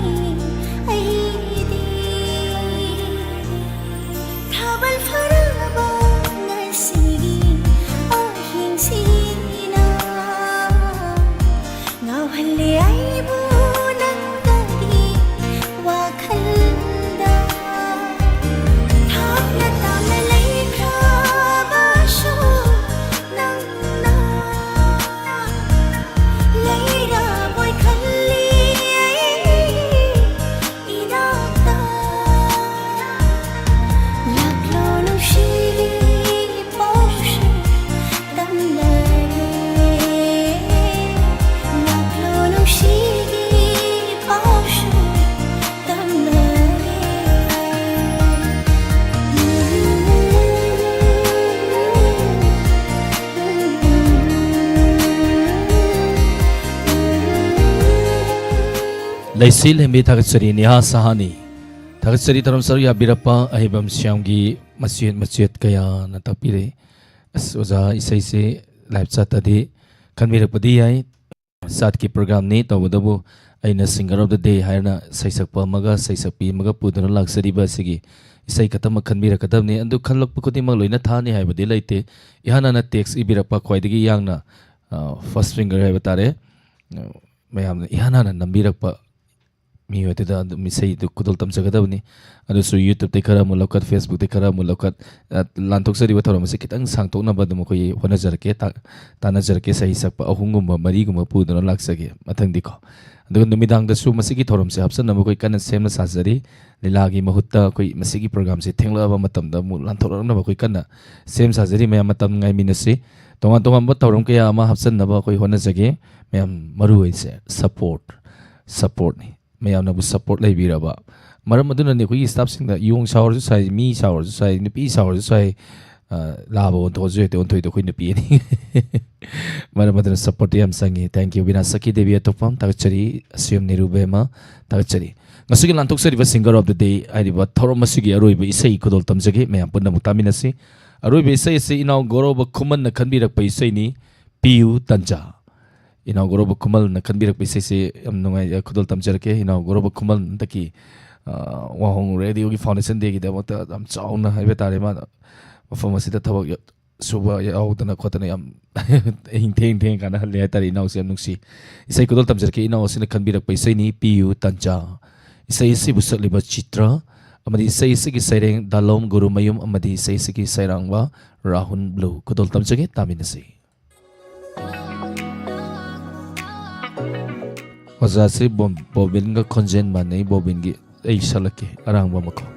ꯑꯩꯗꯤ꯫ ꯊꯥꯕꯜ ꯐꯔꯕ ꯉꯁꯤꯒꯤ ꯑꯍꯤꯡꯁꯤꯅ ꯉꯥꯎꯍꯜꯂꯦ ꯑꯩꯕꯨ ꯅꯪꯒꯤ ꯋꯥꯈꯜꯗ꯫ ꯊꯥꯞꯅ ꯇꯥꯝꯅ ꯂꯩꯈ꯭ꯔꯕꯁꯨ ꯅꯪꯅ ꯂꯩꯔꯕꯣꯏ ꯈꯜꯂꯤ ꯑꯩ ꯏꯅꯥꯛꯇ꯫ ꯂꯥꯛꯂꯣ ꯅꯨꯡꯁꯤꯒꯤ ꯄꯥꯎꯁꯨ ꯇꯝꯂꯒꯦ꯫ ꯂꯥꯛꯂꯣ ꯅꯨꯡꯁꯤꯒꯤ ꯄꯥꯎꯁꯨ ꯇꯝꯂꯒꯦ꯫ ꯂꯩꯁꯤ ꯂꯦꯝꯕꯤ ꯊꯥꯒꯠꯆꯔꯤ ꯅꯤꯍꯥ ꯁꯍꯥꯅꯤ꯫ ꯊꯥꯒꯠꯆꯔꯤ ꯊꯧꯔꯝ ꯁꯔꯨꯛ ꯌꯥꯕꯤꯔꯛꯄ ꯑꯍꯩꯕꯝ ꯁ꯭ꯌꯥꯝꯒꯤ ꯃꯆꯦꯠ ꯃꯆꯦꯠ ꯀꯌꯥꯅ ꯇꯥꯛꯄꯤꯔꯛꯏ꯫ ꯑꯁ ꯑꯣꯖꯥ, ꯏꯁꯩꯁꯦ live chatꯇꯗꯤ ꯈꯟꯕꯤꯔꯛꯄꯗꯤ ꯌꯥꯏ, ꯆꯥꯠꯀꯤ programꯅꯤ, ꯇꯧꯕꯇꯕꯨ ꯑꯩꯅ singer of the day ꯍꯥꯏꯅ ꯁꯩꯁꯛꯄ ꯑꯃꯒ ꯁꯩꯁꯛꯄꯤ ꯑꯃꯒ ꯄꯨꯗꯨꯅ ꯂꯥꯛꯆꯔꯤꯕ ꯑꯁꯤꯒꯤ ꯏꯁꯩ ꯈꯛꯇꯃꯛ ꯈꯟꯕꯤꯔꯛꯀꯗꯕꯅꯤ꯫ ꯑꯗꯨ ꯈꯜꯂꯛꯄ ꯈꯨꯗꯤꯡꯃꯛ ꯂꯣꯏꯅ ꯊꯥꯅꯤ ꯍꯥꯏꯕꯗꯤ ꯂꯩꯇꯦ꯫ ꯏꯍꯥꯟ ꯍꯥꯟꯅ text ꯏꯕꯤꯔꯛꯄ ꯈ꯭ꯋꯥꯏꯗꯒꯤ ꯌꯥꯡꯅ, ꯑ, first finger ꯍꯥꯏꯕ ꯇꯥꯔꯦ, ꯑ, ꯃꯌꯥꯝꯅ ꯏꯍꯥꯟ ꯍꯥꯟꯅ ꯅꯝꯕꯤꯔꯛꯄ ꯃꯤꯑꯣꯏ ꯑꯗꯨꯗ ꯑꯗꯨꯝ ꯏꯁꯩꯗꯨ ꯈꯨꯗꯣꯜ ꯇꯝꯖꯒꯗꯕꯅꯤ꯫ ꯑꯗꯨꯁꯨ YouTubeꯇꯩ ꯈꯔ ꯑꯃꯨꯛ ꯂꯧꯈꯠ, Facebookꯇꯩ ꯈꯔ ꯑꯃꯨꯛ ꯂꯧꯈꯠ, ꯑ, ꯂꯥꯟꯊꯣꯛꯆꯔꯤꯕ ꯊꯧꯔꯝ ꯑꯁꯤ ꯈꯤꯇꯪ ꯁꯥꯡꯇꯣꯛꯅꯕ ꯑꯗꯨꯝ ꯑꯩꯈꯣꯏ ꯍꯣꯠꯅꯖꯔꯛꯀꯦ, ꯇꯥ-, ꯇꯥꯟꯅꯖꯔꯛꯀꯦ꯫ ꯁꯍꯤ ꯁꯛꯄ ꯑꯍꯨꯝꯒꯨꯝꯕ ꯃꯔꯤꯒꯨꯝꯕ ꯄꯨꯗꯨꯅ ꯂꯥꯛꯆꯒꯦ ꯃꯊꯪꯗꯤꯀꯣ꯫ ꯑꯗꯨꯒ ꯅꯨꯃꯤꯗꯥꯡꯗꯁꯨ ꯃꯁꯤꯒꯤ ꯊꯧꯔꯝꯁꯦ ꯍꯥꯞꯆꯟꯅꯕ ꯑꯩꯈꯣꯏ ꯀꯟꯅ ꯁꯦꯝꯅ ꯁꯥꯖꯔꯤ꯫ ꯂꯤꯂꯥꯒꯤ ꯃꯍꯨꯠꯇ ꯑꯩꯈꯣꯏ ꯃꯁꯤꯒꯤ programꯁꯦ ꯊꯦꯡꯂꯛꯑꯕ ꯃꯇꯝꯗ ꯑꯃꯨꯛ ꯂꯥꯟꯊꯣꯔꯛꯅꯕ ꯑꯩꯈꯣꯏ ꯀꯟꯅ ꯁꯦꯝ ꯁꯥꯖꯔꯤ꯫ ꯃꯌꯥꯝ ꯃꯇꯝ ꯉꯥꯏꯃꯤꯟꯅꯁꯤ꯫ ꯇꯣꯉꯥꯟ ꯇꯣꯉꯥꯟꯕ ꯊꯧꯔꯝ ꯀꯌꯥ ꯑꯃ ꯍꯥꯞꯆꯟꯅꯕ ꯑꯩꯈꯣꯏ ꯍꯣꯠꯅꯖꯒꯦ꯫ ꯃꯌꯥꯝ ꯃꯔꯨ ꯑꯣꯏꯁꯦ support, supportꯅꯤ꯫ ꯃꯌꯥꯝꯅꯕꯨ support ꯂꯩꯕꯤꯔꯕ ꯃꯔꯝ ꯑꯗꯨꯅꯅꯤ ꯑꯩꯈꯣꯏꯒꯤ staffꯁꯤꯡꯗ ꯌꯣꯡ ꯁꯥꯎꯔꯁꯨ ꯁꯥꯏ, ꯃꯤ ꯁꯥꯎꯔꯁꯨ ꯁꯥꯏ, ꯅꯨꯄꯤ ꯁꯥꯎꯔꯁꯨ ꯁꯥꯏ, ꯑ, ꯂꯥꯕ ꯑꯣꯟꯊꯣꯛꯑꯁꯨ ꯍꯦꯛꯇ ꯑꯣꯟꯊꯣꯛꯏꯗꯣ ꯑꯩꯈꯣꯏ ꯅꯨꯄꯤ ꯑꯅꯤ꯫ ꯃꯔꯝ ꯑꯗꯨꯅ supportꯇꯤ ꯌꯥꯝ ꯆꯪꯉꯤ꯫ Thank you, ꯕꯤꯅꯥ ꯁꯈꯤ ꯗꯦꯕꯤ ꯑꯇꯣꯞꯄꯝ, ꯊꯥꯒꯠꯆꯔꯤ꯫ ꯑꯁꯤꯌꯝ ꯅꯤꯔꯨꯕꯦꯃ, ꯊꯥꯒꯠꯆꯔꯤ꯫ ꯉꯁꯤꯒꯤ ꯂꯥꯟꯊꯣꯛꯆꯔꯤꯕ Singer of the Day ꯍꯥꯏꯔꯤꯕ ꯊꯧꯔꯝ ꯑꯁꯤꯒꯤ ꯑꯔꯣꯏꯕ ꯏꯁꯩ ꯈꯨꯗꯣꯜ ꯇꯝꯖꯒꯦ꯫ ꯃꯌꯥꯝ ꯄꯨꯟꯅ ꯑꯃꯨꯛ ꯇꯥꯃꯤꯟꯅꯁꯤ꯫ ꯑꯔꯣꯏꯕ ꯏꯁꯩ ꯑꯁꯤ ꯏꯅꯥꯎ ꯒꯧꯔꯕ ꯈꯨꯃꯟꯅ ꯈꯟꯕꯤꯔꯛꯄ ꯏꯁꯩꯅꯤ, ꯄꯤꯌꯨ ꯇꯟꯖꯥ꯫ ꯏꯅꯥꯎ ꯒꯧꯔꯕ ꯈꯨꯃꯟꯅ ꯈꯟꯕꯤꯔꯛꯄ ꯏꯁꯩꯁꯤ ꯌꯥꯝ ꯅꯨꯡꯉꯥꯏ, ꯈꯨꯗꯣꯜ ꯇꯝꯖꯔꯛꯀꯦ꯫ ꯏꯅꯥꯎ ꯒꯧꯔꯕ ꯈꯨꯃꯟ ꯍꯟꯗꯛꯀꯤ, ꯑ, ꯋꯥꯍꯣꯡ ꯔꯦꯗꯤꯑꯣꯒꯤ Foundation Dayꯒꯤꯗꯃꯛꯇ ꯌꯥꯝ ꯆꯥꯎꯅ ꯍꯥꯏꯕ ꯇꯥꯔꯦ, ꯃꯥꯅ ꯃꯐꯝ ꯑꯁꯤꯗ ꯊꯕꯛ ꯁꯨꯕ ꯌꯥꯎꯗꯅ ꯈꯣꯠꯇꯅ ꯌꯥꯝ ꯍꯤꯡ ꯊꯦꯡ ꯊꯦꯡ ꯀꯥꯟꯅꯍꯜꯂꯦ ꯍꯥꯏꯇꯥꯔꯦ꯫ ꯏꯅꯥꯎꯁꯦ ꯌꯥꯝ ꯅꯨꯡꯁꯤ꯫ ꯏꯁꯩ ꯈꯨꯗꯣꯜ ꯇꯝꯖꯔꯛꯀꯦ꯫ ꯏꯅꯥꯎ ꯑꯁꯤꯅ ꯈꯟꯕꯤꯔꯛꯄ ꯏꯁꯩꯅꯤ, ꯄꯤꯌꯨ ꯇꯟꯖꯥ꯫ ꯏꯁꯩ ꯑꯁꯤꯕꯨ ꯁꯛꯂꯤꯕ ꯆꯤꯇ꯭ꯔ ꯑꯃꯗꯤ ꯏꯁꯩ ꯑꯁꯤꯒꯤ ꯁꯩꯔꯦꯡ ꯗꯥꯂꯣꯝ ꯒꯨꯔꯨꯃꯌꯨꯝ ꯑꯃꯗꯤ ꯏꯁꯩ ꯑꯁꯤꯒꯤ ꯁꯩꯔꯥꯡꯕ ꯔꯥꯍꯨꯜ ꯕ꯭ꯂꯨ꯫ ꯈꯨꯗꯣꯜ ꯇꯝꯖꯒꯦ, ꯇꯥꯃꯤꯟꯅꯁꯤ꯫ ꯑꯣꯖꯥꯁꯤ ꯕꯣꯝ-, ꯕꯣꯕꯤꯟꯒ ꯈꯣꯟꯖꯦꯜ ꯃꯥꯟꯅꯩ꯫ ꯕꯣꯕꯤꯟꯒꯤ ꯑꯩ ꯁꯛꯂꯛꯀꯦ, ꯑꯔꯥꯡꯕ ꯃꯈꯣꯜ꯫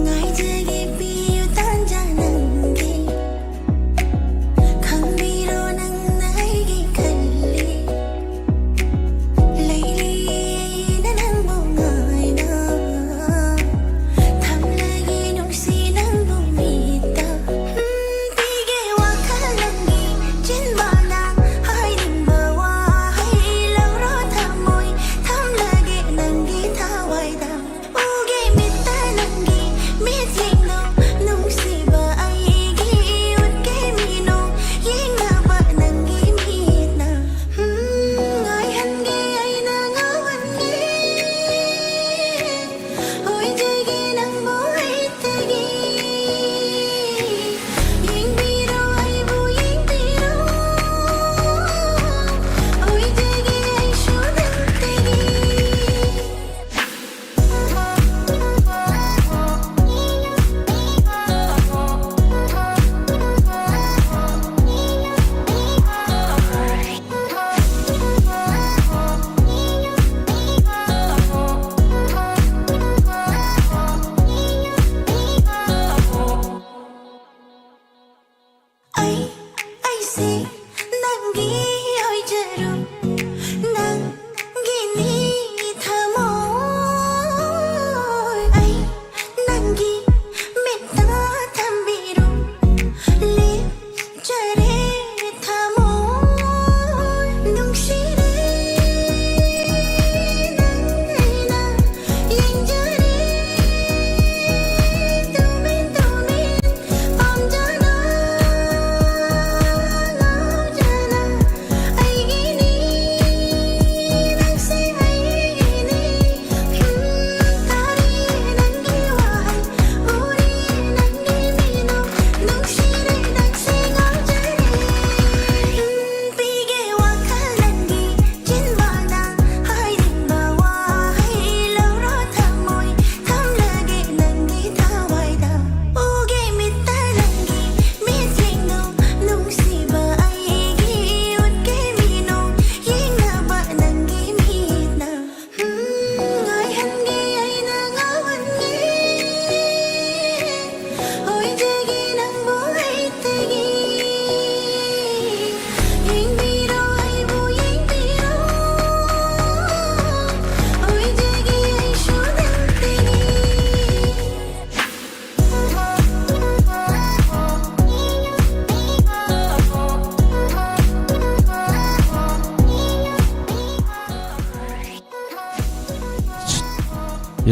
ꯉꯥꯏꯖꯒꯦ ꯄꯤꯌꯨ ꯇꯥꯟꯖꯥ ꯅꯪꯒꯤ, ꯈꯪꯕꯤꯔꯣ ꯅꯪꯅ ꯑꯩꯒꯤ ꯈꯜꯂꯤ, ꯂꯩꯔꯤ ꯑꯩꯅ ꯅꯪꯕꯨ ꯉꯥꯏꯅ, ꯊꯝꯂꯒꯦ ꯅꯨꯡꯁꯤ ꯅꯪꯕꯨ ꯃꯤꯠꯇ, ꯎꯝ, ꯄꯤꯒꯦ ꯋꯥꯈꯜ ꯅꯪꯒꯤ ꯆꯤꯟꯕꯥꯜꯗ, ꯍꯥꯏꯅꯤꯡꯕ ꯋꯥꯍꯩ ꯂꯧꯔꯣ ꯊꯃꯣꯏ, ꯊꯝꯂꯒꯦ ꯅꯪꯒꯤ ꯊꯋꯥꯏꯗ꯫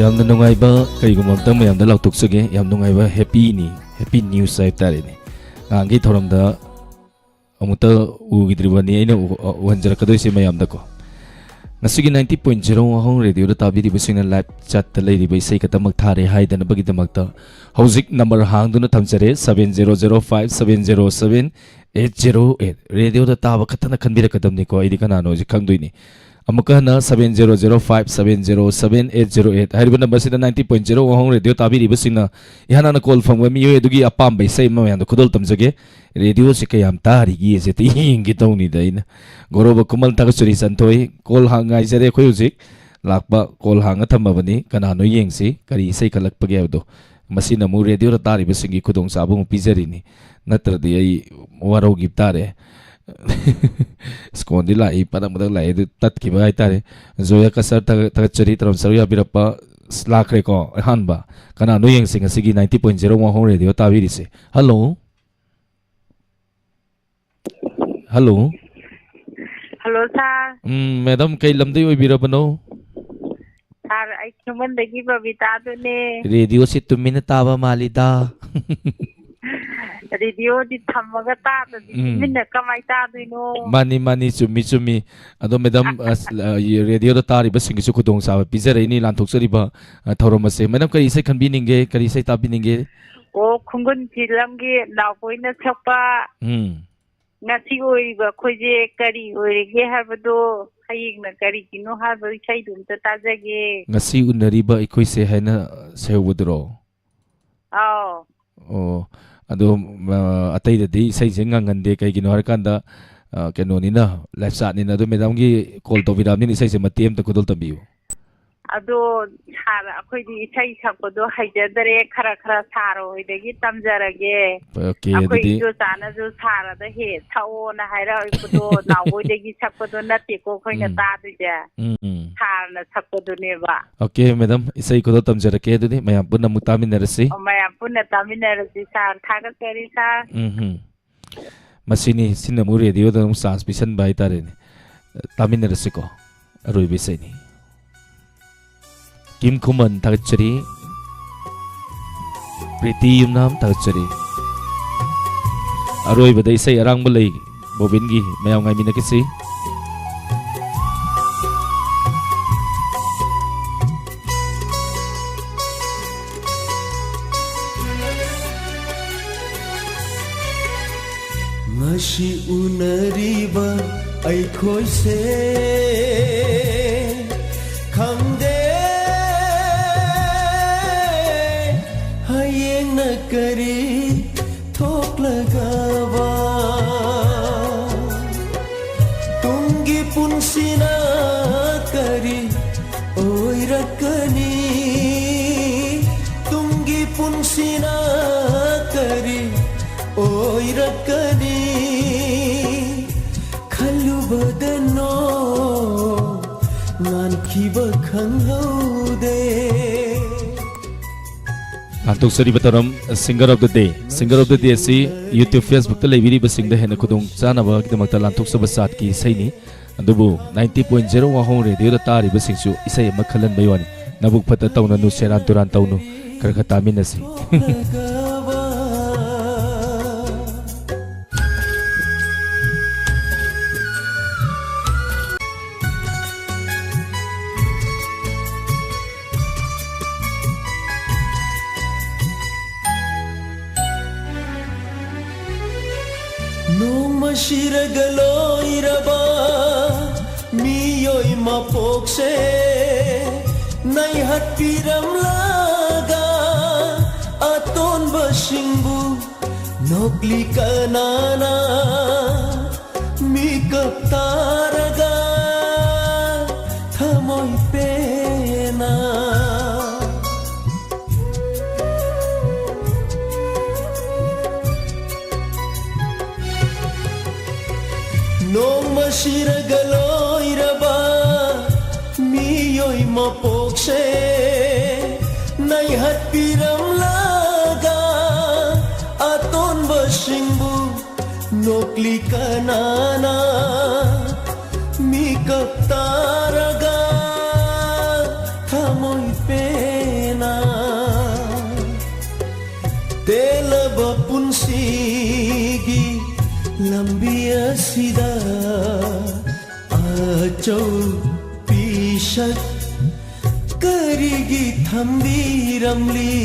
ꯌꯥꯝꯅ ꯅꯨꯡꯉꯥꯏꯕ, ꯀꯔꯤꯒꯨꯝꯕ ꯑꯝꯇꯪ ꯃꯌꯥꯝꯗ ꯂꯥꯎꯊꯣꯛꯆꯒꯦ꯫ ꯌꯥꯝ ꯅꯨꯡꯉꯥꯏꯕ ꯍꯦꯄꯤꯅꯤ, ꯍꯦꯄꯤ ꯅ꯭ꯌꯨꯁ ꯍꯥꯏꯕ ꯇꯥꯔꯦꯅꯦ꯫ ꯉꯍꯥꯟꯒꯤ ꯊꯧꯔꯝꯗ ꯑꯃꯨꯛꯇ ꯎꯈꯤꯗ꯭ꯔꯤꯕꯅꯤ ꯑꯩꯅ ꯎ-, ꯎꯍꯟꯖꯔꯛꯀꯗꯣꯏꯁꯦ ꯃꯌꯥꯝꯗꯀꯣ꯫ ꯉꯁꯤꯒꯤ ninety point zero ꯋꯥꯍꯣꯡ ꯔꯦꯗꯤꯑꯣꯗ ꯇꯥꯕꯤꯔꯤꯕꯁꯤꯡꯅ ꯂꯥꯏꯚ ꯆꯦꯠꯇ ꯂꯩꯔꯤꯕ ꯏꯁꯩ ꯈꯛꯇꯃꯛ ꯊꯥꯔꯦ ꯍꯥꯏꯗꯅꯕꯒꯤꯗꯃꯛꯇ ꯍꯧꯖꯤꯛ ꯅꯝꯕꯔ ꯍꯥꯡꯗꯨꯅ ꯊꯝꯖꯔꯦ, seven zero zero five seven zero seven eight zero eight꯫ ꯔꯦꯗꯤꯑꯣꯗ ꯇꯥꯕ ꯈꯛꯇꯅ ꯈꯟꯕꯤꯔꯛꯀꯗꯕꯅꯤꯀꯣ, ꯑꯩꯗꯤ ꯀꯅꯥꯅꯣ ꯍꯧꯖꯤꯛ ꯈꯪꯗꯣꯏꯅꯤ꯫ ꯑꯃꯨꯛꯀ ꯍꯟꯅ seven zero zero five seven zero seven eight zero eight ꯍꯥꯏꯔꯤꯕ ꯅꯝꯕꯔꯁꯤꯗ ninety point zero ꯋꯥꯍꯣꯡ ꯔꯦꯗꯤꯑꯣ ꯇꯥꯕꯤꯔꯤꯕꯁꯤꯡꯅ ꯏꯍꯥꯟ ꯍꯥꯟꯅ ꯀꯣꯜ ꯐꯪꯕ ꯃꯤꯑꯣꯏ ꯑꯗꯨꯒꯤ ꯑꯄꯥꯝꯕ ꯏꯁꯩ ꯑꯃ ꯃꯌꯥꯝꯗ ꯈꯨꯗꯣꯜ ꯇꯝꯖꯒꯦ꯫ ꯔꯦꯗꯤꯑꯣꯁꯦ ꯀꯌꯥꯝ ꯇꯥꯔꯤꯒꯦꯁꯦ ꯌꯦꯡꯒꯦ ꯇꯧꯅꯤꯗ ꯑꯩꯅ꯫ ꯒꯣꯔꯣꯕ ꯈꯨꯃꯟ ꯊꯥꯒꯠꯆꯔꯤ ꯆꯟꯊꯣꯏ꯫ ꯀꯣꯜ ꯍꯥꯡ ꯉꯥꯏꯖꯔꯦ ꯑꯩꯈꯣꯏ ꯍꯧꯖꯤꯛ꯫ ꯂꯥꯛꯄ ꯀꯣꯜ ꯍꯥꯡꯉ ꯊꯝꯃꯕꯅꯤ꯫ ꯀꯅꯥꯅꯣ ꯌꯦꯡꯁꯤ, ꯀꯔꯤ ꯏꯁꯩ ꯈꯜꯂꯛꯄꯒꯦ ꯍꯥꯏꯕꯗꯣ꯫ ꯃꯁꯤꯅ ꯑꯃꯨꯛ ꯔꯦꯗꯤꯑꯣꯗ ꯇꯥꯔꯤꯕꯁꯤꯡꯒꯤ ꯈꯨꯗꯣꯡꯆꯥꯕ ꯑꯃꯨꯛ ꯄꯤꯖꯔꯤꯅꯤ꯫ ꯅꯠꯇ꯭ꯔꯗꯤ ꯑꯩ ꯋꯥꯔꯧꯈꯤꯕ ꯇꯥꯔꯦ꯫ ꯁ꯭ꯀꯣꯟꯗꯤ ꯂꯥꯛꯏ, ꯃꯊꯪ ꯃꯊꯪ ꯂꯥꯛꯏ, ꯑꯗꯨ ꯇꯠꯈꯤꯕ ꯍꯥꯏꯇꯥꯔꯦ꯫ ꯖꯣꯌꯥ ꯀꯁꯔ ꯊꯥꯒꯠ-, ꯊꯥꯒꯠꯆꯔꯤ, ꯇꯔꯥꯃ ꯇꯔꯨꯛ ꯌꯥꯕꯤꯔꯛꯄ꯫ ꯑꯁ, ꯂꯥꯛꯈ꯭ꯔꯦꯀꯣ ꯑꯍꯥꯟꯕ꯫ ꯀꯅꯥꯅꯣ ꯌꯦꯡꯁꯤ ꯉꯁꯤꯒꯤ ninety point zero ꯋꯥꯍꯣꯡ ꯔꯦꯗꯤꯑꯣ ꯇꯥꯕꯤꯔꯤꯁꯦ? Hello. Hello. Hello, sir. Um, madam, ꯀꯩ ꯂꯝꯗꯩ ꯑꯣꯏꯕꯤꯔꯕꯅꯣ? ꯁꯥꯔ, ꯑꯩ ꯈꯦꯃꯟꯗꯒꯤ ꯕꯕꯤꯇꯥꯗꯨꯅꯦ꯫ ꯔꯦꯗꯤꯑꯣꯁꯤ ꯇꯨꯃꯤꯟꯅ ꯇꯥꯕ ꯃꯥꯜꯂꯤꯗ꯫ ꯔꯦꯗꯤꯑꯣꯗꯤ ꯊꯝꯃꯒ ꯇꯥꯗ꯭ꯔꯗꯤ ꯎꯝ꯫ ꯇꯨꯃꯤꯟꯅ ꯀꯃꯥꯏ ꯇꯥꯗꯣꯏꯅꯣ? ꯃꯥꯅꯤ, ꯃꯥꯅꯤ, ꯆꯨꯝꯃꯤ, ꯆꯨꯝꯃꯤ꯫ ꯑꯗꯣ ꯃꯦꯗꯥꯝ, ꯑꯁ, ꯑ, ꯔꯦꯗꯤꯑꯣꯗ ꯇꯥꯔꯤꯕꯁꯤꯡꯒꯤꯁꯨ ꯈꯨꯗꯣꯡꯆꯥꯕ ꯄꯤꯖꯔꯛꯏꯅꯤ, ꯂꯥꯟꯊꯣꯛꯆꯔꯤꯕ, ꯑ, ꯊꯧꯔꯝ ꯑꯁꯦ꯫ ꯃꯦꯗꯥꯝ, ꯀꯔꯤ ꯏꯁꯩ ꯈꯟꯕꯤꯅꯤꯡꯒꯦ? ꯀꯔꯤ ꯏꯁꯩ ꯇꯥꯕꯤꯅꯤꯡꯒꯦ? ꯑꯣ, ꯈꯣꯡꯒꯨꯟ ꯐꯤꯂꯝꯒꯤ ꯅꯥꯎꯕꯣꯏꯅ ꯁꯛꯄ ꯎꯝ꯫ ꯉꯁꯤ ꯑꯣꯏꯔꯤꯕ ꯑꯩꯈꯣꯏꯁꯦ ꯀꯔꯤ ꯑꯣꯏꯔꯤꯒꯦ ꯍꯥꯏꯕꯗꯣ, ꯍꯌꯦꯡꯅ ꯀꯔꯤꯒꯤꯅꯣ ꯍꯥꯏꯕ ꯏꯁꯩꯗꯣ ꯑꯝꯇ ꯇꯥꯖꯒꯦ꯫ ꯉꯁꯤ ꯎꯅꯔꯤꯕ ꯑꯩꯈꯣꯏꯁꯦ ꯍꯥꯏꯅ ꯁꯩꯍꯧꯕꯗꯨꯔꯣ? ꯑꯥꯎ꯫ ꯑꯣ, ꯑꯗꯣ, ꯑ, ꯑꯇꯩꯗꯗꯤ ꯏꯁꯩꯁꯦ ꯉꯪꯍꯟꯗꯦ, ꯀꯩꯒꯤꯅꯣ ꯍꯥꯏꯔꯀꯥꯟꯗ, ꯑ, ꯀꯩꯅꯣꯅꯤꯅ, ꯂꯥꯏꯐ ꯆꯥꯠꯅꯤꯅ꯫ ꯑꯗꯣ ꯃꯦꯗꯥꯝꯒꯤ ꯀꯣꯜ ꯇꯧꯕꯤꯔꯛꯑꯕꯅꯤꯅ ꯏꯁꯩꯁꯦ ꯃꯇꯦꯛ ꯑꯃꯇ ꯈꯨꯗꯣꯜ ꯇꯝꯕꯤꯌꯨ꯫ ꯑꯗꯣ ꯁꯥꯔ, ꯑꯩꯈꯣꯏꯗꯤ ꯏꯁꯩ ꯁꯛꯄꯗꯣ ꯍꯩꯖꯗꯔꯦ, ꯈꯔ ꯈꯔ ꯁꯥꯔ ꯍꯣꯏꯗꯒꯤ ꯇꯝꯖꯔꯒꯦ꯫ ꯑꯣꯀꯦ, ꯑꯩꯈꯣꯏ ꯑꯗꯨꯗꯤ ꯏꯆꯣꯆꯥꯅꯁꯨ ꯁꯥꯔꯗ ꯍꯦꯛ ꯁꯛꯑꯣꯅ ꯍꯥꯏꯔꯛꯄꯗꯣ, ꯅꯥꯎꯕꯣꯏꯗꯒꯤ ꯁꯛꯄꯗꯣ ꯅꯠꯇꯦꯀꯣ ꯑꯩꯈꯣꯏꯅ ꯎꯝ꯫ ꯇꯥꯗꯣꯏꯁꯦ, ꯎꯝ, ꯎꯝ꯫ ꯁꯥꯔꯅ ꯁꯛꯄꯗꯨꯅꯦꯕ꯫ ꯑꯣꯀꯦ, ꯃꯦꯗꯥꯝ, ꯏꯁꯩ ꯈꯨꯗꯣꯜ ꯇꯝꯖꯔꯛꯀꯦ, ꯑꯗꯨꯗꯤ ꯃꯌꯥꯝ ꯄꯨꯟꯅ ꯑꯃꯨꯛ ꯇꯥꯃꯤꯟꯅꯔꯁꯤ꯫ ꯑꯣ, ꯃꯌꯥꯝ ꯄꯨꯟꯅ ꯇꯥꯃꯤꯟꯅꯔꯁꯤ, ꯁꯥꯔ꯫ ꯊꯥꯒꯠꯆꯔꯤ, ꯁꯥꯔ꯫ ꯎꯝ, ꯎꯝ꯫ ꯃꯁꯤꯅꯤ, ꯁꯤꯅ ꯑꯃꯨꯛ ꯔꯦꯗꯤꯑꯣꯗ ꯑꯃꯨꯛ ꯆꯥꯟꯁ ꯄꯤꯁꯟꯕ ꯍꯥꯏꯇꯥꯔꯦꯅꯦ꯫ ꯇꯥꯃꯤꯟꯅꯔꯁꯤꯀꯣ, ꯑꯔꯣꯏꯕ ꯏꯁꯩꯅꯤ꯫ ꯀꯤꯝ ꯈꯨꯃꯟ ꯊꯥꯒꯠꯆꯔꯤ꯫ ꯄ꯭ꯔꯤꯇꯤ ꯌꯨꯝꯅꯥꯝ ꯊꯥꯒꯠꯆꯔꯤ꯫ ꯑꯔꯣꯏꯕꯗ ꯏꯁꯩ ꯑꯔꯥꯡꯕ ꯂꯩ ꯕꯣꯕꯤꯟꯒꯤ, ꯃꯌꯥꯝ ꯉꯥꯏꯃꯤꯟꯅꯈꯤꯁꯤ꯫ ꯉꯁꯤ ꯎꯅꯔꯤꯕ ꯑꯩꯈꯣꯏꯁꯦ ꯈꯪꯗꯦ ꯍꯌꯦꯡꯅ ꯀꯔꯤ ꯊꯣꯛꯂꯒꯕ꯫ ꯇꯨꯡꯒꯤ ꯄꯨꯟꯁꯤꯅ ꯀꯔꯤ ꯑꯣꯏꯔꯛꯀꯅꯤ? ꯇꯨꯡꯒꯤ ꯄꯨꯟꯁꯤꯅ ꯀꯔꯤ ꯑꯣꯏꯔꯛꯀꯅꯤ? ꯈꯜꯂꯨꯕꯗ ꯅꯣꯡ ꯉꯥꯟꯈꯤꯕ ꯈꯪꯍꯧꯗꯦ꯫ ꯂꯥꯟꯊꯣꯛꯆꯔꯤꯕ ꯊꯧꯔꯝ Singer of the Day, Singer of the Day ꯑꯁꯤ YouTube, Facebook ꯇ ꯂꯩꯕꯤꯔꯤꯕꯁꯤꯡꯗ ꯍꯦꯟꯅ ꯈꯨꯗꯣꯡ ꯆꯥꯅꯕꯒꯤꯗꯃꯛꯇ ꯂꯥꯟꯊꯣꯛꯆꯕ ꯆꯥꯠꯀꯤ ꯏꯁꯩꯅꯤ꯫ ꯑꯗꯨꯕꯨ ninety point zero ꯋꯥꯍꯣꯡ ꯔꯦꯗꯤꯑꯣꯗ ꯇꯥꯔꯤꯕꯁꯤꯡꯁꯨ ꯏꯁꯩ ꯑꯃ ꯈꯜꯍꯟꯕꯩ ꯋꯥꯅꯤ꯫ ꯅꯕꯨꯛ ꯐꯠꯇ ꯇꯧꯅꯅꯨ, ꯁꯦꯔꯥꯟ ꯇꯨꯔꯥꯟ ꯇꯧꯅꯨ, ꯈꯔ ꯈꯔ ꯇꯥꯃꯤꯟꯅꯁꯤ꯫ ꯅꯣꯡꯃ ꯁꯤꯔꯒ ꯂꯣꯏꯔꯕ ꯃꯤꯑꯣꯏ ꯃꯄꯣꯛꯁꯦ ꯅꯩꯍꯠꯄꯤꯔꯝꯂꯒ ꯑꯇꯣꯟꯕꯁꯤꯡꯕꯨ ꯅꯣꯛꯂꯤ ꯀꯅꯥꯅ ꯃꯤꯀꯞ ꯇꯥꯔꯒ ꯊꯃꯣꯏ ꯄꯦꯟꯅ꯫ ꯅꯣꯡꯃ ꯁꯤꯔꯒ ꯂꯣꯏꯔꯕ ꯃꯤꯑꯣꯏ ꯃꯄꯣꯛꯁꯦ ꯅꯩꯍꯠꯄꯤꯔꯝꯂꯒ ꯑꯇꯣꯟꯕꯁꯤꯡꯕꯨ ꯅꯣꯛꯂꯤ ꯀꯅꯥꯅ ꯃꯤꯀꯞ ꯇꯥꯔꯒ ꯊꯃꯣꯏ ꯁꯤꯒꯤ ꯂꯝꯕꯤ ꯑꯁꯤꯗ ꯑꯆꯧ ꯄꯤꯁꯛ ꯀꯔꯤꯒꯤ ꯊꯝꯕꯤꯔꯝꯂꯤ?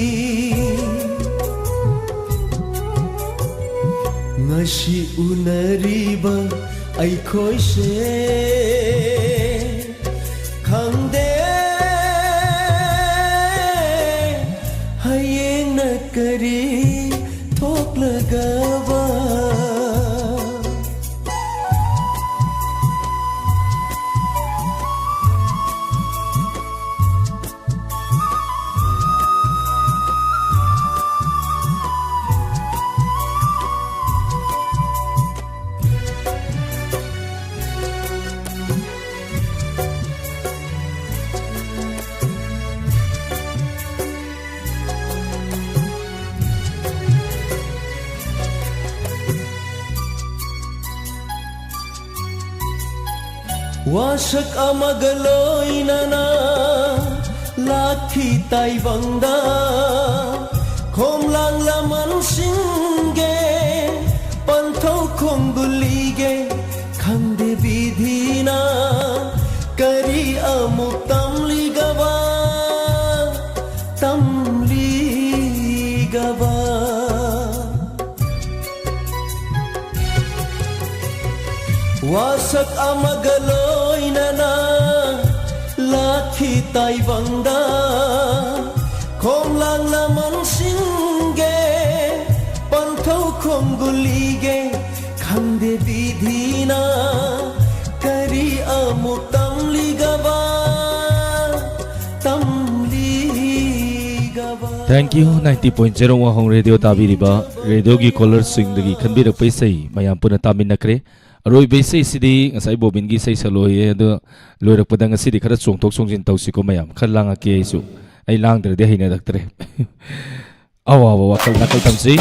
ꯉꯁꯤ ꯎꯅꯔꯤꯕ ꯑꯩꯈꯣꯏꯁꯦ ꯈꯪꯗꯦ ꯍꯌꯦꯡꯅ ꯀꯔꯤ ꯊꯣꯛꯂꯒꯕ꯫ ꯋꯥꯁꯛ ꯑꯃꯒ ꯂꯣꯏꯅꯅ ꯂꯥꯛꯈꯤ ꯇꯥꯏꯕꯪꯗ꯫ ꯈꯣꯝꯂꯥꯡ ꯂꯃꯟꯁꯤꯡꯒꯦ, ꯄꯟꯊꯧ ꯈꯣꯡꯒꯨꯜꯂꯤꯒꯦ, ꯈꯪꯗꯦ ꯕꯤꯙꯤꯅ ꯀꯔꯤ ꯑꯃꯨꯛ ꯇꯝꯂꯤꯒꯕ, ꯇꯝꯂꯤꯒꯕ꯫ ꯋꯥꯁꯛ ꯑꯃꯒ ꯂꯣꯏꯅꯅ ꯂꯥꯛꯈꯤ ꯇꯥꯏꯕꯪꯗ꯫ ꯈꯣꯝꯂꯥꯡ ꯂꯃꯟꯁꯤꯡꯒꯦ, ꯄꯟꯊꯧ ꯈꯣꯡꯒꯨꯜꯂꯤꯒꯦ, ꯈꯪꯗꯦ ꯕꯤꯙꯤꯅ ꯀꯔꯤ ꯑꯃꯨꯛ ꯇꯝꯂꯤꯒꯕ, ꯇꯝꯂꯤꯒꯕ꯫ Thank you, ninety point zero ꯋꯥꯍꯣꯡ ꯔꯦꯗꯤꯑꯣ ꯇꯥꯕꯤꯔꯤꯕ ꯔꯦꯗꯤꯑꯣꯒꯤ ꯀꯣꯂꯔꯁꯤꯡꯗꯒꯤ ꯈꯟꯕꯤꯔꯛꯄ ꯏꯁꯩ ꯃꯌꯥꯝ ꯄꯨꯟꯅ ꯇꯥꯃꯤꯟꯅꯈ꯭ꯔꯦ꯫ ꯑꯔꯣꯏꯕ ꯏꯁꯩꯁꯤꯗꯤ ꯉꯁꯥꯏ ꯕꯣꯕꯤꯟꯒꯤ ꯏꯁꯩ ꯁꯛꯂꯣꯏꯌꯦ, ꯑꯗꯣ ꯂꯣꯏꯔꯛꯄꯗ ꯉꯁꯤꯗꯤ ꯈꯔ ꯆꯣꯡꯊꯣꯛ ꯆꯣꯡꯁꯤꯟ ꯇꯧꯁꯤꯀꯣ ꯃꯌꯥꯝ꯫ ꯈꯔ ꯂꯥꯡꯉꯛꯀꯦ ꯑꯩꯁꯨ꯫ ꯑꯩ ꯂꯥꯡꯗ꯭ꯔꯗꯤ ꯍꯩꯅꯔꯛꯇ꯭ꯔꯦ꯫ ꯑꯋꯥꯕ ꯋꯥꯈꯜ ꯅꯥꯀꯜ ꯊꯝꯁꯤ꯫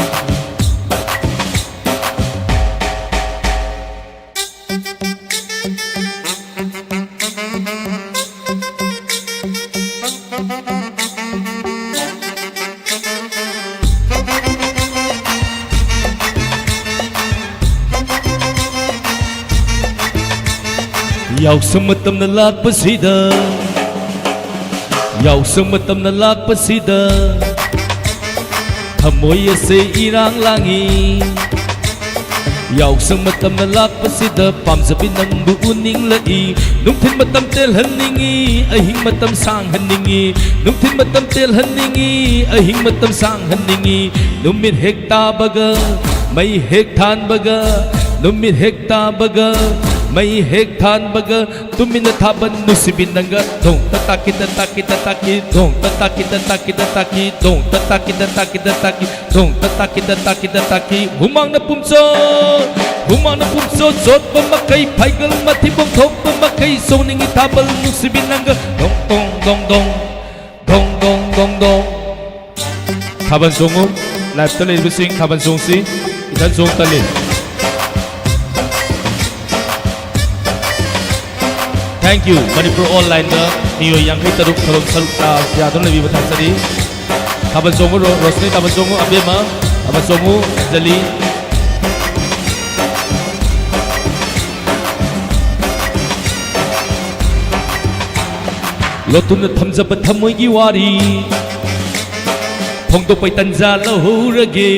ꯌꯥꯎꯁꯪ ꯃꯇꯝꯅ ꯂꯥꯛꯄꯁꯤꯗ, ꯌꯥꯎꯁꯪ ꯃꯇꯝꯅ ꯂꯥꯛꯄꯁꯤꯗ, ꯊꯃꯣꯏ ꯑꯁꯦ ꯏꯔꯥꯡ ꯂꯥꯡꯏ꯫ ꯌꯥꯎꯁꯪ ꯃꯇꯝꯅ ꯂꯥꯛꯄꯁꯤꯗ, ꯄꯥꯝꯖꯕꯤ ꯅꯪꯕꯨ ꯎꯅꯤꯡꯂꯛꯏ꯫ ꯅꯨꯡꯊꯤꯜ ꯃꯇꯝ ꯇꯦꯜꯍꯟꯅꯤꯡꯏ, ꯑꯍꯤꯡ ꯃꯇꯝ ꯁꯥꯡꯍꯟꯅꯤꯡꯏ꯫ ꯅꯨꯡꯊꯤꯜ ꯃꯇꯝ ꯇꯦꯜꯍꯟꯅꯤꯡꯏ, ꯑꯍꯤꯡ ꯃꯇꯝ ꯁꯥꯡꯍꯟꯅꯤꯡꯏ꯫ ꯅꯨꯃꯤꯠ ꯍꯦꯛ ꯇꯥꯕꯒ, ꯃꯩ ꯍꯦꯛ ꯊꯥꯟꯕꯒ, ꯅꯨꯃꯤꯠ ꯍꯦꯛ ꯇꯥꯕꯒ, ꯃꯩ ꯍꯦꯛ ꯊꯥꯟꯕꯒ, ꯇꯨꯃꯤꯟꯅ ꯊꯥꯕꯜ ꯅꯨꯡꯁꯤꯕꯤ ꯅꯪꯒ꯫ ꯙꯣꯡ ꯇ ꯇꯥꯀꯤ ꯇ ꯇꯥꯀꯤ ꯇ ꯇꯥꯀꯤ, ꯙꯣꯡ ꯇ ꯇꯥꯀꯤ ꯇ ꯇꯥꯀꯤ ꯇ ꯇꯥꯀꯤ, ꯙꯣꯡ ꯇ ꯇꯥꯀꯤ ꯇ ꯇꯥꯀꯤ ꯇ ꯇꯥꯀꯤ, ꯙꯣꯡ ꯇ ꯇꯥꯀꯤ ꯇ ꯇꯥꯀꯤ ꯇ ꯇꯥꯀꯤ꯫ ꯍꯨꯃꯥꯡꯅ ꯄꯨꯝꯆꯣꯠ, ꯍꯨꯃꯥꯡꯅ ꯄꯨꯝꯆꯣꯠ ꯆꯣꯠꯄ ꯃꯈꯩ, ꯐꯥꯏꯒꯜ ꯃꯊꯤꯕꯣꯡ ꯊꯣꯛꯄ ꯃꯈꯩ, ꯆꯣꯡꯅꯤꯡꯏ ꯊꯥꯕꯜ ꯅꯨꯡꯁꯤꯕꯤ ꯅꯪꯒ꯫ ꯙꯣꯡ ꯇꯣꯡ ꯗꯣꯡ ꯗꯣꯡ, ꯙꯣꯡ ꯗꯣꯡ ꯗꯣꯡ ꯗꯣꯡ꯫ ꯊꯥꯕꯜ ꯆꯣꯡꯉꯨ꯫ ꯂꯥꯏꯞꯇ ꯂꯩꯔꯤꯕꯁꯤꯡ ꯊꯥꯕꯜ ꯆꯣꯡꯁꯤ꯫ ꯏꯊꯟ ꯆꯣꯡ ꯇꯜꯂꯤ꯫ Thank you꯫ ꯃꯅꯤꯄꯨꯔ ꯑꯣꯟꯂꯥꯏꯟꯗ ꯃꯤꯑꯣꯏ ꯌꯥꯡꯈꯩ ꯇꯔꯨꯛ ꯊꯧꯔꯝ ꯁꯔꯨꯛ ꯇꯥ-, ꯌꯥꯗꯨꯅ ꯂꯩꯕꯤꯕ ꯊꯥꯒꯠꯆꯔꯤ꯫ ꯊꯥꯕꯜ ꯆꯣꯡꯉꯨ ꯔꯣ-, ꯔꯣꯁꯅꯤ, ꯊꯥꯕꯜ ꯆꯣꯡꯉꯨ꯫ ꯑꯕꯦꯝꯃ, ꯊꯥꯕꯜ ꯆꯣꯡꯉꯨ꯫ ꯑꯟꯖꯂꯤ꯫ ꯂꯣꯠꯇꯨꯅ ꯊꯝꯖꯕ ꯊꯃꯣꯏꯒꯤ ꯋꯥꯔꯤ ꯐꯣꯡꯗꯣꯛꯄꯩ ꯇꯟꯖꯥ ꯂꯧꯍꯧꯔꯒꯦ꯫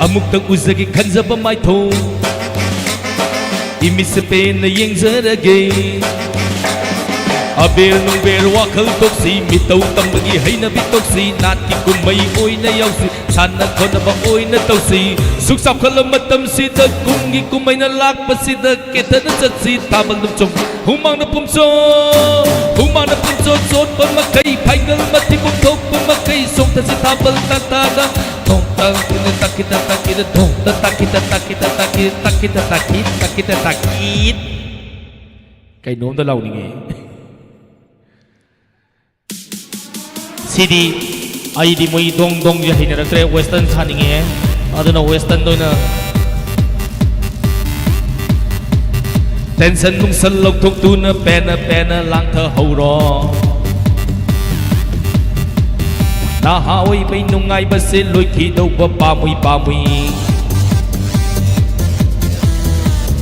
ꯑꯃꯨꯛꯇꯪ ꯎꯖꯒꯦ ꯈꯟꯖꯕ ꯃꯥꯏꯊꯣꯡ, ꯏꯃꯤꯠꯁꯦ ꯄꯦꯟꯅ ꯌꯦꯡꯖꯔꯒꯦ꯫ ꯑꯕꯦꯔ ꯅꯨꯡꯕꯦꯔ ꯋꯥꯈꯜ ꯇꯣꯛꯁꯤ, ꯃꯤꯇꯧ ꯇꯝꯕꯒꯤ ꯍꯩꯅꯕꯤ ꯇꯣꯛꯁꯤ, ꯅꯥꯠꯀꯤ ꯀꯨꯝꯍꯩ ꯑꯣꯏꯅ ꯌꯥꯎꯁꯤ, ꯁꯥꯟꯅ ꯈꯣꯠꯅꯕ ꯑꯣꯏꯅ ꯇꯧꯁꯤ꯫ ꯁꯨꯛ ꯆꯥꯎꯈꯠꯂ ꯃꯇꯝꯁꯤꯗ ꯀꯨꯝꯒꯤ ꯀꯨꯝꯍꯩꯅ ꯂꯥꯛꯄꯁꯤꯗ ꯀꯦꯊꯅ ꯆꯠꯁꯤ꯫ ꯊꯥꯕꯜ ꯑꯗꯨꯝ ꯆꯣꯡ, ꯍꯨꯃꯥꯡꯅ ꯄꯨꯝꯆꯣꯠ, ꯍꯨꯃꯥꯡꯅ ꯄꯨꯝꯆꯣꯠ ꯆꯣꯠꯄ ꯃꯈꯩ, ꯐꯥꯏꯒꯜ ꯃꯊꯤꯕꯣꯡ ꯊꯣꯛꯄ ꯃꯈꯩ, ꯆꯣꯡꯊꯁꯤ ꯊꯥꯕꯜ ꯇꯥ ꯇꯥꯗ꯫ ꯊꯣꯡ ꯇꯥ ꯇꯥꯀꯤꯗ ꯇꯥꯀꯤꯗ ꯇꯥꯀꯤꯗ, ꯊꯣꯡ ꯇꯥ ꯇꯥꯀꯤꯗ ꯇꯥꯀꯤꯗ ꯇꯥꯀꯤꯗ, ꯇꯥꯀꯤꯗ ꯇꯥꯀꯤ, ꯇꯥꯀꯤꯗ ꯇꯥꯀꯤ꯫ ꯀꯩꯅꯣꯝꯗ ꯂꯥꯎꯅꯤꯡꯉꯦ꯫ ꯁꯤꯗꯤ ꯑꯩꯗꯤ ꯃꯣꯏ ꯗꯣꯡ ꯗꯣꯡꯁꯦ ꯍꯩꯅꯔꯛꯇ꯭ꯔꯦ, ꯋꯦꯁꯇꯔꯟ ꯁꯥꯅꯤꯡꯉꯦ꯫ ꯑꯗꯨꯅ ꯋꯦꯁꯇꯔꯟꯗ ꯑꯣꯏꯅ꯫ ꯇꯦꯟꯁꯟ ꯅꯨꯡꯁꯟ ꯂꯧꯊꯣꯛꯇꯨꯅ ꯄꯦꯟꯅ ꯄꯦꯟꯅ ꯂꯥꯡꯊꯍꯧꯔꯣ꯫ ꯅꯍꯥ ꯑꯣꯏꯕꯩ ꯅꯨꯡꯉꯥꯏꯕꯁꯦ ꯂꯣꯏꯈꯤꯗꯧꯕ ꯄꯥꯝꯃꯨꯏ ꯄꯥꯝꯃꯨꯏ꯫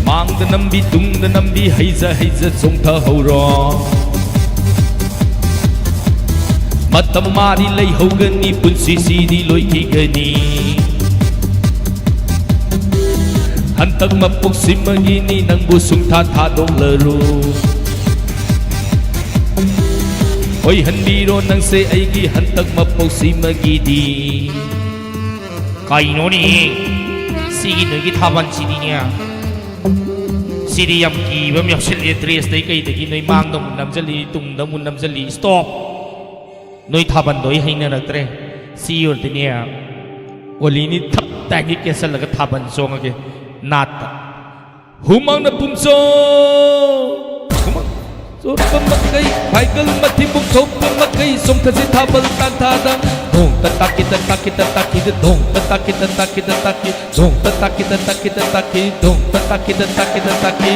ꯃꯥꯡꯗ ꯅꯝꯕꯤ ꯇꯨꯡꯗ ꯅꯝꯕꯤ ꯍꯩꯖ ꯍꯩꯖ ꯆꯣꯡꯊꯍꯧꯔꯣ꯫ ꯃꯇꯝ ꯃꯥꯗꯤ ꯂꯩꯍꯧꯒꯅꯤ, ꯄꯨꯟꯁꯤꯁꯤꯗꯤ ꯂꯣꯏꯈꯤꯒꯅꯤ꯫ ꯍꯟꯇꯛ ꯃꯄꯣꯛꯁꯤꯃꯒꯤꯅꯤ, ꯅꯪꯕꯨ ꯁꯨꯡꯊꯥ ꯊꯥꯗꯣꯛꯂꯔꯣꯏ꯫ ꯑꯣꯏꯍꯟꯕꯤꯔꯣ ꯅꯪꯁꯦ ꯑꯩꯒꯤ ꯍꯟꯇꯛ ꯃꯄꯣꯛꯁꯤꯃꯒꯤꯗꯤ꯫ ꯀꯩꯅꯣꯅꯦ? ꯁꯤꯒꯤ ꯅꯣꯏꯒꯤ ꯊꯥꯕꯜꯁꯤꯗꯤꯅꯦ꯫ ꯁꯤꯗꯤ ꯌꯥꯝ ꯀꯤꯕ ꯑꯃ ꯌꯥꯎꯁꯤꯜꯂꯦ꯫ ꯗ꯭ꯔꯦꯁꯇꯩ ꯀꯩꯗꯒꯤ ꯅꯣꯏ ꯃꯥꯡꯗ ꯑꯃꯨꯛ ꯅꯝꯁꯤꯜꯂꯤ, ꯇꯨꯡꯗ ꯑꯃꯨꯛ ꯅꯝꯁꯤꯜꯂꯤ꯫ ꯁ꯭ꯇꯣꯞ! ꯅꯣꯏ ꯊꯥꯕꯜꯗꯣ ꯑꯩ ꯍꯩꯅꯔꯛꯇ꯭ꯔꯦ꯫ ꯁꯤ ꯑꯣꯏꯔꯗꯤꯅꯦ, ꯑꯣꯂꯤꯅꯤ ꯊꯞ ꯇꯥꯏꯒꯤ ꯀꯦꯁꯜꯂꯒ ꯊꯥꯕꯜ ꯆꯣꯡꯉꯒꯦ ꯅꯥꯠꯇ꯫ ꯍꯨꯃꯥꯡꯅ ꯄꯨꯝꯆꯣ, ꯍꯨꯃꯥꯡ ꯆꯣꯠꯄ ꯃꯈꯩ, ꯍꯥꯏꯒꯜ ꯃꯊꯤꯕꯨꯡ ꯊꯣꯛꯄ ꯃꯈꯩ, ꯆꯣꯡꯊꯁꯤ ꯊꯥꯕꯜ ꯇꯥꯟꯊꯥꯗ꯫ ꯙꯣꯡ ꯇ ꯇꯥꯀꯤ ꯇ ꯇꯥꯀꯤ ꯇ ꯇꯥꯀꯤ ꯇ, ꯙꯣꯡ ꯇ ꯇꯥꯀꯤ ꯇ ꯇꯥꯀꯤ ꯇ ꯇꯥꯀꯤ, ꯙꯣꯡ ꯇ ꯇꯥꯀꯤ ꯇ ꯇꯥꯀꯤ ꯇ ꯇꯥꯀꯤ, ꯙꯣꯡ ꯇ ꯇꯥꯀꯤ ꯇ ꯇꯥꯀꯤ ꯇ ꯇꯥꯀꯤ꯫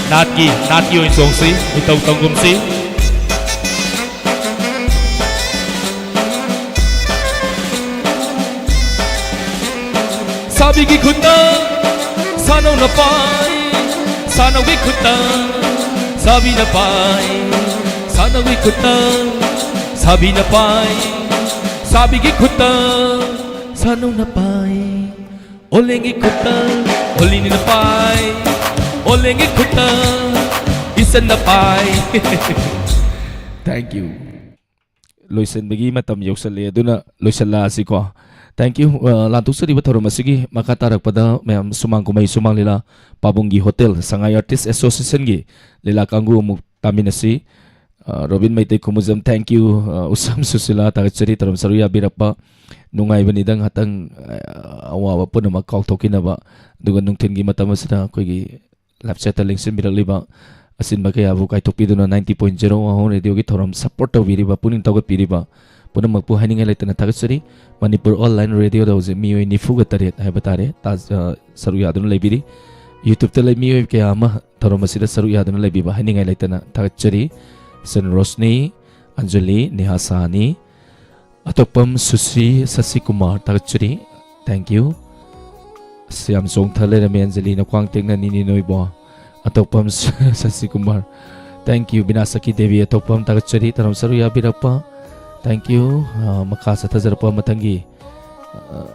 ꯅꯥꯠꯀꯤ, ꯅꯥꯠꯀꯤ ꯑꯣꯏꯅ ꯆꯣꯡꯁꯤ, ꯏꯇꯧ ꯇꯧꯒꯨꯝꯁꯤ꯫ ꯁꯥꯕꯤꯒꯤ ꯈꯨꯠꯇ ꯁꯥꯅꯧꯅ ꯄꯥꯏ, ꯁꯥꯅꯧꯒꯤ ꯈꯨꯠꯇ ꯁꯥꯕꯤꯅ ꯄꯥꯏ, ꯁꯥꯅꯧꯒꯤ ꯈꯨꯠꯇ ꯁꯥꯕꯤꯅ ꯄꯥꯏ, ꯁꯥꯕꯤꯒꯤ ꯈꯨꯠꯇ ꯁꯥꯅꯧꯅ ꯄꯥꯏ꯫ ꯑꯣꯂꯦꯡꯒꯤ ꯈꯨꯠꯇ ꯑꯣꯂꯤꯅꯤꯅ ꯄꯥꯏ, ꯑꯣꯂꯦꯡꯒꯤ ꯈꯨꯠꯇ ꯏꯆꯟꯅ ꯄꯥꯏ꯫ Thank you꯫ ꯂꯣꯏꯁꯤꯟꯕꯒꯤ ꯃꯇꯝ ꯌꯧꯁꯜꯂꯛꯑꯦ, ꯑꯗꯨꯅ ꯂꯣꯏꯁꯤꯜꯂꯛꯑꯁꯤꯀꯣ꯫ Thank you꯫ ꯑ, ꯂꯥꯟꯊꯣꯛꯆꯔꯤꯕ ꯊꯧꯔꯝ ꯑꯁꯤꯒꯤ ꯃꯈꯥ ꯇꯥꯔꯛꯄꯗ ꯃꯌꯥꯝ ꯁꯨꯃꯥꯡ ꯀꯨꯝꯍꯩ ꯁꯨꯃꯥꯡ ꯂꯤꯂꯥ ꯄꯥꯕꯨꯡꯒꯤ ꯍꯣꯇꯦꯜ ꯁꯉꯥꯏ ꯑꯥꯔꯇꯤꯁ ꯑꯦꯁꯣꯁꯤꯌꯦꯁꯟꯒꯤ ꯂꯤꯂꯥ ꯀꯥꯡꯕꯨ ꯑꯃꯨꯛ ꯇꯥꯃꯤꯟꯅꯁꯤ꯫ ꯑ, ꯔꯣꯕꯤꯟ ꯃꯩꯇꯩ ꯈꯨꯃꯨꯖꯝ, thank you꯫ ꯑ, ꯎꯁꯥꯝ ꯁꯨꯁꯤꯂꯥ, ꯊꯥꯒꯠꯆꯔꯤ ꯊꯧꯔꯝ ꯁꯔꯨꯛ ꯌꯥꯕꯤꯔꯛꯄ꯫ ꯅꯨꯡꯉꯥꯏꯕꯅꯤꯗ ꯉꯥꯛꯇꯪ, ꯑ, ꯑꯋꯥꯕ ꯄꯨꯝꯅꯃꯛ ꯀꯥꯎꯊꯣꯛꯈꯤꯅꯕ꯫ ꯑꯗꯨꯒ ꯅꯨꯡꯊꯤꯜꯒꯤ ꯃꯇꯝ ꯑꯁꯤꯗ ꯑꯩꯈꯣꯏꯒꯤ live chat ꯇ ꯂꯦꯡꯁꯤꯟꯕꯤꯔꯛꯂꯤꯕ ꯑꯁꯤꯟꯕ ꯀꯌꯥꯕꯨ ꯀꯥꯏꯊꯣꯛꯄꯤꯗꯨꯅ ninety point zero ꯋꯥꯍꯣꯡ ꯔꯦꯗꯤꯑꯣꯒꯤ ꯊꯧꯔꯝ support ꯇꯧꯕꯤꯔꯤꯕ, ꯄꯨꯛꯅꯤꯡ ꯊꯧꯒꯠꯄꯤꯔꯤꯕ ꯄꯨꯝꯅꯃꯛꯄꯨ ꯍꯥꯏꯅꯤꯡꯉꯥꯏ ꯂꯩꯇꯅ ꯊꯥꯒꯠꯆꯔꯤ꯫ ꯃꯅꯤꯄꯨꯔ online ꯔꯦꯗꯤꯑꯣꯗ ꯍꯧꯖꯤꯛ ꯃꯤꯑꯣꯏ ꯅꯤꯐꯨꯒ ꯇꯔꯦꯠ ꯍꯥꯏꯕ ꯇꯥꯔꯦ, ꯇꯥ-, ꯑ, ꯁꯔꯨꯛ ꯌꯥꯗꯨꯅ ꯂꯩꯕꯤꯔꯤ꯫ YouTube ꯇ ꯂꯩ ꯃꯤꯑꯣꯏ ꯀꯌꯥ ꯑꯃ ꯊꯧꯔꯝ ꯑꯁꯤꯗ ꯁꯔꯨꯛ ꯌꯥꯗꯨꯅ ꯂꯩꯕꯤꯕ ꯍꯥꯏꯅꯤꯡꯉꯥꯏ ꯂꯩꯇꯅ ꯊꯥꯒꯠꯆꯔꯤ꯫ ꯁꯟ ꯔꯣꯁꯅꯤ, ꯑꯟꯖꯂꯤ, ꯅꯦꯍꯥ ꯁꯥꯍꯅꯤ, ꯑꯇꯣꯞꯄꯝ ꯁꯨꯁ꯭ꯔꯤ, ꯁꯁꯤꯀꯨꯃꯥꯔ ꯊꯥꯒꯠꯆꯔꯤ꯫ Thank you. ꯑꯁ, ꯌꯥꯝ ꯆꯣꯡꯊ ꯂꯩꯔꯝꯃꯦ ꯑꯟꯖꯂꯤꯅ ꯈ꯭ꯋꯥꯡ ꯇꯦꯛꯅꯅꯤꯅꯤ ꯅꯣꯏꯕꯣ꯫ ꯑꯇꯣꯞꯄꯝ ꯁꯁꯤꯀꯨꯃꯥꯔ꯫ Thank you, ꯕꯤꯅꯥꯁꯀꯤ Devi. ꯑꯇꯣꯞꯄꯝ ꯊꯥꯒꯠꯆꯔꯤ꯫ ꯇꯔꯝ ꯁꯔꯨ ꯌꯥꯕꯤꯔꯛꯄ꯫ Thank you꯫ ꯑ, ꯃꯈꯥ ꯆꯠꯊꯖꯔꯛꯄ ꯃꯊꯪꯒꯤ, ꯑ,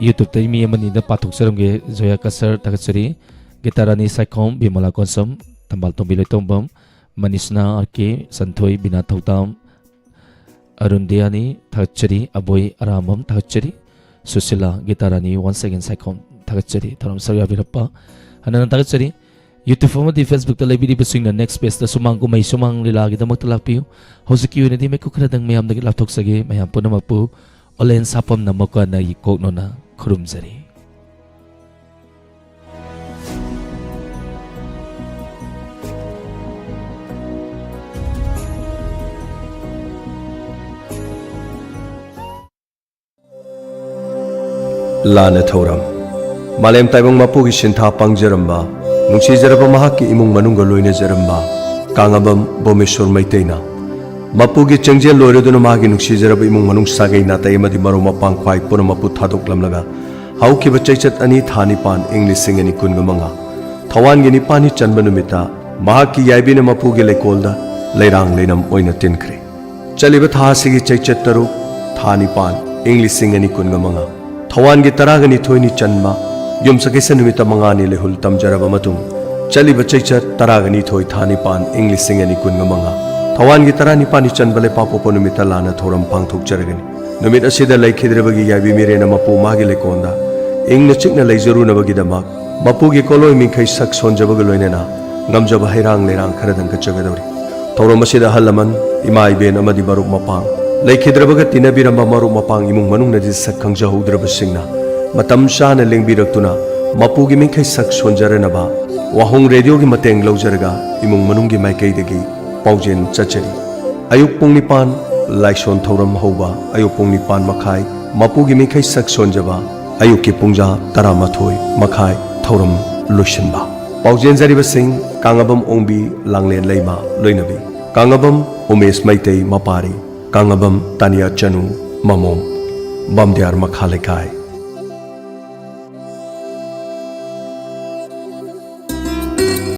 YouTube-ꯇꯒꯤ ꯃꯤ ꯑꯃꯅꯤꯗ ꯄꯥꯊꯣꯛꯆꯔꯝꯒꯦ꯫ ꯖꯣꯌꯥ ꯀꯁꯔ ꯊꯥꯒꯠꯆꯔꯤ꯫ ꯒꯤꯇꯥꯔꯥꯅꯤ ꯁꯥꯏꯈꯣꯝ, ꯕꯤꯃꯂꯥ ꯀꯣꯟꯁꯝ, ꯊꯝꯕꯥꯜ ꯇꯣꯝꯕꯤ ꯂꯣꯏꯇꯣꯡꯕꯝ, ꯃꯅꯤꯁꯅꯥ ꯑꯥꯔ ꯀꯦ, ꯁꯟꯊꯣꯏ, ꯕꯤꯅꯥ ꯊꯧꯗꯥꯝ, ꯑꯔꯨꯟ ꯗꯤꯌꯥꯅꯤ ꯊꯥꯒꯠꯆꯔꯤ, ꯑꯕꯣꯏ ꯑꯔꯥꯝꯕꯝ ꯊꯥꯒꯠꯆꯔꯤ, ꯁꯨꯁꯤꯂꯥ ꯒꯤꯇꯥꯔꯥꯅꯤ once again ꯁꯥꯏꯈꯣꯝ ꯊꯥꯒꯠꯆꯔꯤ, ꯊꯧꯔꯝ ꯁꯔꯨꯛ ꯌꯥꯕꯤꯔꯛꯄ ꯍꯟꯅ ꯍꯟꯅ ꯊꯥꯒꯠꯆꯔꯤ꯫ YouTube ꯑꯃꯗꯤ Facebook-ꯇ ꯂꯩꯕꯤꯔꯤꯕꯁꯤꯡꯅ next page-ꯇ ꯁꯨꯃꯥꯡ ꯀꯨꯝꯍꯩ ꯁꯨꯃꯥꯡ ꯂꯤꯂꯥꯒꯤꯗꯃꯛꯇ ꯂꯥꯛꯄꯤꯌꯨ꯫ ꯍꯧꯖꯤꯛꯀꯤ ꯑꯣꯏꯅꯗꯤ ꯃꯤꯀꯨꯞ ꯈꯔꯗꯪ ꯃꯌꯥꯝꯗꯒꯤ ꯂꯥꯞꯊꯣꯛꯆꯒꯦ꯫ ꯃꯌꯥꯝ ꯄꯨꯝꯅꯃꯛꯄꯨ ꯑꯣꯂꯦꯟ ꯁꯥꯄꯝꯅ ꯃꯀꯣꯟꯅ ꯀꯣꯛꯅꯣꯅ ꯈꯨꯔꯨꯝꯖꯔꯤ꯫ ꯂꯥꯟꯅ ꯊꯧꯔꯝ꯫ ꯃꯥꯂꯦꯝ ꯇꯥꯏꯕꯪ ꯃꯄꯨꯒꯤ ꯁꯤꯟꯊꯥ ꯄꯥꯡꯖꯔꯝꯕ, ꯅꯨꯡꯁꯤꯖꯔꯕ ꯃꯍꯥꯛꯀꯤ ꯏꯃꯨꯡ ꯃꯅꯨꯡꯒ ꯂꯣꯏꯅꯖꯔꯝꯕ ꯀꯥꯡꯉꯕꯝ ꯕꯣꯃꯦꯁꯣꯔ ꯃꯩꯇꯩꯅ ꯃꯄꯨꯒꯤ ꯆꯦꯡꯖꯦꯜ ꯂꯣꯏꯔꯗꯨꯅ ꯃꯥꯒꯤ ꯅꯨꯡꯁꯤꯖꯔꯕ ꯏꯃꯨꯡ ꯃꯅꯨꯡ, ꯁꯥꯒꯩ ꯅꯥꯇꯩ ꯑꯃꯗꯤ ꯃꯔꯨꯞ ꯃꯄꯥꯡ ꯈ꯭ꯋꯥꯏ ꯄꯨꯝꯅꯃꯛꯄꯨ ꯊꯥꯗꯣꯛꯂꯝꯂꯒ ꯍꯧꯈꯤꯕ ꯆꯩꯆꯠ ꯑꯅꯤ ꯊꯥ ꯅꯤꯄꯥꯟ ꯏꯪ ꯂꯤꯁꯤꯡ ꯑꯅꯤ ꯀꯨꯟꯒ ꯃꯉꯥ ꯊꯋꯥꯟꯒꯤ ꯅꯤꯄꯥꯟꯅꯤ ꯆꯟꯕ ꯅꯨꯃꯤꯠꯇ ꯃꯍꯥꯛꯀꯤ ꯌꯥꯏꯕꯤꯅ ꯃꯄꯨꯒꯤ ꯂꯩꯀꯣꯜꯗ ꯂꯩꯔꯥꯡ ꯂꯩꯅꯝ ꯑꯣꯏꯅ ꯇꯤꯟꯈ꯭ꯔꯦ꯫ ꯆꯠꯂꯤꯕ ꯊꯥ ꯑꯁꯤꯒꯤ ꯆꯩꯆꯠ ꯇꯔꯨꯛ, ꯊꯥ ꯅꯤꯄꯥꯟ, ꯏꯪ ꯂꯤꯁꯤꯡ ꯑꯅꯤ ꯀꯨꯟꯒ ꯃꯉꯥ, ꯊꯋꯥꯟꯒꯤ ꯇꯔꯥꯒ ꯅꯤꯊꯣꯏꯅꯤ ꯆꯟꯕ ꯌꯨꯝꯁꯀꯩꯁ ꯅꯨꯃꯤꯠꯇ ꯃꯉꯥꯅꯤ ꯂꯩꯍꯨꯜ ꯇꯝꯖꯔꯕ ꯃꯇꯨꯡ, ꯆꯠꯂꯤꯕ ꯆꯩꯆꯠ ꯇꯔꯥꯒ ꯅꯤꯊꯣꯏ, ꯊꯥ ꯅꯤꯄꯥꯟ, ꯏꯪ ꯂꯤꯁꯤꯡ ꯑꯅꯤ ꯀꯨꯟꯒ ꯃꯉꯥ, ꯊꯋꯥꯟꯒꯤ ꯇꯔꯥꯅꯤꯄꯥꯟꯅꯤ ꯆꯟꯕ ꯂꯩꯄꯥꯛꯄꯣꯛꯄ ꯅꯨꯃꯤꯠꯇ ꯂꯥꯟꯅ ꯊꯧꯔꯝ ꯄꯥꯡꯊꯣꯛꯆꯔꯒꯅꯤ꯫ ꯅꯨꯃꯤꯠ ꯑꯁꯤꯗ ꯂꯩꯈꯤꯗ꯭ꯔꯕꯒꯤ ꯌꯥꯏꯕꯤ ꯃꯤꯔꯦꯟꯅ ꯃꯄꯨ ꯃꯥꯒꯤ ꯂꯩꯀꯣꯜꯗ ꯏꯪꯅ ꯆꯤꯛꯅ ꯂꯩꯖꯔꯨꯅꯕꯒꯤꯗꯃꯛ ꯃꯄꯨꯒꯤ ꯀꯣꯂꯣꯏ ꯃꯤꯡꯈꯩ ꯁꯛ ꯁꯣꯟꯖꯕꯒ ꯂꯣꯏꯅꯅ ꯉꯝꯖꯕ ꯍꯩꯔꯥꯡ ꯂꯩꯔꯥꯡ ꯈꯔꯗꯪ ꯀꯠꯆꯒꯗꯧꯔꯤ꯫ ꯊꯧꯔꯝ ꯑꯁꯤꯗ ꯑꯍꯜ ꯂꯃꯟ, ꯏꯃꯥ ꯏꯕꯦꯟ ꯑꯃꯗꯤ ꯃꯔꯨꯞ ꯃꯄꯥꯡ, ꯂꯩꯈꯤꯗ꯭ꯔꯕꯒ ꯇꯤꯟꯅꯕꯤꯔꯝꯕ ꯃꯔꯨꯞ ꯃꯄꯥꯡ, ꯏꯃꯨꯡ ꯃꯅꯨꯡꯅꯗꯤ ꯁꯛ ꯈꯪꯖꯍꯧꯗ꯭ꯔꯕꯁꯤꯡꯅ ꯃꯇꯝ ꯆꯥꯅ ꯂꯦꯡꯕꯤꯔꯛꯇꯨꯅ ꯃꯄꯨꯒꯤ ꯃꯤꯡꯈꯩ ꯁꯛ ꯁꯣꯟꯖꯔꯅꯕ ꯋꯥꯍꯣꯡ ꯔꯦꯗꯤꯑꯣꯒꯤ ꯃꯇꯦꯡ ꯂꯧꯖꯔꯒ ꯏꯃꯨꯡ ꯃꯅꯨꯡꯒꯤ ꯃꯥꯏꯀꯩꯗꯒꯤ ꯄꯥꯎꯖꯦꯜ ꯆꯠꯆꯔꯤ꯫ ꯑꯌꯨꯛ ꯄꯨꯡ ꯅꯤꯄꯥꯟ ꯂꯥꯏꯁꯣꯟ ꯊꯧꯔꯝ ꯍꯧꯕ, ꯑꯌꯨꯛ ꯄꯨꯡ ꯅꯤꯄꯥꯟ ꯃꯈꯥꯏ ꯃꯄꯨꯒꯤ ꯃꯤꯡꯈꯩ ꯁꯛ ꯁꯣꯟꯖꯕ, ꯑꯌꯨꯛꯀꯤ ꯄꯨꯡꯖꯥ ꯇꯔꯥꯃꯥꯊꯣꯏ ꯃꯈꯥꯏ ꯊꯧꯔꯝ ꯂꯣꯏꯁꯤꯟꯕ꯫ ꯄꯥꯎꯖꯦꯟꯖꯔꯤꯕꯁꯤꯡ: ꯀꯥꯡꯉꯕꯝ ꯑꯣꯡꯕꯤ, ꯂꯥꯡꯂꯦꯟ ꯂꯩꯃ ꯂꯣꯏꯅꯕꯤ, ꯀꯥꯡꯉꯕꯝ ꯎꯃꯦꯁ ꯃꯩꯇꯩ ꯃꯄꯥꯔꯤ, ꯀꯥꯡꯉꯕꯝ ꯇꯥꯅꯤꯌꯥ ꯆꯅꯨ ꯃꯃꯣꯝ, ꯕꯝꯗꯤꯌꯥꯔ ꯃꯈꯥ ꯂꯩꯀꯥꯏ꯫